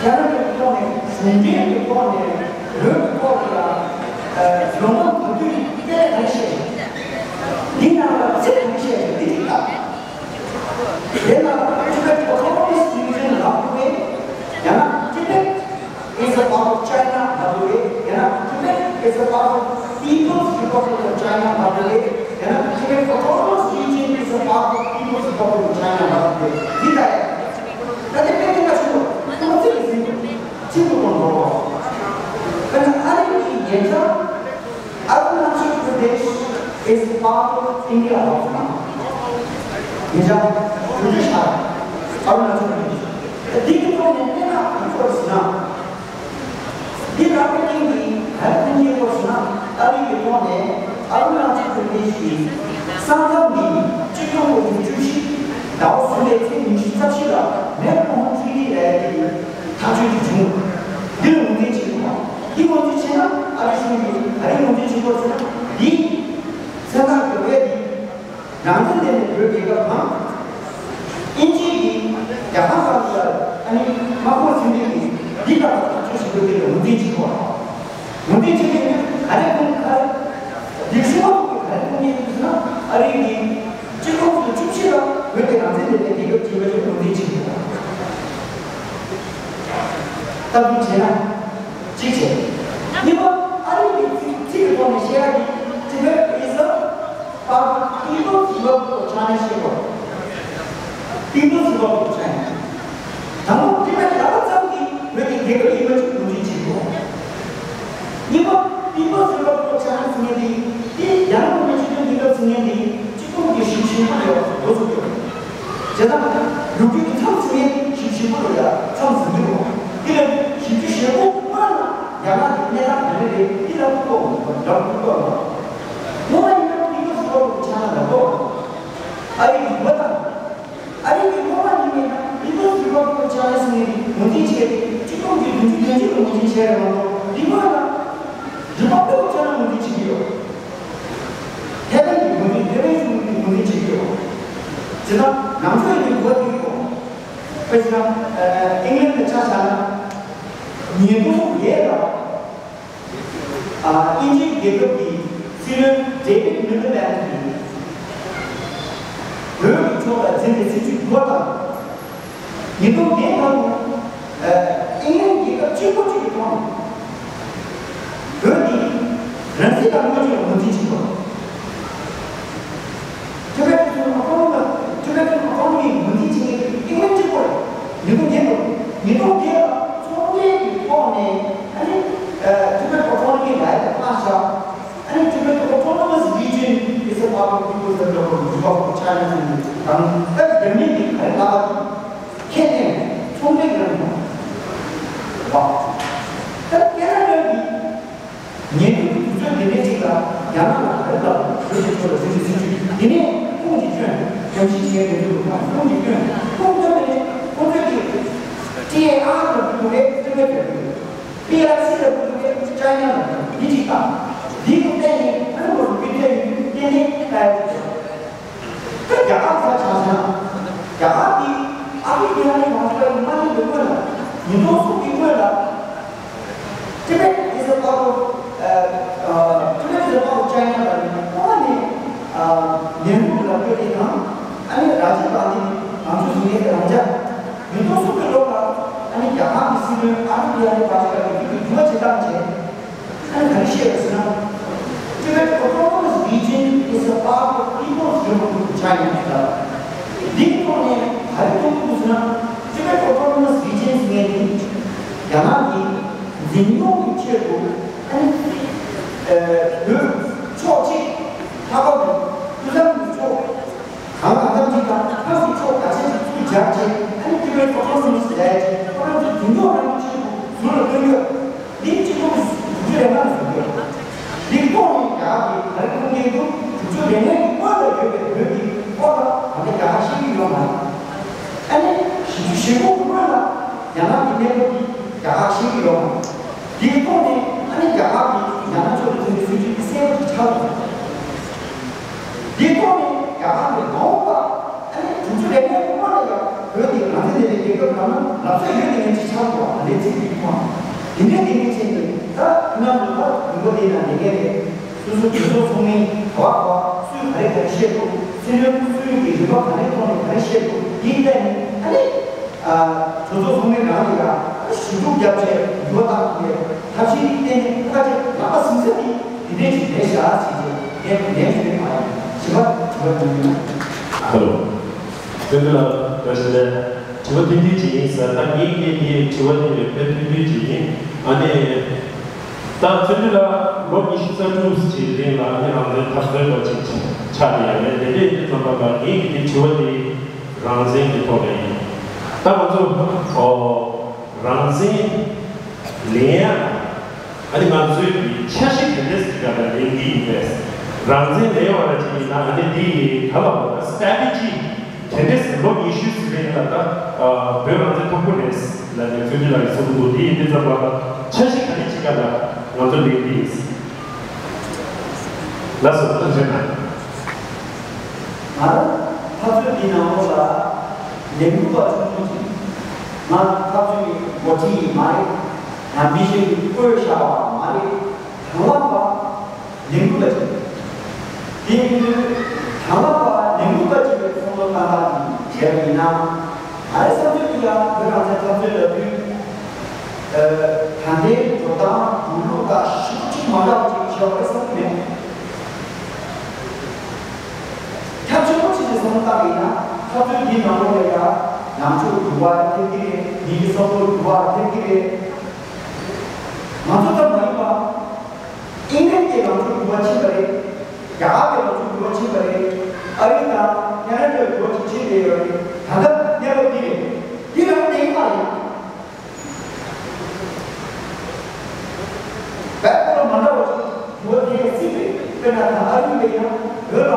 རྒྱ་ནག་གི་ཐོག་ནས་གཞུང་འབྲེལ་གྱི་ཐོག་ནས་བོད་ཀྱི་ཐོག་ལ་ལོ་ངོ་ག་དུས་སྐད་ག་རེ་བཤད། འདི་ནང་ལ་ཚིག་ག་རེ་བཤད་འདི་ཅིག་ལྟ། དེ་ལ་Tibet Autonomous Region ལབ་དགོས། ཡང་ན་Tibet is a part of China ལབ་དགོས། ཡང་ན་Tibet is a part of People's Republic of China ལབ་དགོས། ཡང་ན་Tibet Autonomous Region is a part of People's Republic of China ལབ་དགོས། འདི་ལྟ་ཡ། ད་དེ་དཔེ་དེ་ག་ཆུ་ཐོག་མ་ཚིག་གི་ཟིན་ཆུ་ཐོག་མ་འགྲོ་བ། ད་ནི་ཨ་རི་གི་ཡན་ཆད། Arunachal Pradesh is part of India ལབ་སོང་ན། ཉེ་ཆར་བོད་ཤར་Arunachal Pradesh འདི་གི་ཐོག་ནས་གནས་སྟངས་ག་རེ་ཡོད་ཟེར་ན། འདི་རག་པའི་རྐྱེན་གྱིས་ག་རེ་མཐུན་རྐྱེན་ཡོད་ཟེར་ན། ཨ་རི་གི་ཐོག་ནས་Arunachal Pradesh གི་ས་མཚམས་འདི་གཅིག་སྟོང་དགུ་བརྒྱ་བཅུ་བཞི་ཟླ་བ་གསུམ་པའི་ཚེས་ཉི་ཤུ་རྩ་བཞི་ལ་མེག་མོ་ཧན་ཁྲི་ཊི་ལབ་ཡ་དེ་ཐག་གཅོད་ཅིག་བྱུང་། འདི་ལ་ངོས་འཛིན་བྱེད་དགོས། འདི་ངོས་འཛིན་བྱེད་ན་ཨ་རི་གཞུང་གིས་ག་རེ་ངོས་འཛིན་བྱེད་དགོས་ཟེར་ན། འདི་མཚན་ཐག་གི་དབྱེ་འདི་རང་བཙན་ལྡན་པའི་བོད་རྒྱལ་ཁབ་དང་། དབྱིན་ཇི་གིས་རྒྱ་གར་ས་ཁུལ་ལ་ཨ་ནི་དམག་དཔུང་ཟིན་པའི་གི་འདི་ལྟར་ཐག་གཅོད་བྱེད་དགོས་དེ་ལ་ངོས་འཛིན་བྱེད་དགོས། ངོས་འཛིན་བྱེད་མཁན་ག་རེ་ཁུངས་ག་རེ། འདི་ཤུ་མ་ཐུག་གི་ག་རེ་ཁུངས་སྐྱེལ་ཡོད་ཟེར་ན། ཨ་རི་གིས་གཅིག་སྟོང་དགུ་བརྒྱ་བཅུ་བཞི་ལ་བོད་དེ་རང་བཙན་ལྡན་པའི་རྒྱལ་ཁབ་ཅིག་ཡིན་པ་ཞིག་ངོས་འཛིན་བྱེད་དགོས། ལྟ་རྒྱུ་བྱས་ན་གཅིག་བྱས། གཉིས་པ་ཨ་རི་གི་ཚིག་ཚིག་གི་ཐོག་ནས་བཤད་ཡ་གི་Tibet is a part of People's Republic of China ཞེས་པ། People's Republic of China དང་པོ་Tibet ལབ་པ་ཙམ་གྱིས་བོད་ཀྱི་རྒྱལ་ཁབ་ཡིན་པ་ཅིག་ངོས་འཛིན་བྱེད་དགོས། གཉིས་པ་People's Republic of China ཟེར་མཁན་དེ་དེ་རྒྱ་ནག་གི་སྤྱི་མཐུན་རྒྱལ་ཁབ་ཟེར་མཁན་དེ་གཅིག་སྟོང་དགུ་བརྒྱ་བཞི་བཅུ་ཞེ་དགུ་ལ་འགོ་ཚུགས་ཡོད། བྱས་ཙང་ལོ་རྒྱུས་ཀྱི་མཚམས་ཟིན་ཡས་བཞི་བཅུ་ཞེ་དགུ་ལ་ཡ་མཚམས་ཟིན་གྱི་འདུག་དེ་ལ་བཞི་བཅུ་ཞེ་དགུ་སྔོན་ལ་རྒྱ་ནག་གི་གནས་སྟངས་ག་འདྲ་རེད། འདི་ལ་ཐུག་གོ་མི་འདུག་འདྲ་ཐུག་གོ་མི་འདུག་སྔོན་ལ་ཡིན་ན་People's Republic of China ལ་གོ་ཨ་རི་གི་མི་དང་། ཨ་རི་གི་སྔོན་མ་ཡིན་ནའི་People's Republic of China ཟེར་ནས་ངོས་འཛིན་བྱས་ཏེ་གཅིག་སྟོང་དགུ་བརྒྱ་བདུན་ཅུ་དོན་གཅིག་ལ་ངོས་འཛིན་བྱས་རེད་མ་གཏོགས་འདི་སྔོན་ལ་Republic of China ངོས་འཛིན་བྱེད་ཀྱི་ཡོད། ཐའེ་ཝན་གྱི་ངོས་འཛིན་ཐའེ་ཝན་གྱི་ངོས་འཛིན་བྱེད་ཀྱི་ཡོད། བྱས་ཙང་ནང་ཆོས་ཡིན་གོ་དེ་ཡོད། དཔེར་ན་ཨིང་ལན་ལ་ཆ་བཞག་ན་ཉིས་སྟོང་བརྒྱད་ལ། ཨ། དབྱིན་ཇིའི་རྒྱལ་ཁབ་ཀྱི་སྲིད་བློན་David Miliband གྱིས་བོད་ཀྱི་ཕྱོགས་ལ་འཛིན་པའི་སྲིད་བྱུས་བསྡུར་བ་དང་། ཉིས་སྟོང་བརྒྱད་ནང་དུ། ཨ། དབྱིན་ལན་རྒྱལ་ཁབ་གཅིག་པོ་གཅིག་གི་ཐོག་ནས་བོད་ཀྱི་རང་སྲིད་དང་དངོས་གཞི་ལ་ངོས་འཛིན་བྱེད་དགོས། Tibetan Autonomous Tibetan Autonomy ངོས་འཛིན་བྱེད་མཁན་དབྱིན་ལན་གཅིག་པོ་རེད། ཉིས་སྟོང་བརྒྱད་ལོ། ཉིས་སྟོང་བརྒྱད་ལ་ཚོང་ལས་ཀྱི་ཐོག་ནས་ཨ་ནི་Tibet Autonomy ལབ་ཡ་དེ་བཏང་བཞག་ཨ་ནི་Tibet Autonomous Region is a part of People's Republic of China ཟེར་ནས་དང་། ད་རྒྱ་མི་གིས་ག་རེ་ལབ་པ་ཁྱེད་ནས་ཚོང་ལས་ཀྱི་རང་ཐོག་བ། ད་ཁེ་ན་ཌ་གིས། ཉེ་དུས་ཀྱི་དུས་ཚོད་འདི་འདྲའི་ཅིག་ལ་རྒྱ་ནག་ལ་ག་རེ་ལབ་བོད་ཀྱི་ཕྱོགས་ལ་ཟིན་གྱི་ཟིན་གྱི་འདི་ནས་ཁུངས་ཀྱིས་བསྐྱོན། ཉམས་ཞིབ་བྱས་ནས་འདུག་ན་ཁུངས་ཀྱིས་བསྐྱོན། ཁུངས་བསྐྱོན་པ་ནས་ཁོ་ཚོས་ཀྱི་ཊི་ཨེ་ཨར་ལ་འདུག་རེད། ཊི་ཨེ་ལ་འདུག་རེད། པི་ཨར་སི་ལ་འདུག་རེད། ཅའི་ན་ལ་འདུག་འདི་ཅིག་དང་འདི་གི་སྟེང་ནས་ཨ་ནི་ཁོ་ཚོ་པི་ཐེ་ཡིན་ཏན་ཏན། ཅི་ཡོད་ཟེར་ན། Tibet Autonomous Region is a part of People's Democratic China ཟེར། འདིའི་ཐོག་ནས་ག་རེ་གཏོང་གི་འདུག་ཟེར་ན། Tibet Autonomous Region ཟེར་མཁན་དེ་རྒྱ་ནག་གི་འཛིན་སྐྱོང་གི་ཆེད་དུ། ཨ་ནི་བོད་ཕྱོགས་གཅིག་ལྷག་པར་དུ་དབུས་གཙང་གི་ཕྱོགས་གང་ལ་གང་འཚམ་ཅིག་དང་ཁམས་ཀྱི་ཕྱོགས་ག་ཚད་ཅིག་ཚུར་སྦྱར་བྱས། ཨ་ནི་Tibet Autonomous ཟེར་ཡ་ཅིག་ཁོ་རང་ཚོའི་འཛིན་སྐྱོང་རང་གི་ཆེད་དུ་ཟུར་ལ་བཏོན་ཡོད། འདི་གཅིག་པོ་གི་དྲུག་ཅུ་རེ་ལྔ་ལ་ཟུར་ཡོད། འདི་ཐོག་ནས་རྒྱ་གར་གྱི་ག་རེ་གཏོང་གི་འདུག་དྲུག་ཅུ་རེ་ལྔའི་སྔོན་ལ་ཡོད་པའི་བོད་ཀྱི་སྐོར་ལ་ད་ལྟ་རྒྱ་གར་ཤེས་ཀྱི་ཡོད་མ་རེད། ཨ་ནི་བཞི་བཅུ་ཞེ་དགུ་གི་སྔོན་ལ་རྒྱ་ནག་གི་གནས་བབ་འདི་རྒྱ་གར་ཤེས་ཀྱི་ཡོད་མ་རེད། འདིའི་ཐོག་ནས་ཨ་ནི་རྒྱ་གར་གྱི་རྒྱ་ནག་ཕྱོགས་ནས་མཚོན་པའི་སྲིད་ཇུས་འདི་གསལ་པོ་ཞིག་ཆགས་འདུག་འདིའི་ཐོག་ནས་རྒྱ་གར་ནས་མ་འོངས་པ་ཨ་ནི་དྲུག་ཅུ་རེ་ལྔའི་སྔོན་ལ་ཡང་བོད་འདི་ང་ཚོའི་འདི་ནས་རྒྱལ་ཁབ་ལམ་ལམ་སང་ཡོད་དེ་ངས་ཅིག་ཆགས་འདུག་བ། ད་ལྟའི་ཚིག་འདི་ཐོག་ནས་འདི་འདྲའི་འདི་འདྲའི་བྱས་ནས་ད་ཁྱེད་རང་ཚོ་ད་མི་འགོ་འདི་ན་ལས་ཀ་རེད། སོ་སོ་གྲོས་ཚོགས་ཚོགས་མི་ག་བ་ག་བ་སུས་ག་རེ་ག་རེ་བཤད་འདུག་སྲིད་བློན་སུ་ཡིན་གྱི་རིམ་པ་ག་རེའི་ཐོག་ནས་ག་རེ་བཤད་འདུག་འདི་བལྟས་ནས་ཨ་ནི། གྲོས་ཚོགས་ཚོགས་མི་རང་ལ་ཡང་ཞུ་གཏུག་བརྒྱབ་བྱས་འགྱུར་བ་བཏང་ཐུབ་པའི་ཐབས་ཤེས་ཀྱི་སྟེང་ནས་ཁ་ཆེ་ལག་པ་ཟིང་ས་དེ་འདི་འདྲའི་ཞིག་རེད་ཤག་ཟེར་བྱས་ངས་ལན་ཞུ་ཡོད་མ་རེད། ཞིབ་པ་དྲི་བ་འདྲི་ཡོད་ན། ཧ་ལོ། བསྟན་འཛིན་ལགས་བཀྲ་ཤིས་བདེ་ལེགས། དྲི་བ་ཐུང་ཐུང་ཅིག་ཡིན་ཟེར། ད་ངས་ངས་དེའི་དྲི་བ་དེ་དཔེ་ཐུང་ཐུང་ཅིག་ཡིན། ཨ་ནི། ད་བཙུན་མོ་ལགས་ལོ་ཉི་ཤུ་རྩ་དྲུག་ཅིག་རིང་ལ་ཨ་ནི་རང་བཙན་འཐབ་རྩོད་པ་ཅིག་ཆགས་བསྡད་ཡོད་རེད། དེ་འདྲ་ཡིན་དུས་ཙམ་པ་ལ་ངས་ཀྱི་དེ་དྲི་བ་དེ་རང་བཙན་གྱི་ཐོག་ལ་ཡིན། ད་ང་ཚོ་ཨོ་རང་བཙན་ལེན་ཡ་ཨ་ནི་ང་ཚོའི་གི་འཆར་གཞི་དེ་འདྲ་ཞིག་ག་ལ་ལེན་གྱི་ཡིན་པས། རང་བཙན་ལེན་པ་ཅིག་ཡིན་ན་ཨ་ནི་དེ་ཡི་ག་ལ་བ་སི་ཊེ་རེ་ཊི་ཇི་དེ་འདྲས་ལོ་ཉི་ཤུ་ཟིན་པའི་ཡིན་ལ་ད་ཨ་བོད་རང་བཙན་ཐོབ་ཀྱི་རེད་ལབ་ནས་བཙུན་མོ་ལགས་ཀྱིས་གསུང་གི་འདུག་དེ་ཡིན་དུས་ཙམ་པ་འཆར་གཞི་ག་རེ་ཅིག་ག་ལ་ང་ཚོ་ལེན་གྱི་ཡིན། ལགས་སོ། ཐུགས་རྗེ་གནང་། ང་རང་འཐབ་རྩོད་འདི་ནང་ལོགས་ལ་ལས་འགུལ་བ་ཆུང་ཆུང་ཅིག་ང་འཐབ་རྩོད་ཀྱི་འགོ་ཁྲིད་ཡིན་མ་རེད། ཡང་མི་གཞན་གྱིས་བསྐོས་བཞག་པ་མ་རེད། དང་བླངས་པ། ལས་འགུལ་བ་ཅིག་དེ་ཡིན་དུས་དང་བླངས་པ་ལས་འགུལ་བ་ཅིག་གི་བསམ་བློ་བཏང་སྟངས་ཀྱི་བྱས་པ་ཡིན་ན། ང་རའི་བསམ་ཚུལ་དེ་ཡང་བོད་རང་བཙན་འཐབ་རྩོད་ལབ་དུས། ཨ་ད་ལྟའི་འགྲོ་སྟངས་འགྲོ་ལུགས་དང་ཞེ་པོ་ཅིག་མ་འདྲ་བ་ཅིག་ཞིག་རེད་བསམ་གྱི་མེད། ཁྱབ་ཆེན་པོ་ཅིག་གི་བསམ་བློ་བཏང་གི་ཡིན་ན་འཐབ་རྩོད་འདིའི་ནང་ལོགས་ལ་ཡང་ནང་ཆོས་འགྱུར་བ་ཐེབས་ཀྱི་རེད། མི་གི་བསམ་བློ་འགྱུར་བ་ཐེབས་ཀྱི་རེད། ང་ཚོ་ཙམ་མ་ཡིན་པ། ཨིན་ལན་གྱི་ལངས་ཕྱོགས་འགྱུར་བ་ཕྱིན་པ་རེད། རྒྱ་གར་གྱི་ལངས་ཕྱོགས་འགྱུར་བ་ཕྱིན་པ་རེད། ཨ་རི་དང་ཁ་ན་ཌའི་འགྱུར་བ་ཅིག་ཕྱིན་བསྡད་ཡོད་རེད། ད་ལྟ་གནས་བབ་འདི་རེད། འདི་རང་བདེན་པ་རེད། བལ་པོ་ལ་མ་འདྲ་བ་ཅིག་འགྱུར་བ་ཐེབས་སྲིད་པས། དཔེར་ན་ད་ཨ་རི་བས་ཡང་བོད་ལ་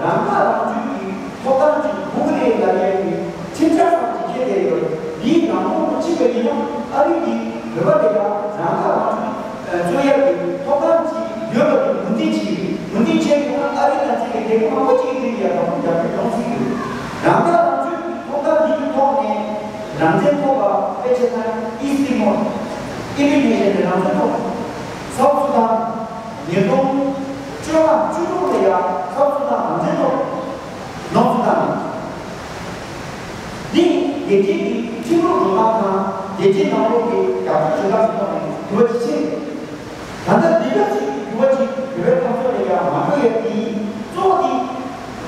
རང་ཁ་རང་གཅུན་གྱི་ཐོབ་ཐང་ཅིག་དགོས་ཀྱི་རེད་ལབ་ཡས་ཀྱི་ཁྲིམས་འཆར་ཙམ་ཅིག་འཁྱེར་བསྡད་ཡོད་རེད། འདིའི་ནང་ལོགས་སུ་ཕྱིན་པ་ཡིན་ན་ཨ་རི་གིས་བོད་པ་ལ་ཡང་རང་ཁ་རང་གཅུན་རྩོད་ཡག་གི་ཐོབ་ཐང་ཅིག་ཡོད་པ་དེ་ངོས་འཛིན་བྱེད་ཀྱི་རེད། ངོས་འཛིན་བྱས་ཡོང་ན་ཨ་རི་ནང་བཙན་གྱི་རྒྱལ་ཁབ་མང་པོ་ཅིག་གིས་དེ་ལ་ཡང་རྡོག་རྡོག་རྒྱབ་སྐྱོར་ཡོང་སྲིད་ཀྱི་རེད། རང་ཁ་རང་གཅུན་གྱི་ཐོབ་ཐང་འདི་གི་ཐོག་ནས་རང་བཙན་ཐོབ་པ་དཔེ་ཆ་ལྟར་ཨིསི་ཊི་མོར་ཨིན་ཌོ་ནེ་ཤི་ཡ་ནས་རང་བཙན་ཐོབ། སའུ་ཐི་སུ་དཱན་ཉིས་སྟོང་བཅོ་ལྔ་བཅུ་དྲུག་ལ་ཡང་སའུ་ཐི་སུ་དཱན་རང་བཙན་ཐོབ། ནོར་སུ་དཱན། འདི་རྒྱལ་སྤྱིའི་ཁྲིམས་ལུགས་འགྲོ་སྟངས་དང་རྒྱལ་སྤྱིའི་ནང་ལོགས་ཀྱི་རྒྱབ་སྐྱོར་བྱེད་སྟངས་ཀྱི་ཐོག་ནས་འགྱུར་བ་ཅིག་ཕྱིན། ད་ལྟ་འདི་འདྲ་ཅིག་འགྱུར་བ་ཅིག་བོད་པའི་འཐབ་རྩོད་ལ་ཡང་མ་འགྲོ་ཡ་དེ་གཙོ་བོ་དེ་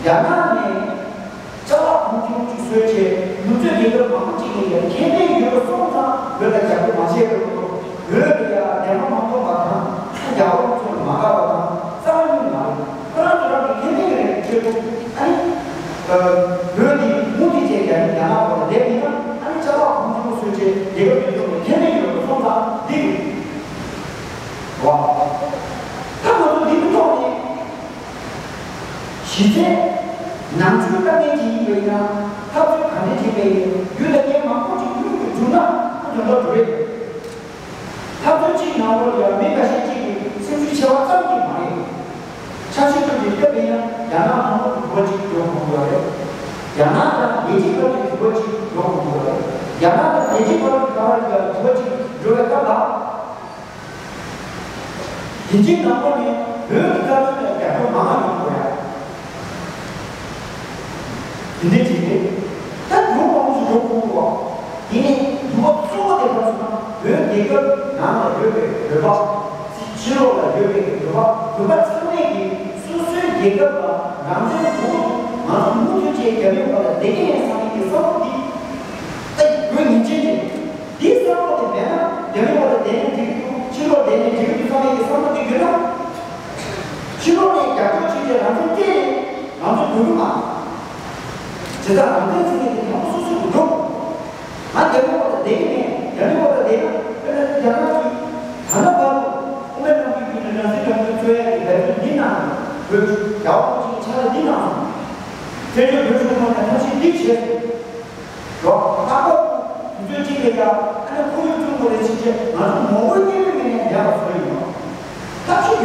རྒྱ་ནག་ནས་ཅ་ལག་གོང་ཆུང་ཅིག་བཟོས་བྱས་ནུབ་ཕྱོགས་རྒྱལ་ཁབ་མང་པོ་ཅིག་ནས་ཡང་ཁེ་ཕན་ཡོད་པ་སོང་ཙང་བོད་ལ་རྒྱབ་སྐྱོར་མ་བྱས་པ་རེད། བོད་ལ་ཡང་བདེན་པ་མ་མཐོང་བ་དང་རྒྱ་བོད་ཚོར་མ་དགའ་བ་དང་རྩ་བ་ཉིད་མ་རེད། ཁོ་རང་ཚོ་རང་གི་ཁེ་ཕན་ཡོད་རེད་ཁྱེད་ཚོ། ཨ་ནི་བོད་འདི་མུ་མཐུད་བྱས་རྒྱ་ནག་བར་ལ་བསྡད་ཡིན་ན་ཨ་ནི་ཅ་ལག་གོང་ཆུང་བཟོས་བྱས་རྒྱལ་ཁབ་ཀྱི་ཐོག་ནས་ཁེ་ཕན་ཡོད་པ་སོང་ཙང་འདི་རེད། བ། ད་ང་ཚོ་འདི་མི་ཐོག་ནས། གཞི་རྩའི་ནང་ཆོས་དཀའ་ངལ་ཅིག་ཡིན་པ་ཡིན་ན་འཐབ་རྩོད་ག་འདྲ་བྱེད་པ་ཡིན་རྒྱུ་དང་རྐྱེན་མང་པོ་ཅིག་མྱོང་དུ་འཇུག་ན་ཁོ་དོན་དག་འགྲོ་རེད། འཐབ་རྩོད་གཅིག་ནང་ལོགས་ལ་ཡང་མི་འགའ་ཤས་ཅིག་གིས་སེམས་ཤུགས་ཆེ་བ་ཙམ་གྱིས་མ་རེད། འཆར་གཞི་བཟོ་རྒྱུ་སྐབས་ཡིན་ན་རྒྱ་ནག་ནང་ལོགས་ཀྱི་འགྱུར་བ་ཅིག་འགྲོ་དགོས་ཀྱི་ཡོད་རེད། རྒྱ་ནག་དང་རྒྱལ་སྤྱི་བར་གྱི་འགྱུར་བ་ཅིག་འགྲོ་དགོས་ཀྱི་ཡོད་རེད། རྒྱ་ནག་དང་རྒྱལ་སྤྱི་བར་གྱི་བར་ལ་འགྱུར་བ་ཅིག་འགྲོ་བའི་སྐབས་ལ། དེ་རྗེས་ནང་ལོགས་ནས་བོད་ཀྱི་རྩ་དོན་ལ་རྒྱབ་སྐྱོར་མང་བ་ཡོང་དགོས་ཡ། དེ་འདྲའི་བྱས་ཏེ། ད་འགྱུར་བ་མང་པོ་ཞིག་འགྲོ་དགོས་པ། དེ་ནས་འགྱུར་བ་གཙོ་བོ་དེ་ག་རེ་ཟེར་ན་བོད་རྒྱལ་ཁབ་ནང་ལ་ཡོད་པའི་བོད་པ། ཕྱི་ལོགས་ལ་ཡོད་པའི་བོད་པ་བོད་པ་ཚང་མས་ཀྱིས་སོ་སོའི་རྒྱལ་ཁབ་ལ་རང་བཙན་དགོས་འདུག་ང་ཚོ་མུ་མཐུད་བྱས་རྒྱ་མིའི་འོག་ལ་བསྡད་ཀྱི་མེད་བསམ་པའི་གི་བསམ་བློ་འདི་ད་དགོས་ངེས་ཅན་ཅིག་འདིའི་བསམ་བློ་དེ་མེད་ན་རྒྱ་མིའི་འོག་ལ་བསྡད་ནས་འགྲིག་གི་འདུག་ཕྱི་ལོགས་བསྡད་ནས་འགྲིག་གི་འདུག་བསམ་པའི་གི་བསམ་བློ་དེ་ཡོད་ན། ཕྱི་ལོགས་ནས་རྒྱབ་སྐྱོར་བྱེད་བྱས་རང་བཙན་སྤྲད་ནས་ང་ཚོ་འགྲོ་གི་མ་རེད། བྱས་ཙང་རང་བཙན་ཟེར་མཁན་དེ་དང་པོ་སོ་སོས་འགྲོ་དགོས། ང་རྒྱ་མི་འོག་ལ་བསྡད་ཀྱི་མེད། རྒྱ་མི་འོག་ལ་བསྡད་ན་དཔེར་ན་རྒྱ་ནག་གིས་ད་ལྟ་བར་དུ་དབུ་མའི་ལམ་གྱི་བརྒྱུད་ནས་རང་སྲིད་རང་སྐྱོང་རྩོད་ཡ་གི་འབད་བརྩོན་འདི་གནང་། བོད་རྒྱ་དབུ་ཁྲིམས་ཀྱི་ཕྱག་ལས་འདི་གནང་། བཙན་བྱོལ་བོད་གཞུང་ནང་ནས་ཐབས་ཤེས་འདི་བྱས། རོགས་ལྷག་པར་དུ་དུས་ཚོད་གཅིག་ལ་ཡ་ཨ་ནི་ཁོར་ཡུག་བསྐྲུན་དགོས་རེད་ཕྱིན་ཆད་ང་ཚོ་ངོ་རྒོལ་སྐད་འབོད་མེད་ནས་ཡར་ལ་སོང་ཡོད། ཐབས་ཤེས།